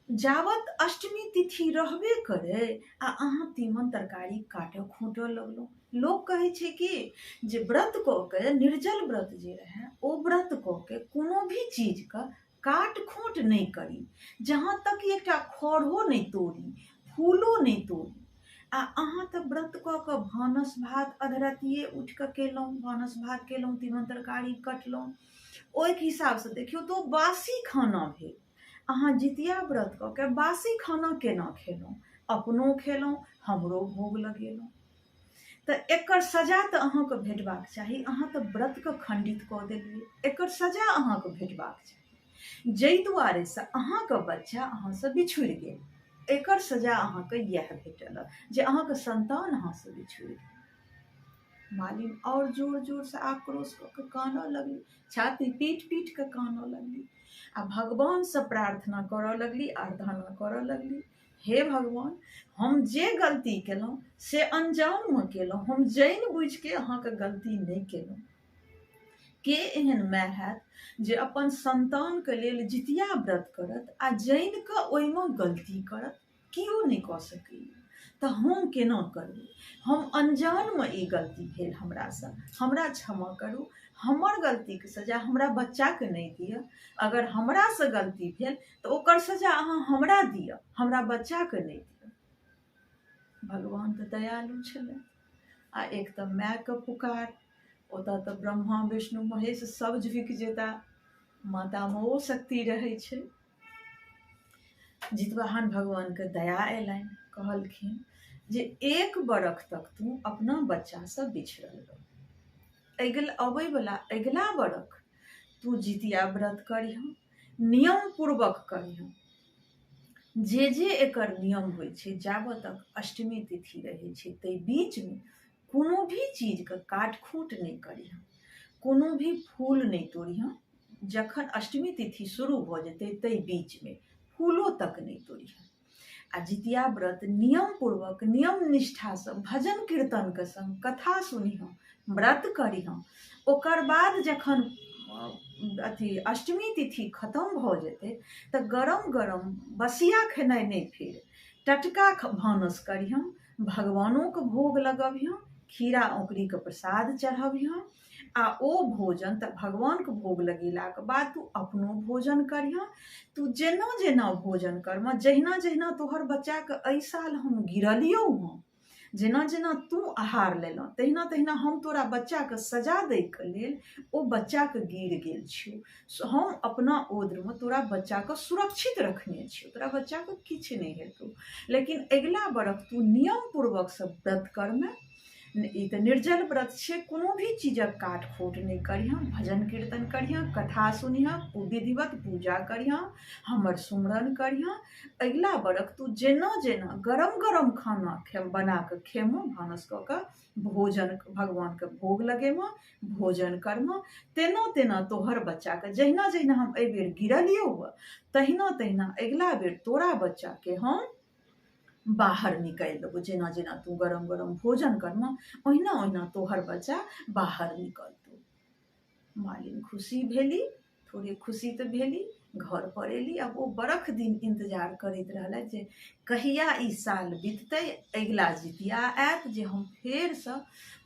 जावत अष्टमी तिथि रहबे करै आ अहाँ तीमन तरकारी काटऽ खोंटऽ लगलहुँ। लोक कहै छै कि जे व्रत कऽ के, निर्जल व्रत जे रहै ओ व्रत कऽ के कोनो भी चीजके काट खोंट नहि करी, जहाँ तक कि एकटा खढ़ो नहि तोड़ी, फूलो नहि तोड़ी। आ आ अहाँ तऽ व्रत कऽ कऽ भानस भात अधरतिए उठि कऽ केलहुँ, भानस भात केलहुँ, तीमन तरकारी कटलहुँ, ओहिके हिसाबसँ देखियौ तऽ ओ बासी खाना भेल। अहाँ जितिया व्रत कऽ के बासी खाना केना खेलहुँ? अपनो खेलहुँ, हमरो भोग लगेलहुँ। तऽ एकर सजा तऽ अहाँके भेटबाक चाही। अहाँ तऽ व्रतके खण्डित कऽ देलियै, एकर सजा अहाँके भेटबाक चाही। जाहि दुआरेसँ अहाँके बच्चा अहाँसँ बिछुड़ि गेल, एकर सजा अहाँके इएह भेटल जे अहाँके सन्तान अहाँसँ बिछुड़ि गेल। मालिन आओर जोर जोरसँ आक्रोश कऽ कऽ कानऽ लगली, छाती पीट पीट कऽ कानऽ लगली आ भगवानसँ प्रार्थना करऽ लगली, आराधना करऽ लगली, हे भगवान, हम जे गलती केलहुँ से अनजानमे केलहुँ, हम जानि बुझिके अहाँके गलती नहि केलहुँ। के एहन माय हैत जे अपन सन्तानके लेल जितिया व्रत करत आ जानि कऽ ओहिमे गलती करत? केओ नहि कऽ सकैए, तऽ हम केना करबै? हम अनजानमे ई गलती भेल हमरासँ, हमरा क्षमा करू। हमर गलतीके सजा हमरा बच्चाके नहि दिअ। अगर हमरासँ गलती भेल तऽ ओकर सजा अहाँ हमरा दिअ, हमरा बच्चाके नहि दिअ। भगवान तऽ दयालु छलै आ एक तऽ मायके पुकार, ओतऽ तऽ ब्रह्मा विष्णु महेश सब झुकि जेता, मातामे ओ शक्ति रहै छै। जितवाहन भगवानके दया अयलनि, कहलखिन जे एक बरख तक तू अपना बच्चासँ बिछड़ल रह। अगिला अबैवला अगिला बरख तू जितिया व्रत करिह, नियम पूर्वक करिह। जे जे एकर नियम होइ छै, जाबऽ तक अष्टमी तिथि रहै छै ताहि बीचमे कोनो भी चीजके काट खूट नहि करिह, कोनो भी फूल नहि तोड़िह। जखन अष्टमी तिथि शुरू भऽ जेतै ताहि बीचमे फूलो तक नहि तोड़िह आ जितिया व्रत नियम पूर्वक नियम निष्ठासँ भजन कीर्तनके संग कथा सुनिह, व्रत करिह। ओकर बाद जखन अथी अष्टमी तिथि खतम भऽ जेतै तऽ गरम गरम बसिया खेनाइ नहि, फेर टटका भानस करिह, भगवानोके भोग लगबिह, खीरा औंकरीके प्रसाद चढ़बिह आ ओ भोजन तऽ भगवानके भोग लगेलाके बाद तू अपनो भोजन करिह। तू जेना जेना भोजन करबह, जहिना जहिना तोहर बच्चाके एहि साल हम गिरलियौ हँ, जेना जेना तू आहार लेलह, तहिना तहिना हम तोरा बच्चाके सजा दैके लेल ओ बच्चाके गिर गेल छियौ। हम अपना ओद्रमे तोरा बच्चाके सुरक्षित रखने छियौ, तोरा बच्चाके किछु नहि हेतौ। लेकिन अगिला बरख तू नियम पूर्वकसँ व्रत करमे। ई तऽ निर्जल व्रत छियै, कोनो भी चीजक काट खोट नहि करिहँ, भजन कीर्तन करिहँ, कथा सुनिहँ, विधिवत पूजा करिहँ, हमर सुमरन करिहँ। अगिला बरख तू जेना जेना गरम गरम खाना खे बना कऽ खेमह, भानस कऽ कऽ भोजन भगवानके भोग लगेमह, भोजन करमह, तेना तेना तोहर बच्चाके जहिना जहिना हम एहिबेर गिरलियौ तहिना तहिना अगिला बेर तोरा बच्चाके हम बाहर निकालि देबौ। जेना जेना तू गरम गरम भोजन करमह, ओहिना ओहिना तोहर बच्चा बाहर निकलतौ। मालिन खुशी भेली, थोड़े खुशी तऽ भेली। घर पर एली। आब ओ बरख दिन इंतजार करैत रहलथि जे कहिया ई साल बीततै, अगिला जितिया आयत जे हम फेरसँ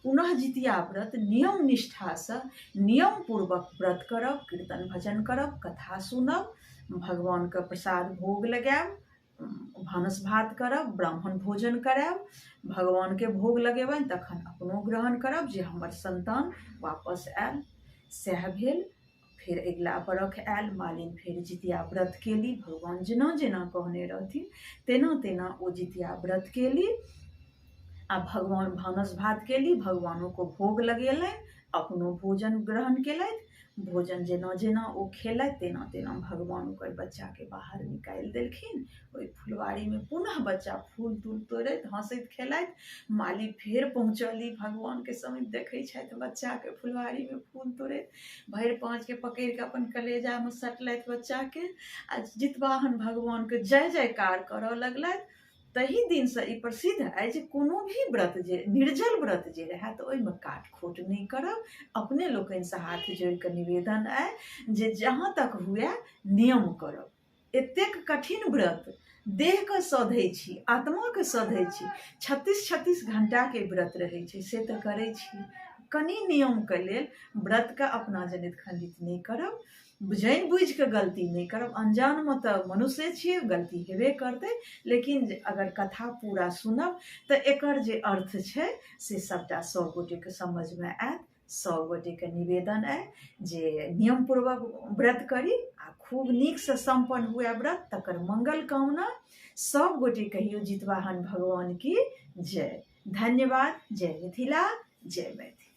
पुनः जितिया व्रत नियम निष्ठासँ नियम पूर्वक व्रत करब, कीर्तन भजन करब, कथा सुनब, भगवानके प्रसाद भोग लगायब, भानस भात करब, ब्राह्मण भोजन करायब, भगवानके भोग लगेबनि, तखन अपनो ग्रहण करब जे हमर संतान वापस आयल। सएह भेल। फेर अगिला बरख आयल, मालिन फेर जितिया व्रत केली। भगवान जेना जेना कहने रहथिन तेना तेना ओ जितिया व्रत केली आ भगवान भानस भात केली, भगवानोके भोग लगेलनि, अपनो भोजन ग्रहण केलथि। भोजन जेना जेना ओ खेलथि तेना तेना भगवान ओकर बच्चाके बाहर निकालि देलखिन। ओहि फुलवारीमे पुनः बच्चा फूल तूल तोड़ैत हँसैत खेलाइत। माली फेर पहुँचली भगवानके समीप, देखै छथि बच्चाके फुलवारीमे फूल तोड़ैत, भरि पाँचके पकड़िके अपन कलेजामे सटलथि बच्चाके आ जितवाहन भगवानके जय जयकार करऽ लगलथि। तही दिनसँ ई प्रसिद्ध अछि जे कोनो भी व्रत जे निर्जल व्रत जे रहए तऽ ओहिमे काट खोट नहि करब। अपने लोकनिसँ हाथ जोड़ि कऽ निवेदन अइ जे जहाँ तक हुए नियम करब। एतेक कठिन व्रत, देहके सधै छी, आत्माके सधै छी, 36 36 घण्टाके व्रत रहै छै, से तऽ करै छी। कनि नियमके लेल व्रतके अपना जनैत खण्डित नहि करब, जानि बुझि कऽ गलती नहि करब। अनजानमे तऽ मनुष्य छियै, गलती हेबे करतै, लेकिन अगर कथा पूरा सुनब तऽ एकर जे अर्थ छै से सभटा सभ गोटेके समझमे आयत। सभ गोटेके निवेदन अइ जे नियमपूर्वक व्रत करी आ खूब नीकसँ सम्पन्न हुए व्रत, तकर मंगल कामना। सभ गोटे कहियौ जितवाहन भगवान की जय। धन्यवाद। जय मिथिला, जय मैथिली।